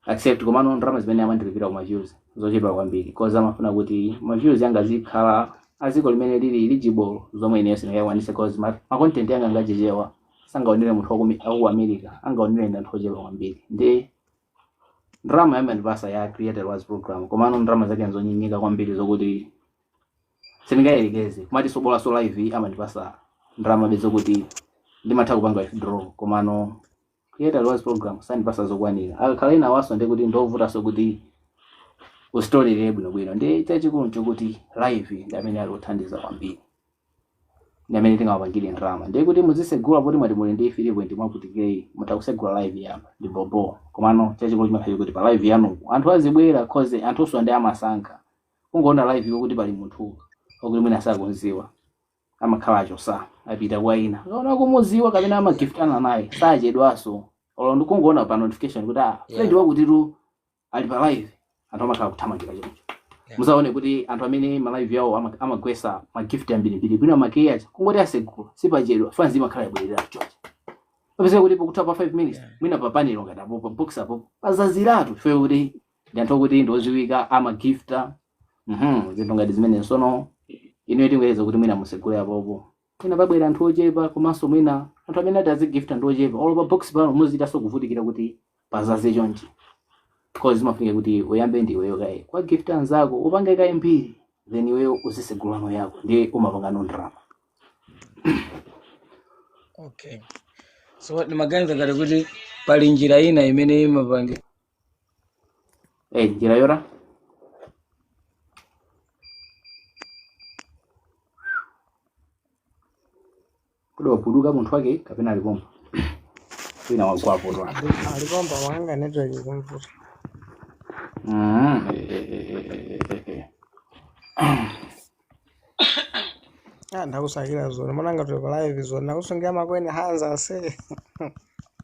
[SPEAKER 1] accept, komano ndalama zimene amandilipira ku ma views zochepa kwambiri, 'cause amafuna kuti ma views yanga azikhala aziko limene lili eligible, zomwe ineyo sindingayikwanise, 'cause ma content yanga ngachichewa sangaonere munthu waku America, angaonere ndi anthu ochepa kwambiri. Ndi ndalama yamandipasa ya Creator Rewards program, komano ndalama zake nzonyinyika kwambiri zokuti sindingayerekeze. Kumati sobola so live amandipasa ndalama zokuti ndimatha kupanga withdraw, komano Creator Rewards program sandipasa zokwanira. Akakhala ina waso ndikuti ndovutanso kuti usitolere bwinobwino. Ndi chachikulu nchokuti live ndi amene ali kuthandiza kwambiri, ndi amene tingawapangire ndalama. Ndiye kuti muzisegula, poti mwati muli ndi 3 point mwakuti k, mutha kusegula live yapa ndi bobo. Komano chachikulu chimakhala kuti pa live yanuku anthu azibwera, 'cause anthunso ndi amasankha kungoona live yokuti pali munthu okuti mwina sakunziwa, amakhala achosa apita kwa ina. Akaona kumuziwa kapena amagiftana naye, sachedwaso, olo ndikungoona pa notification kuti, ah, friend wakutitu ali pa live, anthu amakhala kuthamangira choncho. Muzaone kuti anthu amene ma live yawo amagwesa ma gift ambirimbiri kwina makeya, kungoti asegula sipachedwa, fans imakhala yabwerera choncho. Apezeka kuti pokutha pa 5 minutes, mwina pa panel ngati apo, pa box apo pazaziratu, ife kuti Ndi anthu okuti ndi oziwika amagifta, zinthu ngati zimene. Sono inuyo tingoyeza kuti mwina musegule apopo, mwina pabwera anthu ochepa, komanso mwina anthu amene ati azigifta ndi ochepa. Olo pa box pano muzitanso kuvutikira kuti pazaze chonchi, cause zimafunika kuti uyambe ndi iweyo kaye kwa gift anzako, upange kaye mbiri, then iweyo uzisegulano yako, ndiye umapangano ndalama.
[SPEAKER 12] Okay, so ndimaganiza ngati kuti pali njira ina imene imapange
[SPEAKER 1] Njira yora kuti wapuduka munthu wake kapena alipomba wina wagwapo twa.
[SPEAKER 3] Alipomba wanga, network ikumvuta.
[SPEAKER 1] Mm, eh, eh, eh, eh, eh, eh.
[SPEAKER 3] Ah, ndakusakira zona monanga tuli pa live zona ndakusungira makweni hanza ase.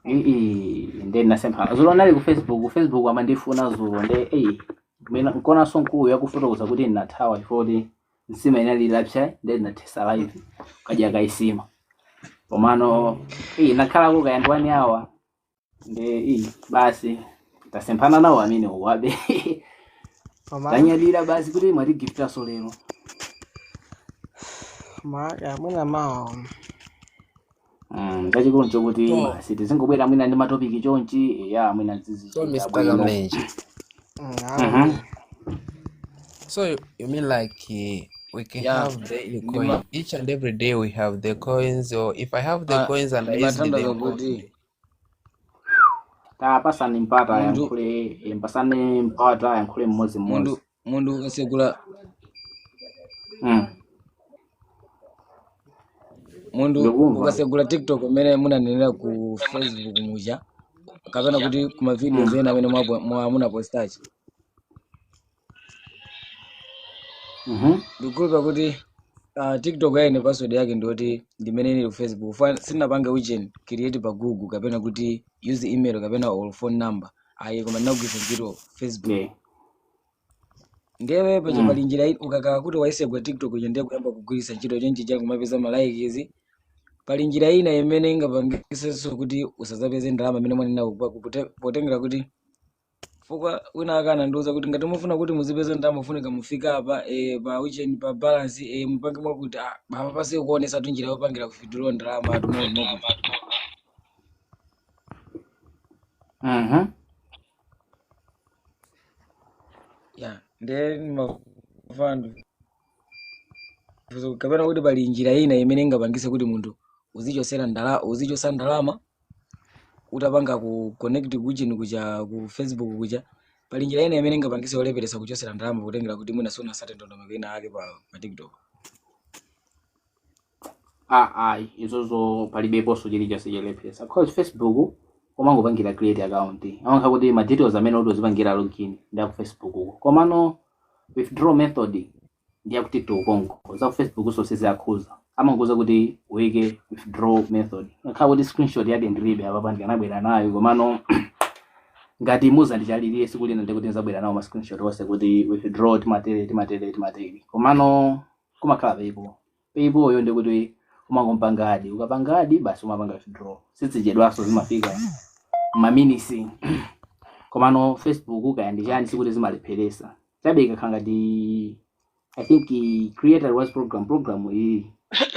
[SPEAKER 1] Ii, nde nasempha zulo nali ku Facebook, ku Facebook amandifuna zulo, nde eyi mina nkonanso nkulu yakufotokoza kuti ndinathawa chifukwa kuti nsima inali lapsa, nde ndinathesa live kadya kaisima. Komano eyi nakhalako kayandwani awa, nde eyi basi tasemphana nawo amene uwabe.
[SPEAKER 3] Koma
[SPEAKER 1] tanyadira basi kuti mwatigiftaso lero.
[SPEAKER 3] Maka mwina mawa.
[SPEAKER 1] Chachikulu nchokuti
[SPEAKER 10] So,
[SPEAKER 1] basi tizingobwera mwina ndi matopiki chonchi ya mwina
[SPEAKER 10] so
[SPEAKER 1] zizichita
[SPEAKER 10] Mr.
[SPEAKER 1] bwino.
[SPEAKER 10] Kamlenje.
[SPEAKER 3] Alo.
[SPEAKER 10] So you mean like we can
[SPEAKER 12] ya
[SPEAKER 10] have daily
[SPEAKER 12] ndima
[SPEAKER 10] coin each and every day we have the coins, or if I have the coins and I used
[SPEAKER 12] ndimatanthauza
[SPEAKER 10] them all
[SPEAKER 12] kuti
[SPEAKER 10] today.
[SPEAKER 1] Tapasani mpata
[SPEAKER 12] munthu
[SPEAKER 1] ayankhule, mpasani mpata ayankhule mmodzi
[SPEAKER 12] munthu
[SPEAKER 1] mmodzi.
[SPEAKER 12] Munthu ukasegula munthu
[SPEAKER 1] Ndikumva.
[SPEAKER 12] Ukasegula TikTok imene munanenera ku Facebook muja, kapena kuti kuma videos ena amene munapostachi, ndikukhulupira kuti TikTok yaine password yake ndiyoti ndimene ili ku Facebook. Sindinapange ujeni create pa Google kapena kuti use email kapena or phone number, ayi, koma ndinagwiritsa ntchito Facebook. Ndiye paja pali njira ukakhala kuti waisegula TikTok ija, ndiye kuyamba kugwiritsa ntchito chonchi cha kumapeza ma likes, pali njira ina imene ingapangisenso kuti usadzapeze ndalama imene mwanena potengera kuti fukwa wina akana ndiuza kuti ngati mufuna kuti muzipeza ndalama mufunika mufika apa pa ucheni pa balance, mupange mwakuti apa pasi kuonesa tu njira yopangira kufidula ndalama atu mwakuti. Ya, ndiye mafana kapena kuti pali njira ina imene ingapangise kuti munthu uzichosera ndalama, uzichosa ndalama utapanga ku connect kuchini kucha ku Facebook kucha, pali njira ina imene ingapangise kuleperesa kuchosera ndalama kutengera kuti mwina sunasate ndondomeko ina ake pa TikTok?
[SPEAKER 1] Ah, ayi, izozo palibeponso chilichonse cholepheresa, cause Facebook umangopangira create account, amakhala kuti ma details amene kuti uzipangira login ndi aku Facebook uko, komano withdraw method ndi yaku TikTok konko. Za ku Facebook so sizakhuza, amangoza kuti uyike withdraw method. Akhala kuti screenshot yake ndilibe apa, ndikanabwera nayo, komano ngati muzandichalirire siku lina ndikuti ndizabwera nawo ma screenshot onse kuti withdraw timatere, timatere, timatere. Komano kumakhala PayPal, PayPal yo ndikuti umangompanga add, ukapanga add basi umapanga withdraw, sizichedwaso, zimafika maminisi. Komano Facebook kaya ndi chani, sikuti zimalepheresa, chabe ikakhala ngati I think creator was program iyi.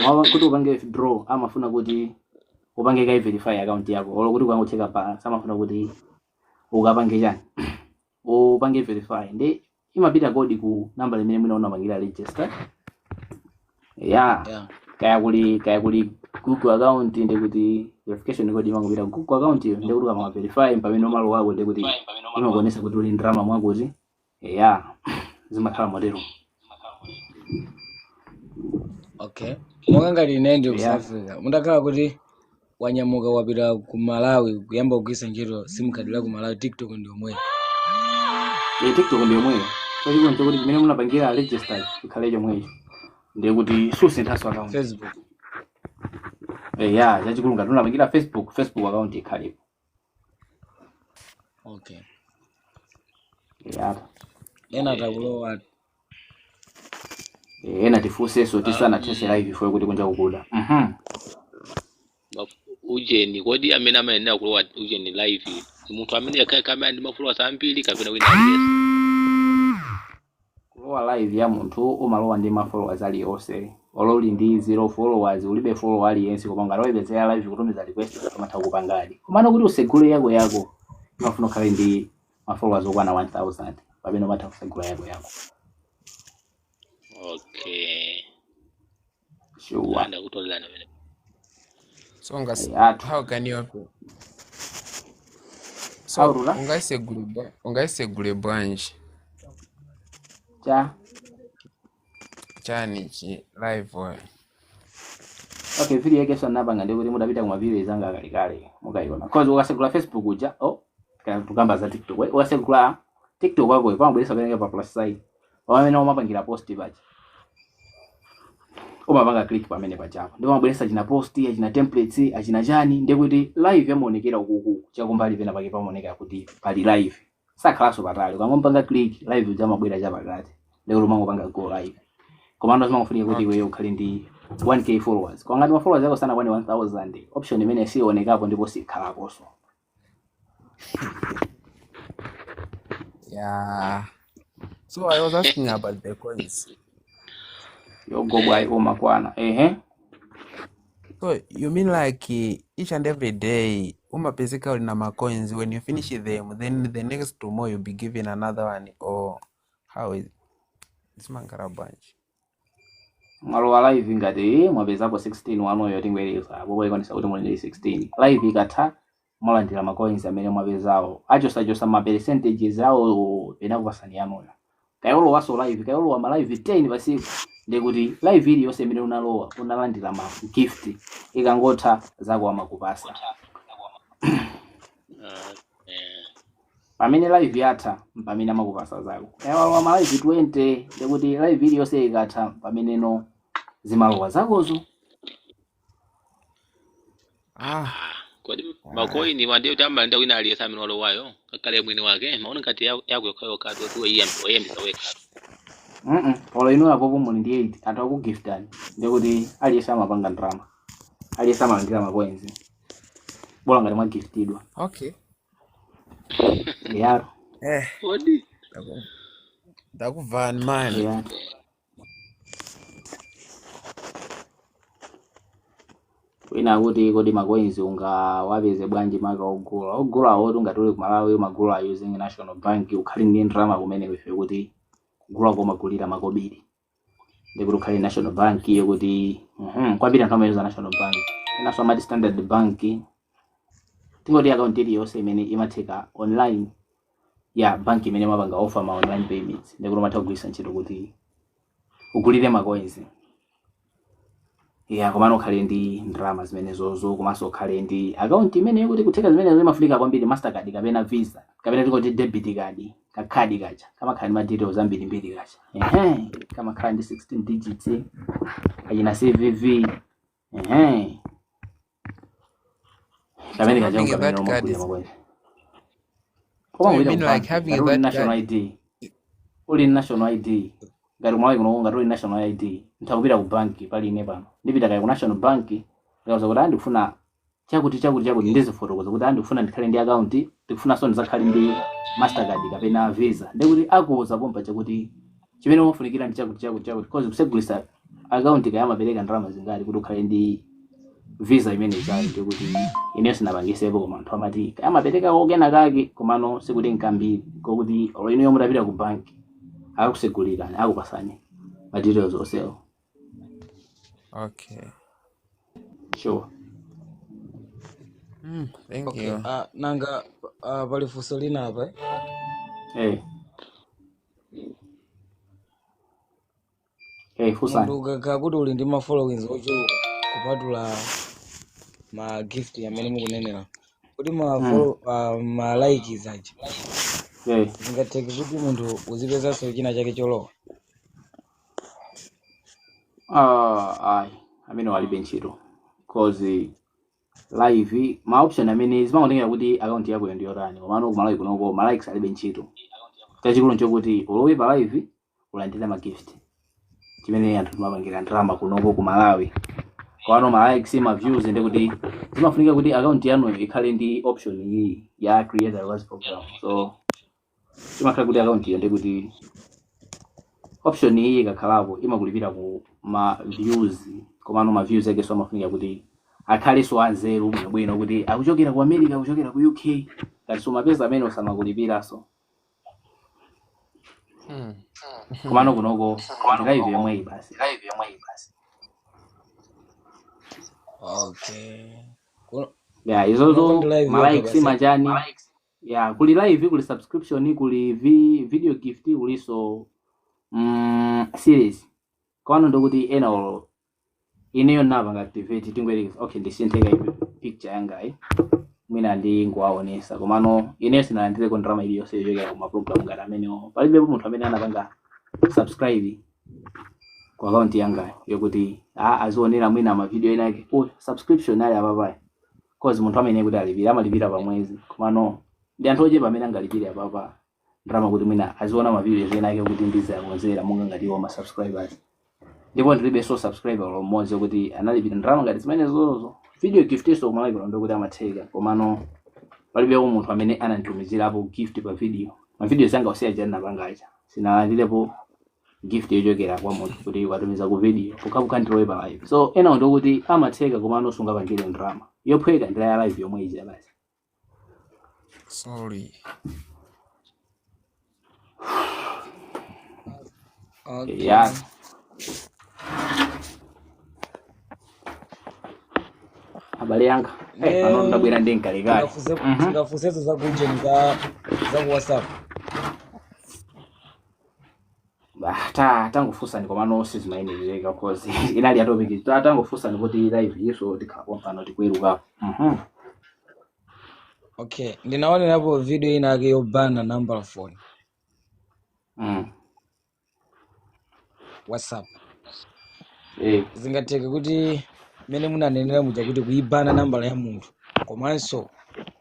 [SPEAKER 1] Koma kuti upange withdraw amafuna kuti upange kai verify account yako, olo kuti ukangocheka balance amafuna kuti ukapange chani, upange verify, ndi imapita code ku namba imene mwina unapangira register ya. Kaya kuli Google account, ndikuti verification code imangopita ku Google account iyo, ndikuti ukama verify pamene umalo wako, ndikuti imakuonesa kuti uli ndalama mwakuti ya, zimakhala motero.
[SPEAKER 12] Okay, monga ngati ine ndi ku South Africa, mundakhala kuti wanyamuka wapita ku Malawi kuyamba kugwiritsa ntchito SIM card la ku Malawi, TikTok ndi yomweyo?
[SPEAKER 1] TikTok ndi yomweyo. Chachikulu nchokuti chimene munapangira register chikhale chomwecho, ndiye kuti susinthanso account.
[SPEAKER 12] Facebook.
[SPEAKER 1] Ya, chachikulu ngati unapangira Facebook, Facebook account ikhalepo.
[SPEAKER 12] Okay.
[SPEAKER 1] Ya.
[SPEAKER 12] Ena takulowa.
[SPEAKER 1] Ena tifunsenso tisanathese live ifo kuti kunja kukuda.
[SPEAKER 13] Ujeni, kodi amene amayenera kulowa ujeni live Ni munthu amene yakhala amene ndi ma followers ambiri kapena wina aliyense?
[SPEAKER 1] Kulowa live ya munthu umalowa ndi ma followers aliyonse. Olo uli ndi zero followers, ulibe follow aliyense, koma ngati wayipezera live kutumiza request amatha kupangadi. Komano kuti usegule yako yako imafuna ukhale ndi ma followers okwana 1000 pamene umatha kusegula yako yako.
[SPEAKER 13] Okay.
[SPEAKER 1] Sure.
[SPEAKER 13] Ndakutolelani amene.
[SPEAKER 10] So ungas
[SPEAKER 1] Athu.
[SPEAKER 10] how can you open? So
[SPEAKER 1] Aurora
[SPEAKER 10] ungaisegule bwanji
[SPEAKER 1] cha
[SPEAKER 10] chani chi live oyo?
[SPEAKER 1] Okay, video yake so napanga ndikuti mudapita kuma video zanga kalekale mukayiona, cause ukasegula Facebook uja, oh, kana tukamba za TikTok, ukasegula TikTok wako pamabweresa pamene pa plus sign pamene umapangira post paja, umapanga click pamene pachapo ndipo mabweresa achina post, achina templates, achina chani. Ndikuti live yamaonekera ukuku chakumbali pena pake pamaoneka kuti pali live, sakhalanso patali. Ukangompanga click live uja amabwera chapakati, ndikuti umangopanga go live. Komando zimangofunika kuti iweyo ukhale ndi 1K followers. Kwa ngati ma followers yako sanakwane 1000, option imene sionekapo ndipo sikhalaponso.
[SPEAKER 10] Yeah. So I was asking about the coins.
[SPEAKER 1] Yogobwa umakwana ehe.
[SPEAKER 10] So you mean like each and every day umapezeka uli na ma coins, when you finish them then the next tomorrow you'll be given another one, or how is zimankhala bwanji?
[SPEAKER 1] Mwalowa live ngati mwapezapo 16 wanoyo, tingwereza apo poikwanisa kuti muli ndi 16. Live ikatha mwalandira ma coins amene mwapezawo, achosachosa ma percentages awo penakupasani yanuyo. Kayolowaso live, kayolowa ma live 10 pasiku, ndikuti live iliyonse imene unalowa unalandira ma gift, ikangotha zako amakupasa. Pamene live yatha pamene amakupasa zako. Kayalowa ma live 20, ndikuti live iliyonse ikatha pameneno zimalowa zakozo.
[SPEAKER 10] Ah,
[SPEAKER 13] Kodi ma coin wandiye kuti amalinda wina aliyense amene walowayo kakhale mwini wake? Maona ngati yako yokhayokha kuti weyiyambisa wekha.
[SPEAKER 1] Polo inu apopo muli ndi 8 anthu akugiftani, ndikuti aliyense amapanga drama, aliyense amalandira ma coins bola ngati mwagiftidwa.
[SPEAKER 10] Okay.
[SPEAKER 1] Yaro.
[SPEAKER 10] Eh,
[SPEAKER 13] Kodi
[SPEAKER 10] ndakuvani man.
[SPEAKER 1] Yeah. Wina akuti kodi ma coins ungawapeze bwanji maka ogula? Ogula oti ungati uli ku Malawi umagula using National Bank, ukhale ndi ndalama kumene ife kuti kugula komagulira makobiri, ndikuti ukhale National Bank iyo kuti kwambiri anthu amayuza National Bank, inanso amati Standard Bank. Tingoti account iliyonse imene imatheka online ya bank imene mapanga offer ma online payments, ndikuti umatha kugwiritsa ntchito kuti ugulire ma coins. Yeah, komano ukhale ndi ndalama zimenezozo, komanso ukhale ndi account imene kuti kutheka zimenezo imafunika kwambiri Mastercard kapena Visa kapena tingoti debit card, kakhadi kacha kamakhala ndi ma details ambirimbiri kacha, ehe, kamakhala ndi 16 digits, achina CVV, ehe.
[SPEAKER 10] So
[SPEAKER 1] Kamene kacha
[SPEAKER 10] having
[SPEAKER 1] kamene
[SPEAKER 10] that card
[SPEAKER 1] umagulira
[SPEAKER 10] is
[SPEAKER 1] ma coins.
[SPEAKER 10] So
[SPEAKER 1] Koma
[SPEAKER 10] you
[SPEAKER 1] kupita
[SPEAKER 10] mean
[SPEAKER 1] ku
[SPEAKER 10] like
[SPEAKER 1] bank
[SPEAKER 10] having
[SPEAKER 1] ngati uli
[SPEAKER 10] that
[SPEAKER 1] national
[SPEAKER 10] card
[SPEAKER 1] ID, uli national ID ngati kumalawi kuno, ngati uli national ID nthakupita ku banki. Pali ine pano ndipita kaya ku National Bank, ndikauza kuti andikufuna chakuti chakuti chakuti, ndizifotokoza kuti andikufuna ndikhale ndi account, ndikufunanso ndizakhale ndi Mastercard kapena Visa, ndikuti akuuza pompa chakuti chimene umafunikira ndi chakuti chakuti chakuti, cause kusegulisa account kaya amapereka ndalama zingati kuti ukhale ndi Visa imene ichayo. Ndikuti ineyo sinapangisepo, koma anthu amati kaya amapereka kokena kake, komano sikuti nkambiri kokuti olo inuyo mutapita ku banki akakusegulirani, akupasani ma details onsewo.
[SPEAKER 10] Okay.
[SPEAKER 1] Sure.
[SPEAKER 10] Thank
[SPEAKER 12] Okay,
[SPEAKER 10] you.
[SPEAKER 12] nanga pali funso lina apa eh?
[SPEAKER 1] Hey, hey,
[SPEAKER 12] Munthu
[SPEAKER 1] fusani.
[SPEAKER 12] ukakhala kuti uli ndi ma followings ochuluka kupatula ma gift amene mukunenera kuti ma follow, ma likes aja,
[SPEAKER 1] Hey.
[SPEAKER 12] zingatheke kuti munthu uzipezanso china chake cholowa?
[SPEAKER 1] Ayi, amene walibe ntchito, cause live ma option amene zimangotengera kuti account yako ndi yotani. Komano kumalawi kunoko ma likes alibe ntchito. Chachikulu nchokuti ulowe pa live ulandire ma gift, chimene anthu timapangira ndalama kunoko ku Malawi. Kwano ma likes, ma views, ndi kuti zimafunika kuti account yanu ikhale ndi option iyi ya creator rewards program. So imakhala kuti account iyo ndi kuti option iyi ikakhalapo imakulipira ku ma views, komano ma views ake so amafunika kuti akhalenso anzeru bwinobwino, kuti akuchokera ku America, akuchokera ku UK, ngati sumapeza amene usamakulipiranso. Komano kunoko ndi live yomweyi basi.
[SPEAKER 12] Okay.
[SPEAKER 1] Yeah,
[SPEAKER 12] Kunoko
[SPEAKER 1] izozo
[SPEAKER 12] ndi live
[SPEAKER 1] ma
[SPEAKER 12] yokha
[SPEAKER 1] likes
[SPEAKER 12] basi.
[SPEAKER 1] Machani ya, kuli live, kuli subscription, kuli video gift, kuliso series. Kwano ndokuti ena olo ineyo napanga activate, tingoyerekeza, okay, ndisinthe ipi picture yangayi, mwina ndingowaonesa, komano ineyo sinalandireko ndalama iliyonse yochokera kuma program ngati amenewo. Palibepo munthu amene anapanga subscribe ku account yangayo yokuti azionera mwina ma video ena ake. Oh, subscription ali apapayi, cause munthu amene kuti alipira amalipira pa mwezi, komano ndi anthu ochepa amene angalipire apapa ndalama kuti mwina aziona ma videos ena ake kuti ndizakonzera monga ngati iwo ma subscribers. Ndipo ndilibenso subscriber olo mmodzi kuti analipira ndalama ngati zimenezozo. Video gift iso kumalipira ndokuti amatheka, komano palibepo munthu amene ananditumizirapo gift pa video. Ma videos anga osiya jani napangacha, sinalandirepo gift yochokera kwa munthu kuti watumiza ku video, pokhapokha ndilowe pa live. So ena ndokuti amatheka, komano sungapangire ndalama yophweka, ndila ya live yomwe ija basi.
[SPEAKER 10] Sorry.
[SPEAKER 12] Okay.
[SPEAKER 1] Ya, abale yanga, pano
[SPEAKER 12] Ne
[SPEAKER 1] ndabwera ndi mkalekale.
[SPEAKER 12] tingafunse tingafunsezo za kujeni za ku WhatsApp.
[SPEAKER 1] Bah, ta tangofunsani, komano sizimayenerereka cause inali ya topic. Tangofunsani kuti live iso tikhala pompano tikuwerukapo.
[SPEAKER 12] Okay, ndinaonerapo video ina ake yobana number phone WhatsApp. Zingatheke kuti mmene munanenera muja kuti kuibana nambala ya munthu, komanso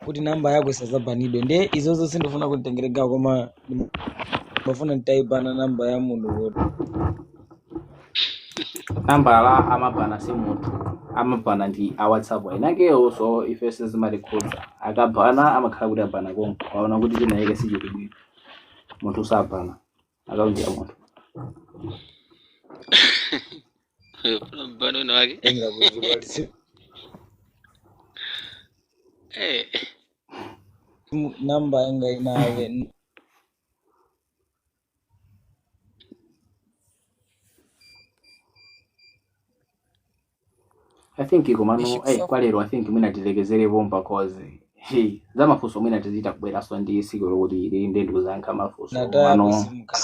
[SPEAKER 12] kuti namba yako isazabanidwe, nde izozo sindifuna kuti nditengere gawo, koma ndimafuna nditayibana namba ya munthu kuti
[SPEAKER 1] Nambala amabana si munthu, amabana ndi a WhatsApp inakeyo, so ife sizimatikhudza. Akabana amakhala kuti abana konko, aona kuti chinayike sichili bwino. Munthu sabana akaunti ya munthu.
[SPEAKER 13] Bano wina wake.
[SPEAKER 12] Tengera kuti namba yanga inake.
[SPEAKER 1] I think komano
[SPEAKER 10] Ishikusa
[SPEAKER 1] kwa lero I think mwina tilekezere pompa, cause hey, za mafunso mwina tiziita kubweranso ndi tsiku lokuti ili ndi ndikuzayankha mafunso.
[SPEAKER 12] Natayapo
[SPEAKER 1] Komano
[SPEAKER 12] simu card.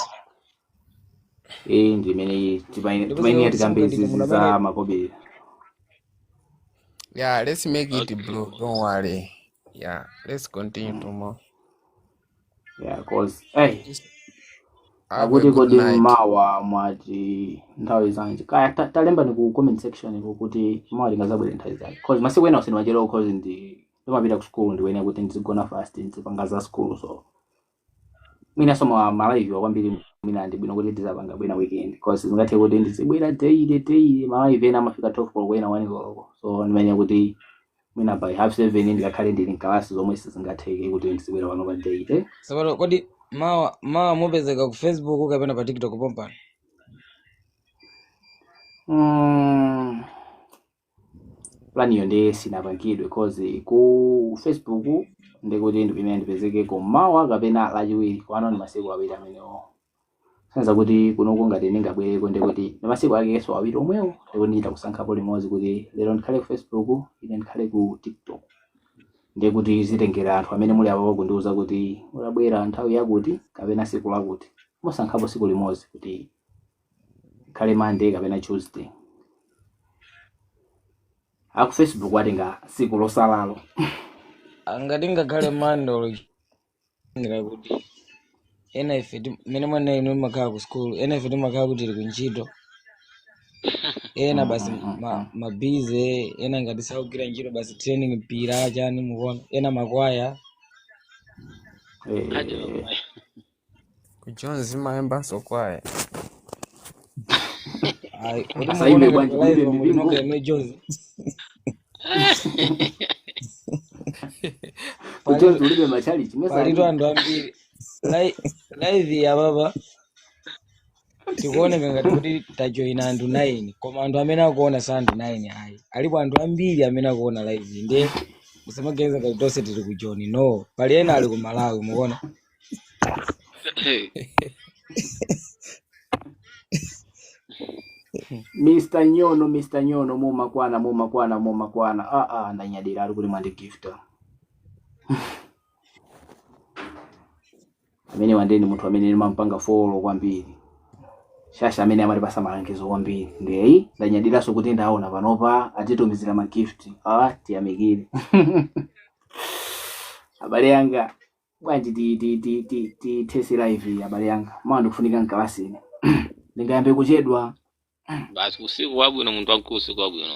[SPEAKER 1] Ndi imene
[SPEAKER 12] Ndipo
[SPEAKER 1] timayenera
[SPEAKER 12] zoti
[SPEAKER 1] tikambe
[SPEAKER 12] simu card
[SPEAKER 1] izizi
[SPEAKER 12] munthu
[SPEAKER 1] za
[SPEAKER 12] amene
[SPEAKER 1] makobiri.
[SPEAKER 10] Yeah, let's make it
[SPEAKER 13] Okay.
[SPEAKER 10] blue. Don't worry. Yeah, let's continue tomorrow.
[SPEAKER 1] Yeah, cause
[SPEAKER 10] Just have a
[SPEAKER 1] akuti
[SPEAKER 10] good
[SPEAKER 1] kodi
[SPEAKER 10] night.
[SPEAKER 1] mawa mwati nthawi zanji? Kaya talemba ni ku comment section iko kuti mawa tingazabwere nthawi zanji, cause masiku ena usindimachero, cause ndi ndimapita ku school, ndikuyenera kuti ndizigona fast, ndizipanga za school, so mwinaso ma live kwambiri mwina ndi bwino kuti tizapanga bwina weekend, cause zingathe kuti ndizibwera daily daily. Ma live ena amafika 12 koloko, ena 1 koloko, so ndimene kuti mwina by 7:30 ndikakhale ndili mkalasi, zomwe sizingatheke kuti ndizibwera pano pa daily.
[SPEAKER 12] Sabato, kodi mawa mupezeka ku Facebook kapena pa TikTok pompano?
[SPEAKER 1] Plan iyo ndi sinapangidwe, cause ku Facebook ndikuti ndipimene ndipezeke mawa kapena Lachiwiri, kwano ndi masiku awiri amenewo. Sanza kuti kunoko ngati ndingabwereko ndikuti ndi masiku akenso awiri omwewo, ndikuti ndichita kusankhapo limodzi kuti lero ndikhale ku Facebook, ine ndikhale ku TikTok. Ndiye kuti zitengera anthu amene muli apapo kundiuza kuti ulabwera nthawi yakuti kapena siku lakuti, musankhapo siku limodzi kuti ikhale Monday kapena Tuesday. Aku Facebook watenga siku losalalo.
[SPEAKER 12] Angati ngakhale Monday, ngira kuti ena ife mmene mwana inu makhala ku school, ena ife timakhala kuti tili kuntchito, ena basi ma busy, ena ngati sakugwira ntchito basi training, mpira, chani, mukuona, ena makwaya.
[SPEAKER 13] Ati makwaya.
[SPEAKER 10] Ku Jones mayimbanso kwaya.
[SPEAKER 12] Ayi, kodi mukuona
[SPEAKER 1] Asaimbe
[SPEAKER 12] ngati
[SPEAKER 1] bwanji
[SPEAKER 12] pa live
[SPEAKER 1] kulibe
[SPEAKER 12] pa muli
[SPEAKER 1] mipingo?
[SPEAKER 12] nokha ine Jozi?
[SPEAKER 1] Kujozi
[SPEAKER 12] Palitu
[SPEAKER 1] ulibe machalichi mesa
[SPEAKER 12] palitu
[SPEAKER 1] alipo.
[SPEAKER 12] anthu ambiri. Live yapapa tikuoneka ngati kuti tajoyina anthu 9, koma anthu amene akuona sa anthu 9 ayi. Alipo anthu ambiri amene akuona live, ndiye musamaganiza ngati tonse tili ku Joni. No, pali ena ali ku Malawi, mukuona.
[SPEAKER 1] Mr. Nyono, Mr. Nyono, mumakwana, mumakwana, mumakwana. Ah ah, ndanyadira ari kuti mwandigifta. Amene wandeni munthu amene ndimampanga follow kwambiri. Shasha amene amatipasa malangizo kwambiri. Ndiye ndanyadiranso kuti ndaona panopa atitumizira ma gift. Ah, tiyamikire. Abale yanga, bwanji ti ti ti ti ti tese live abale yanga. Mawa ndikufunika mkalasini. Ndingayambe kuchedwa.
[SPEAKER 13] Basi usiku wabwino, munthu wamkulu, usiku wabwino.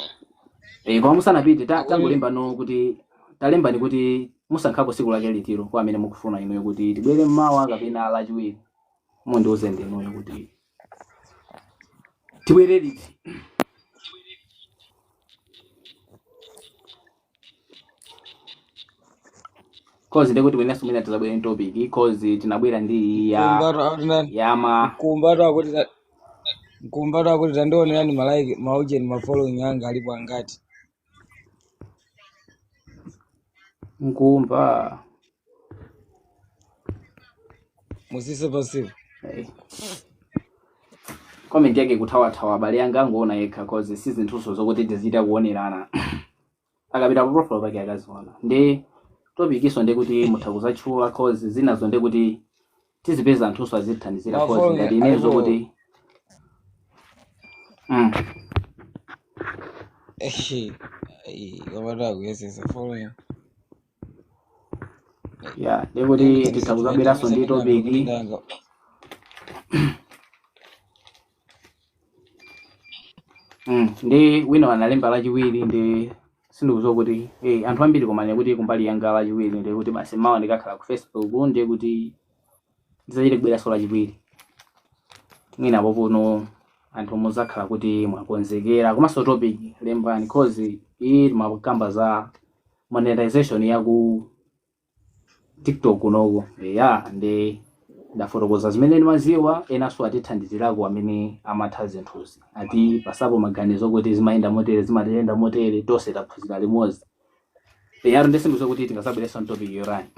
[SPEAKER 1] Eh, koma musanapite
[SPEAKER 12] Akuti
[SPEAKER 1] tangolemba no kuti talembani kuti musankhako tsiku lake litiro kwa amene mukufuna inuyo kuti tibwere mmawa kapena lachiwiri. Mundiuze ndinuyo kuti tibwere liti. Cause ndikuti mweneso mwina tizabwere ndi topic cause tinabwera ndi ya
[SPEAKER 12] mkumbatu akuti ndani?
[SPEAKER 1] yama
[SPEAKER 12] Mkumbatu akuti mkumbatu akuti tandionerani ma like maujeni ma following anga alipo angati.
[SPEAKER 1] Nkumba.
[SPEAKER 12] Musise pasipo.
[SPEAKER 1] Eh. Comment yake kuthawathawa abale yanga, angoona yekha cause si zinthuso zokuti tiziita kuonerana. Akapita pa profile pake akaziona. Ndi topic iso ndi kuti mutha kuzatchula cause zinazo ndi kuti tizipeza anthuso azithandizira
[SPEAKER 12] Ma
[SPEAKER 1] cause
[SPEAKER 12] following
[SPEAKER 1] ngati inezo
[SPEAKER 12] alipo
[SPEAKER 1] kuti
[SPEAKER 12] komatu akuyesesa following.
[SPEAKER 1] Yeah, ndikuti titha kuzabweranso ndi
[SPEAKER 12] Ndamisa ndani
[SPEAKER 1] topic.
[SPEAKER 12] kuti ndanga.
[SPEAKER 1] Ndi wina analemba lachiwiri ndi sindikudziwa kuti anthu ambiri komanya kuti kumbali yanga lachiwiri ndi kuti basi mawa ndikakhala ku Facebook ndi kuti ndisachite kubweranso lachiwiri. Mwina popono anthu muzakhala kuti mwakonzekera komanso topic lembani cause iyi timakamba za monetization ya ku TikTok kunoko. Ya, ndi ndafotokoza zimene ndimaziwa, enanso atithandizirako amene amatha zinthuzi ati pasapo maganizo kuti zimayenda motere, zimatiyenda motere, tonse taphunzira limodzi. Yaro ndisindizo kuti tingasabwereso topic yorani.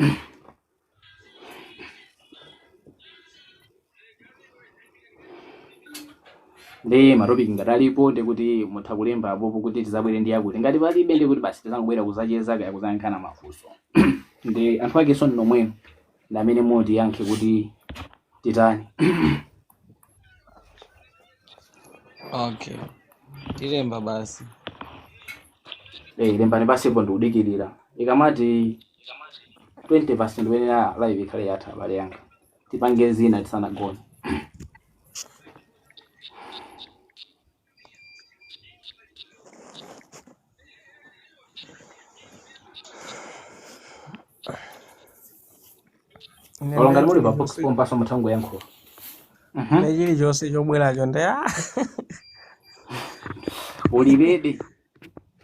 [SPEAKER 1] Ndi matopic ngati alipo ndikuti mutha kulemba apopo kuti tizabwere ndi yakuti, ngati palibe ndikuti basi tizangobwera kuzacheza kaya kuzayankhana mafunso. Ndi anthu akenso nnomweno ndi amene mutiyankhe kuti titani.
[SPEAKER 12] Okay. Tilemba basi.
[SPEAKER 1] Eh, lembani pasipo ndikudikirira. Ikamati 20% wenera live ikhale yatha abale yanga. Tipange zina tisanagone.
[SPEAKER 3] Ine
[SPEAKER 1] Olo ngati muli pa box
[SPEAKER 3] chilichonse
[SPEAKER 1] pompaso mutha kungoyankhula.
[SPEAKER 3] ine chilichonse chobweracho ndi
[SPEAKER 1] Uli ready.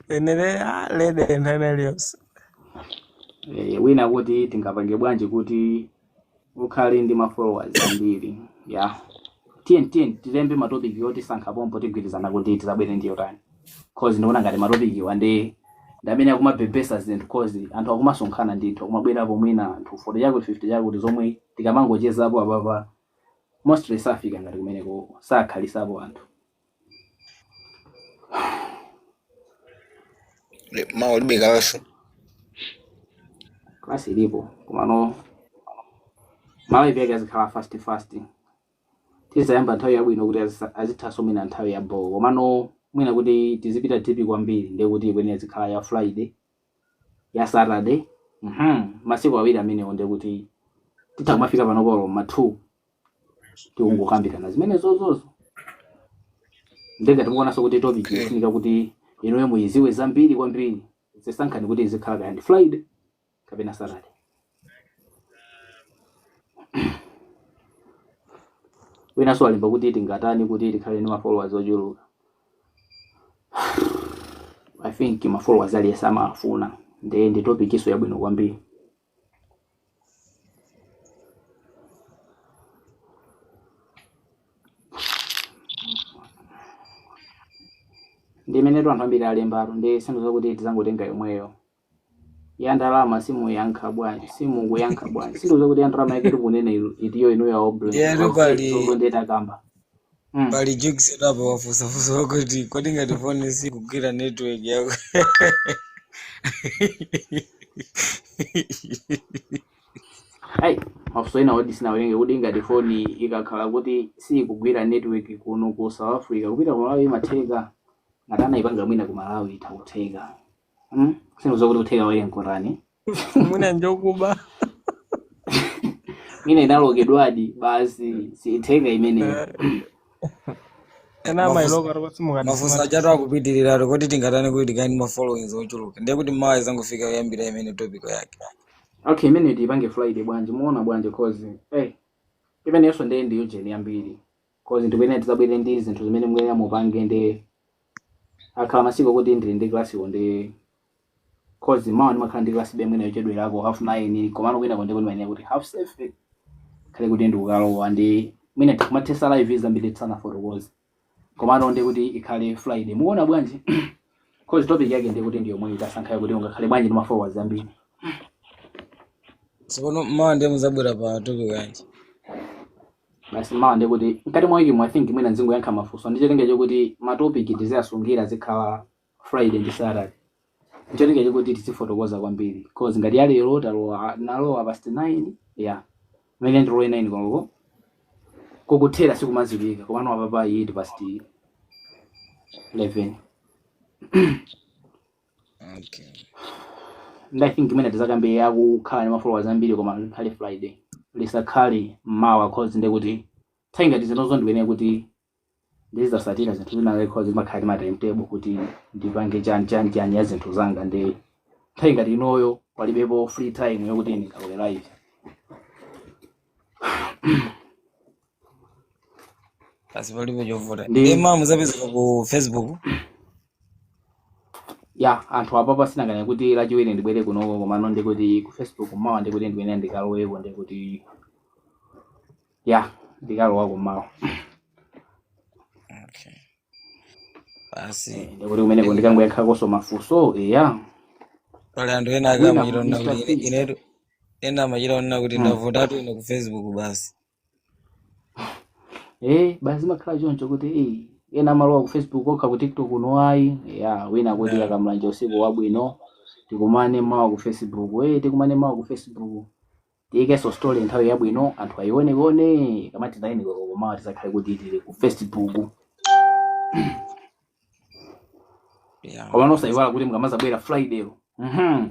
[SPEAKER 3] ine ready nthawi iliyonse.
[SPEAKER 1] Eh, wina kuti tingapange bwanji kuti ukhale ndi ma followers ambiri. Yeah. Tiye tiye tilembe matopic yoti sankha pompo tigwirizana kuti tizabwere ndiyo tani. Cause ndikuona ngati matopic wa ndi amene akumabhebhesa zinthu cause anthu akumasonkhana ndithu akumabwerapo mwina anthu 40 chakuti 50 chakuti zomwe tikamangochezapo apapa mostly safika ngati kumeneko sakhalisapo anthu.
[SPEAKER 14] Mawa ulibe kalasi?
[SPEAKER 1] Klasi ilipo komano malive yake azikhala fast fast. Tizayamba nthawi yabwino kuti azithanso mwina nthawi ya ball, komano mwina kuti tizipita deep kwambiri ndiye kuti ikwenera izikhala ya Friday, ya Saturday. Masiku awiri amenewo ndiye kuti titha kumafika panopo ma 2 tikungokambirana zimene zozozo. Ndengati mukuonanso kuti topic
[SPEAKER 14] Okay.
[SPEAKER 1] ifunika kuti inuyo muyiziwe zambiri kwambiri, zisankhani kuti izikhala kaya ndi Friday kapena Saturday. Winanso alimba kuti tingatani kuti tikhale ndi ma followers ochuluka. I think ma followers aliyense amafuna, ndiye ndi topic iso yabwino kwambiri. Ndi imenetu anthu ambiri alembatu, ndi sinthu zakuti tizangotenga yomweyo ya ndalama. Simuyankha bwanji? Simukuyankha bwanji? Sinthu zakuti ya ndalama yake tikunena itiyo inu ya Oblin.
[SPEAKER 12] Ndiyetu pali
[SPEAKER 1] Zomwe nditakamba.
[SPEAKER 12] Pali jokes apo, wafusafusa kuti kodi ngati foni sikugwira network yako.
[SPEAKER 1] Ai, mafunso ena odi sinawerenge, kuti ngati foni ikakhala kuti sikugwira network kuno ku South Africa, kupita ku Malawi imatheka? Ngati anayipanga mwina ku Malawi itha kutheka. Sinthu zakuti kutheka waye nkotani?
[SPEAKER 12] Mwina njokuba.
[SPEAKER 1] Mwina inalokedwadi basi, sitheka imeneyo.
[SPEAKER 15] Ena
[SPEAKER 12] Mafunso
[SPEAKER 15] amayiloka tokosimukati.
[SPEAKER 12] Mafunso achatu akupitirira kuti tingatani kuti tikani ma followings ochuluka, ndiye kuti mawa izangofika kuyambira imene topic yake.
[SPEAKER 1] Okay, imene tiyipange Friday bwanji? Muona bwanji? Cause hey, imeneyonso ndiye ndiyo jeni yambiri, cause ndikuyenera tizabwere ndi zinthu zimene muyenera mupange, ndi akhala masiku okuti ndili ndi klasiwo, ndi cause mawa ndimakhala ndi klasi bemwe yochedwerako 9:30, komano kwina konde kuti mayenera kuti 7:30 khale kuti ndikukalowa, ndi mwina tikumathesa live zambiri tisanafotokoze, komano ndi kuti ikhale Friday. Muona bwanji? Cause topic yake ndi kuti ndiyo mwe tasankhayo kuti ungakhale bwanji ndi ma followers ambiri.
[SPEAKER 12] Tsopano mawa ndiye muzabwera pa topic yanji?
[SPEAKER 1] Basi, mawa ndi kuti mkati mwa wiki mu, I think mwina nzingoyankha mafunso, ndi cholinga chokuti ma topic tiziyasungira zikhala Friday ndi Saturday, ncholinga chokuti tizifotokoza kwambiri, cause ngati ya lero talowa, nalowa past 9, yeah, imene ndilowe 9 koloko kukuthera sikumazilika, komano apapa iyi ndi past 11.
[SPEAKER 12] Okay.
[SPEAKER 1] And I think imene tizakambe yakukhala ndi ma followers ambiri, koma likhale Friday, lisakhale mawa, cause ndekuti nthawi ngati zinozo ndikuyenera kuti ndizasatira zinthu zina, cause ndimakhala ndi ma timetable kuti ndipange chani chani chani ya zinthu zanga, ndi nthawi ngati inoyo palibepo free time yokuti ndingalowe live.
[SPEAKER 12] Basi, palibe chovuta.
[SPEAKER 1] Ndi
[SPEAKER 12] Ndiye mawa muzapezeka ku Facebook?
[SPEAKER 1] Ya, anthu apapa sinangane kuti Lachiwiri ndibwere kunoko, komano ndikuti ku Facebook mawa ndikuti ndikuyenera ndikaloweko, ndikuti ya, ndikalowako mawa.
[SPEAKER 12] Okay, basi.
[SPEAKER 1] Ndikuti kumeneko ndikangoyankhakonso mafunso, eya.
[SPEAKER 12] Pali anthu ena ake
[SPEAKER 1] Wina
[SPEAKER 12] amachita onena
[SPEAKER 1] Mr.
[SPEAKER 12] kuti
[SPEAKER 1] P.
[SPEAKER 12] inetu, ena amachita onena kuti ndavotatu ine ku Facebook basi.
[SPEAKER 1] Eh, basi, zimakhala choncho kuti ena amalowa ku Facebook okha, ku TikTok kuno ayi. Ya, wina kuti akamlanja usiku wabwino, tikumane mawa ku Facebook. Tikumane mawa ku Facebook, tiyikenso story nthawi yabwino anthu ayionekone, kamati 9 koloko mawa tizakhale kuti tili ku Facebook. Koma nosayiwala kuti mukamazabwera Friday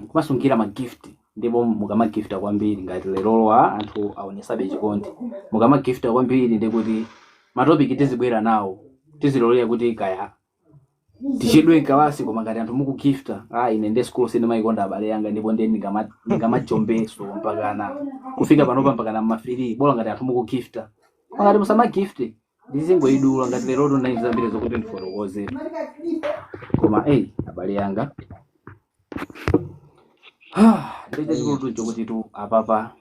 [SPEAKER 1] kumasungira ma gift, ndipo mukamagifta kwambiri ngati lerolo anthu aonesabe chikondi, mukamagifta kwambiri ndikuti ma topic tizibwera nawo, tizilolera kuti kaya tichedwe mkalasi, koma ngati anthu mukugifta, ine nde school sindimayikonda, abale yanga, ndipo ndiye ndingamajombeso mpakana kufika panopa, mpakana mmafiri, bola ngati anthu mukugifta. Koma ngati musamagifte, ndizingoyidula. Ngati leroto ndani zambiri zokuti ndifotokoze, koma eyi, abale yanga, ndiye chachikulu chokuti tu apapa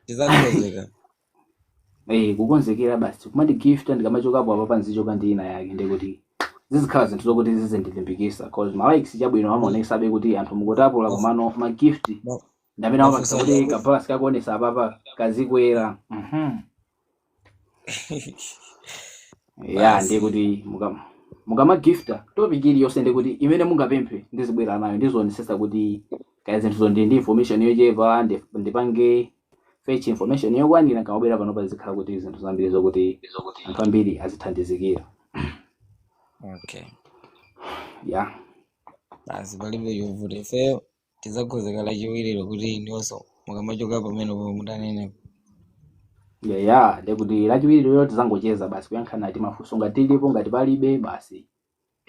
[SPEAKER 12] Tizakonzeka.
[SPEAKER 1] Kukonzekera basi, kumati gifta, ndikamachokapo apapa nzichoka ndi ina yake, ndikuti zizikhala zinthu zokuti zizindilimbikisa, cause ma likes chabwino amaonesabe kuti anthu mukutapula, komano ma gift ndamene amapangisa
[SPEAKER 12] Mafunso
[SPEAKER 1] kuti
[SPEAKER 12] aja
[SPEAKER 1] kabalasi kakuonesa apapa kazikwera. Ya, ndiye
[SPEAKER 12] Basi.
[SPEAKER 1] Kuti mukamagifta topic iliyonse, ndi kuti imene mungapemphe ndizibwera nayo, ndizionesesa kuti kaya zinthuzo ndi information yochepa, ndipange fetch information yokwanira, nkamabwera panopa zikhala kuti zinthu zambiri zokuti anthu ambiri azithandizikira.
[SPEAKER 12] Okay.
[SPEAKER 1] Ya.
[SPEAKER 12] Basi, palibe chovuta, ifeyo tizakonzeka Lachiwiriro kuti inonso mukamachoka pamene mutanene.
[SPEAKER 1] Ya, ndikuti Lachiwiri tizangocheza basi, kuyankhana ti mafunso ngati tilipo, ngati palibe basi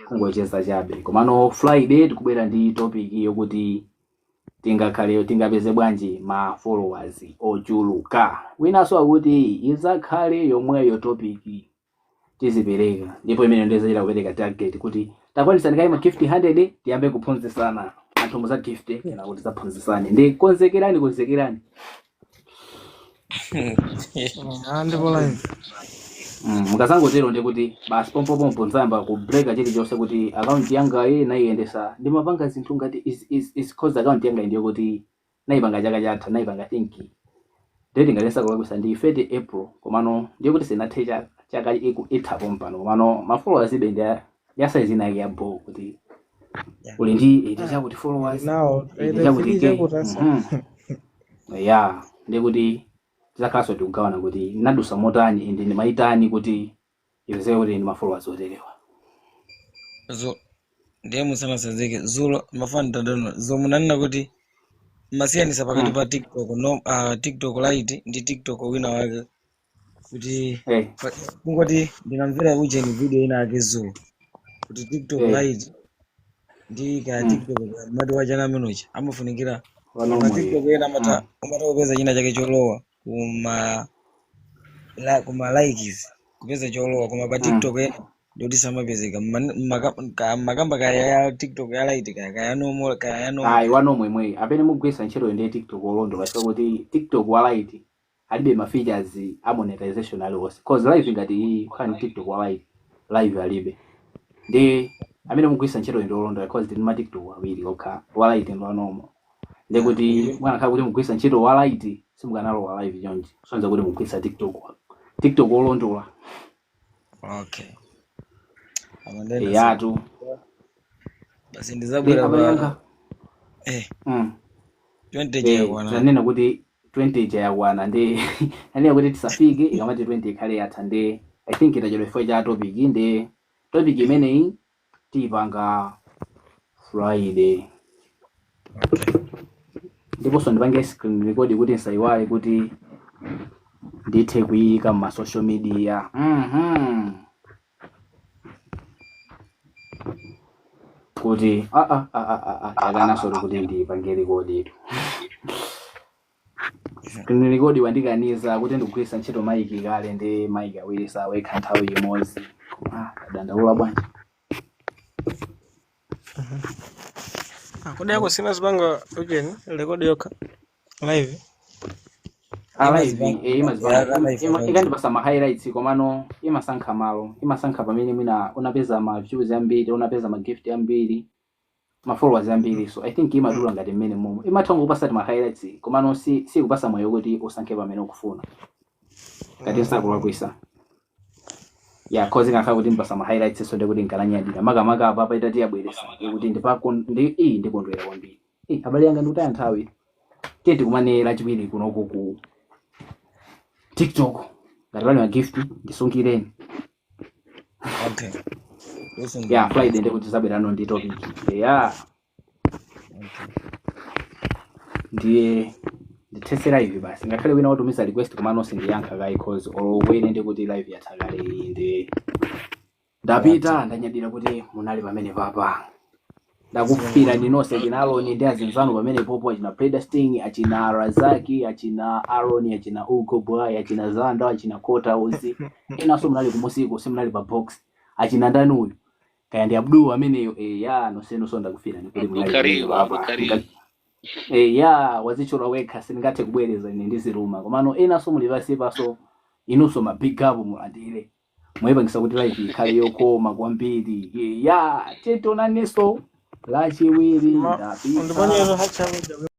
[SPEAKER 1] kungocheza chabe. Komano Friday tikubwera ndi topic yokuti tingakhale, tingapeze bwanji ma followers ochuluka. Winanso akuti izakhale yomweyo topic. Tizipereka, ndipo imene ndizachita kupereka target kuti takwanisa ndikayi ma gift 100, tiyambe kuphunzisana. Anthu muza gift kena kuti zaphunzisane, ndi konzekerani, konzekerani.
[SPEAKER 15] Ah, ndipo live.
[SPEAKER 1] Mukazangotero ndi kuti basi pompopompo nzayamba kubreka chilichonse kuti akaunti yangayi nayiyendesa, ndimapanga zinthu ngati is cause akaunti yangayi ndiyo kuti nayipanga chaka chatha, nayipanga think date ngati sakulakwisa ndi 30 April, komano ndiyo kuti sinathe chaka, chaka itha pompano, komano ma followers ibe ndi ya size inake ya bo kuti uli ndi 80 chakuti followers,
[SPEAKER 15] Now
[SPEAKER 1] 80 chakuti
[SPEAKER 15] 83
[SPEAKER 1] k
[SPEAKER 15] chakuti asa.
[SPEAKER 1] Ya, ndikuti tizakhalanso tikugawana kuti nadusa motani ende ndimayitani kuti ipezeke kuti ndi ma followers oterewa.
[SPEAKER 12] Zo ndiye musanasazike zulo mafani tadano zo munanena kuti masiyanisa pakati pa TikTok no, TikTok Lite ndi TikTok wina wake kuti kungoti ndinamvera ujeni video ina yake zulo kuti TikTok Lite ndi kaya TikTok kaya mati wachana amenucha amafunikira ma
[SPEAKER 1] wanomwe.
[SPEAKER 12] TikTok ena amata amata kupeza china chake cholowa kuma kuma likes, kupeza cholowa, koma pa TikTok ena ndikuti samapezeka. Makamba kaya ya TikTok ya Lite, kaya kaya normal, kaya ya normal.
[SPEAKER 1] Ayi, wanomwe imweyi amene mugwisa ntchito ndiye TikTok olondola, chifukwa kuti TikTok wa Lite alibe ma features a monetization aliwonse, cause live ngati iyi kukhala ndi TikTok wa Lite, live alibe. Ndi amene mugwisa ntchito ndi olondola, cause tili ma TikTok awiri okha, wa Lite ndi wa normal. Ndi kuti mwanakhala kuti mugwisa ntchito wa Lite simukanalowa live chonchi, kusonyeza kuti mugwisa TikTok olondola.
[SPEAKER 12] Okay, apa ndenda
[SPEAKER 1] Eyatu.
[SPEAKER 12] Basi
[SPEAKER 1] Ndi
[SPEAKER 12] ndizabwera
[SPEAKER 1] abale
[SPEAKER 12] pa
[SPEAKER 1] yanga.
[SPEAKER 12] 20 chayakwana.
[SPEAKER 1] Tinanena kuti 20 chayakwana, ndi nanena kuti tisafike ikamati 20 ikhale yatha. Ndi I think itachedwa chifukwa cha topic, ndi topic imeneyi tiyipanga Friday. Ndiponso ndipange screen record kuti nsayiwale, kuti ndithe kuyika ma social media. Kuti yakanaso kuti ndipange record itu, screen record wandikaniza kuti ndikugwiritsa ntchito mic kale, ndi mic awiri sawekha nthawi imodzi. Ah, tadandaula bwanji.
[SPEAKER 15] Ah, kodi yako simazipanga ujeni record yokha live?
[SPEAKER 1] A live.
[SPEAKER 12] Imazipanga.
[SPEAKER 1] Imazipanga.
[SPEAKER 12] Ya live.
[SPEAKER 1] Ikandipasa ma highlights, komano imasankha malo, imasankha pamene mwina unapeza ma views ambiri, unapeza ma gift ambiri, ma followers ambiri. So I think imadula ngati mmene momwe imatha kukupasa ti ma highlights, komano si kupasa moyo kuti usankhe pamene ukufuna, ngati nsakulakwisa. Ya, cause ingakhala kuti mpasa ma highlights, so ndikuti nkananyadira makamaka apa paitati yabweresa kuti ndipako ndi iyi ndikondwera kwambiri. Abale yanga, ndikutaya nthawi. Tiye tikumane Lachiwiri kunoku ku TikTok. Ngati pali ma gift ndisungireni.
[SPEAKER 12] Okay.
[SPEAKER 1] Ya, Friday ndikuti zabwerano ndi topic ya. Ndiye ndithesera live basi, ngakhale wina watumiza request, koma nonse ndiyankha kayi, cause olo ndi kuti live yatha kale. Ndi ndapita, ndanyadira kuti munali pamene papa. Ndakufira ninonse, achina Aloni ndi azinzanu pamene popo, achina Predasting, achina Razaki, achina Aroni, achina Ugo Boy, achina Zanda, achina Kota uzi enanso munali kumusiko, simunali pa box, achina ndani uyu kaya ndi Abdu ameneyo. Ya, nonsenonso ndakufira nikuti munali pamene
[SPEAKER 13] Abdulkarim.
[SPEAKER 1] papa.
[SPEAKER 13] Abdulkarim.
[SPEAKER 1] Ya, wazichula wekha, sindingathe kubwereza ine ndiziluma, komano enanso muli pasi paso, inunso ma big up mulandire, muyipangisa kuti live ikhale yokoma kwambiri. Ya, titonanenso Lachiwiri.
[SPEAKER 15] Ma
[SPEAKER 1] Ndapita.
[SPEAKER 15] undiponyero hachabuja.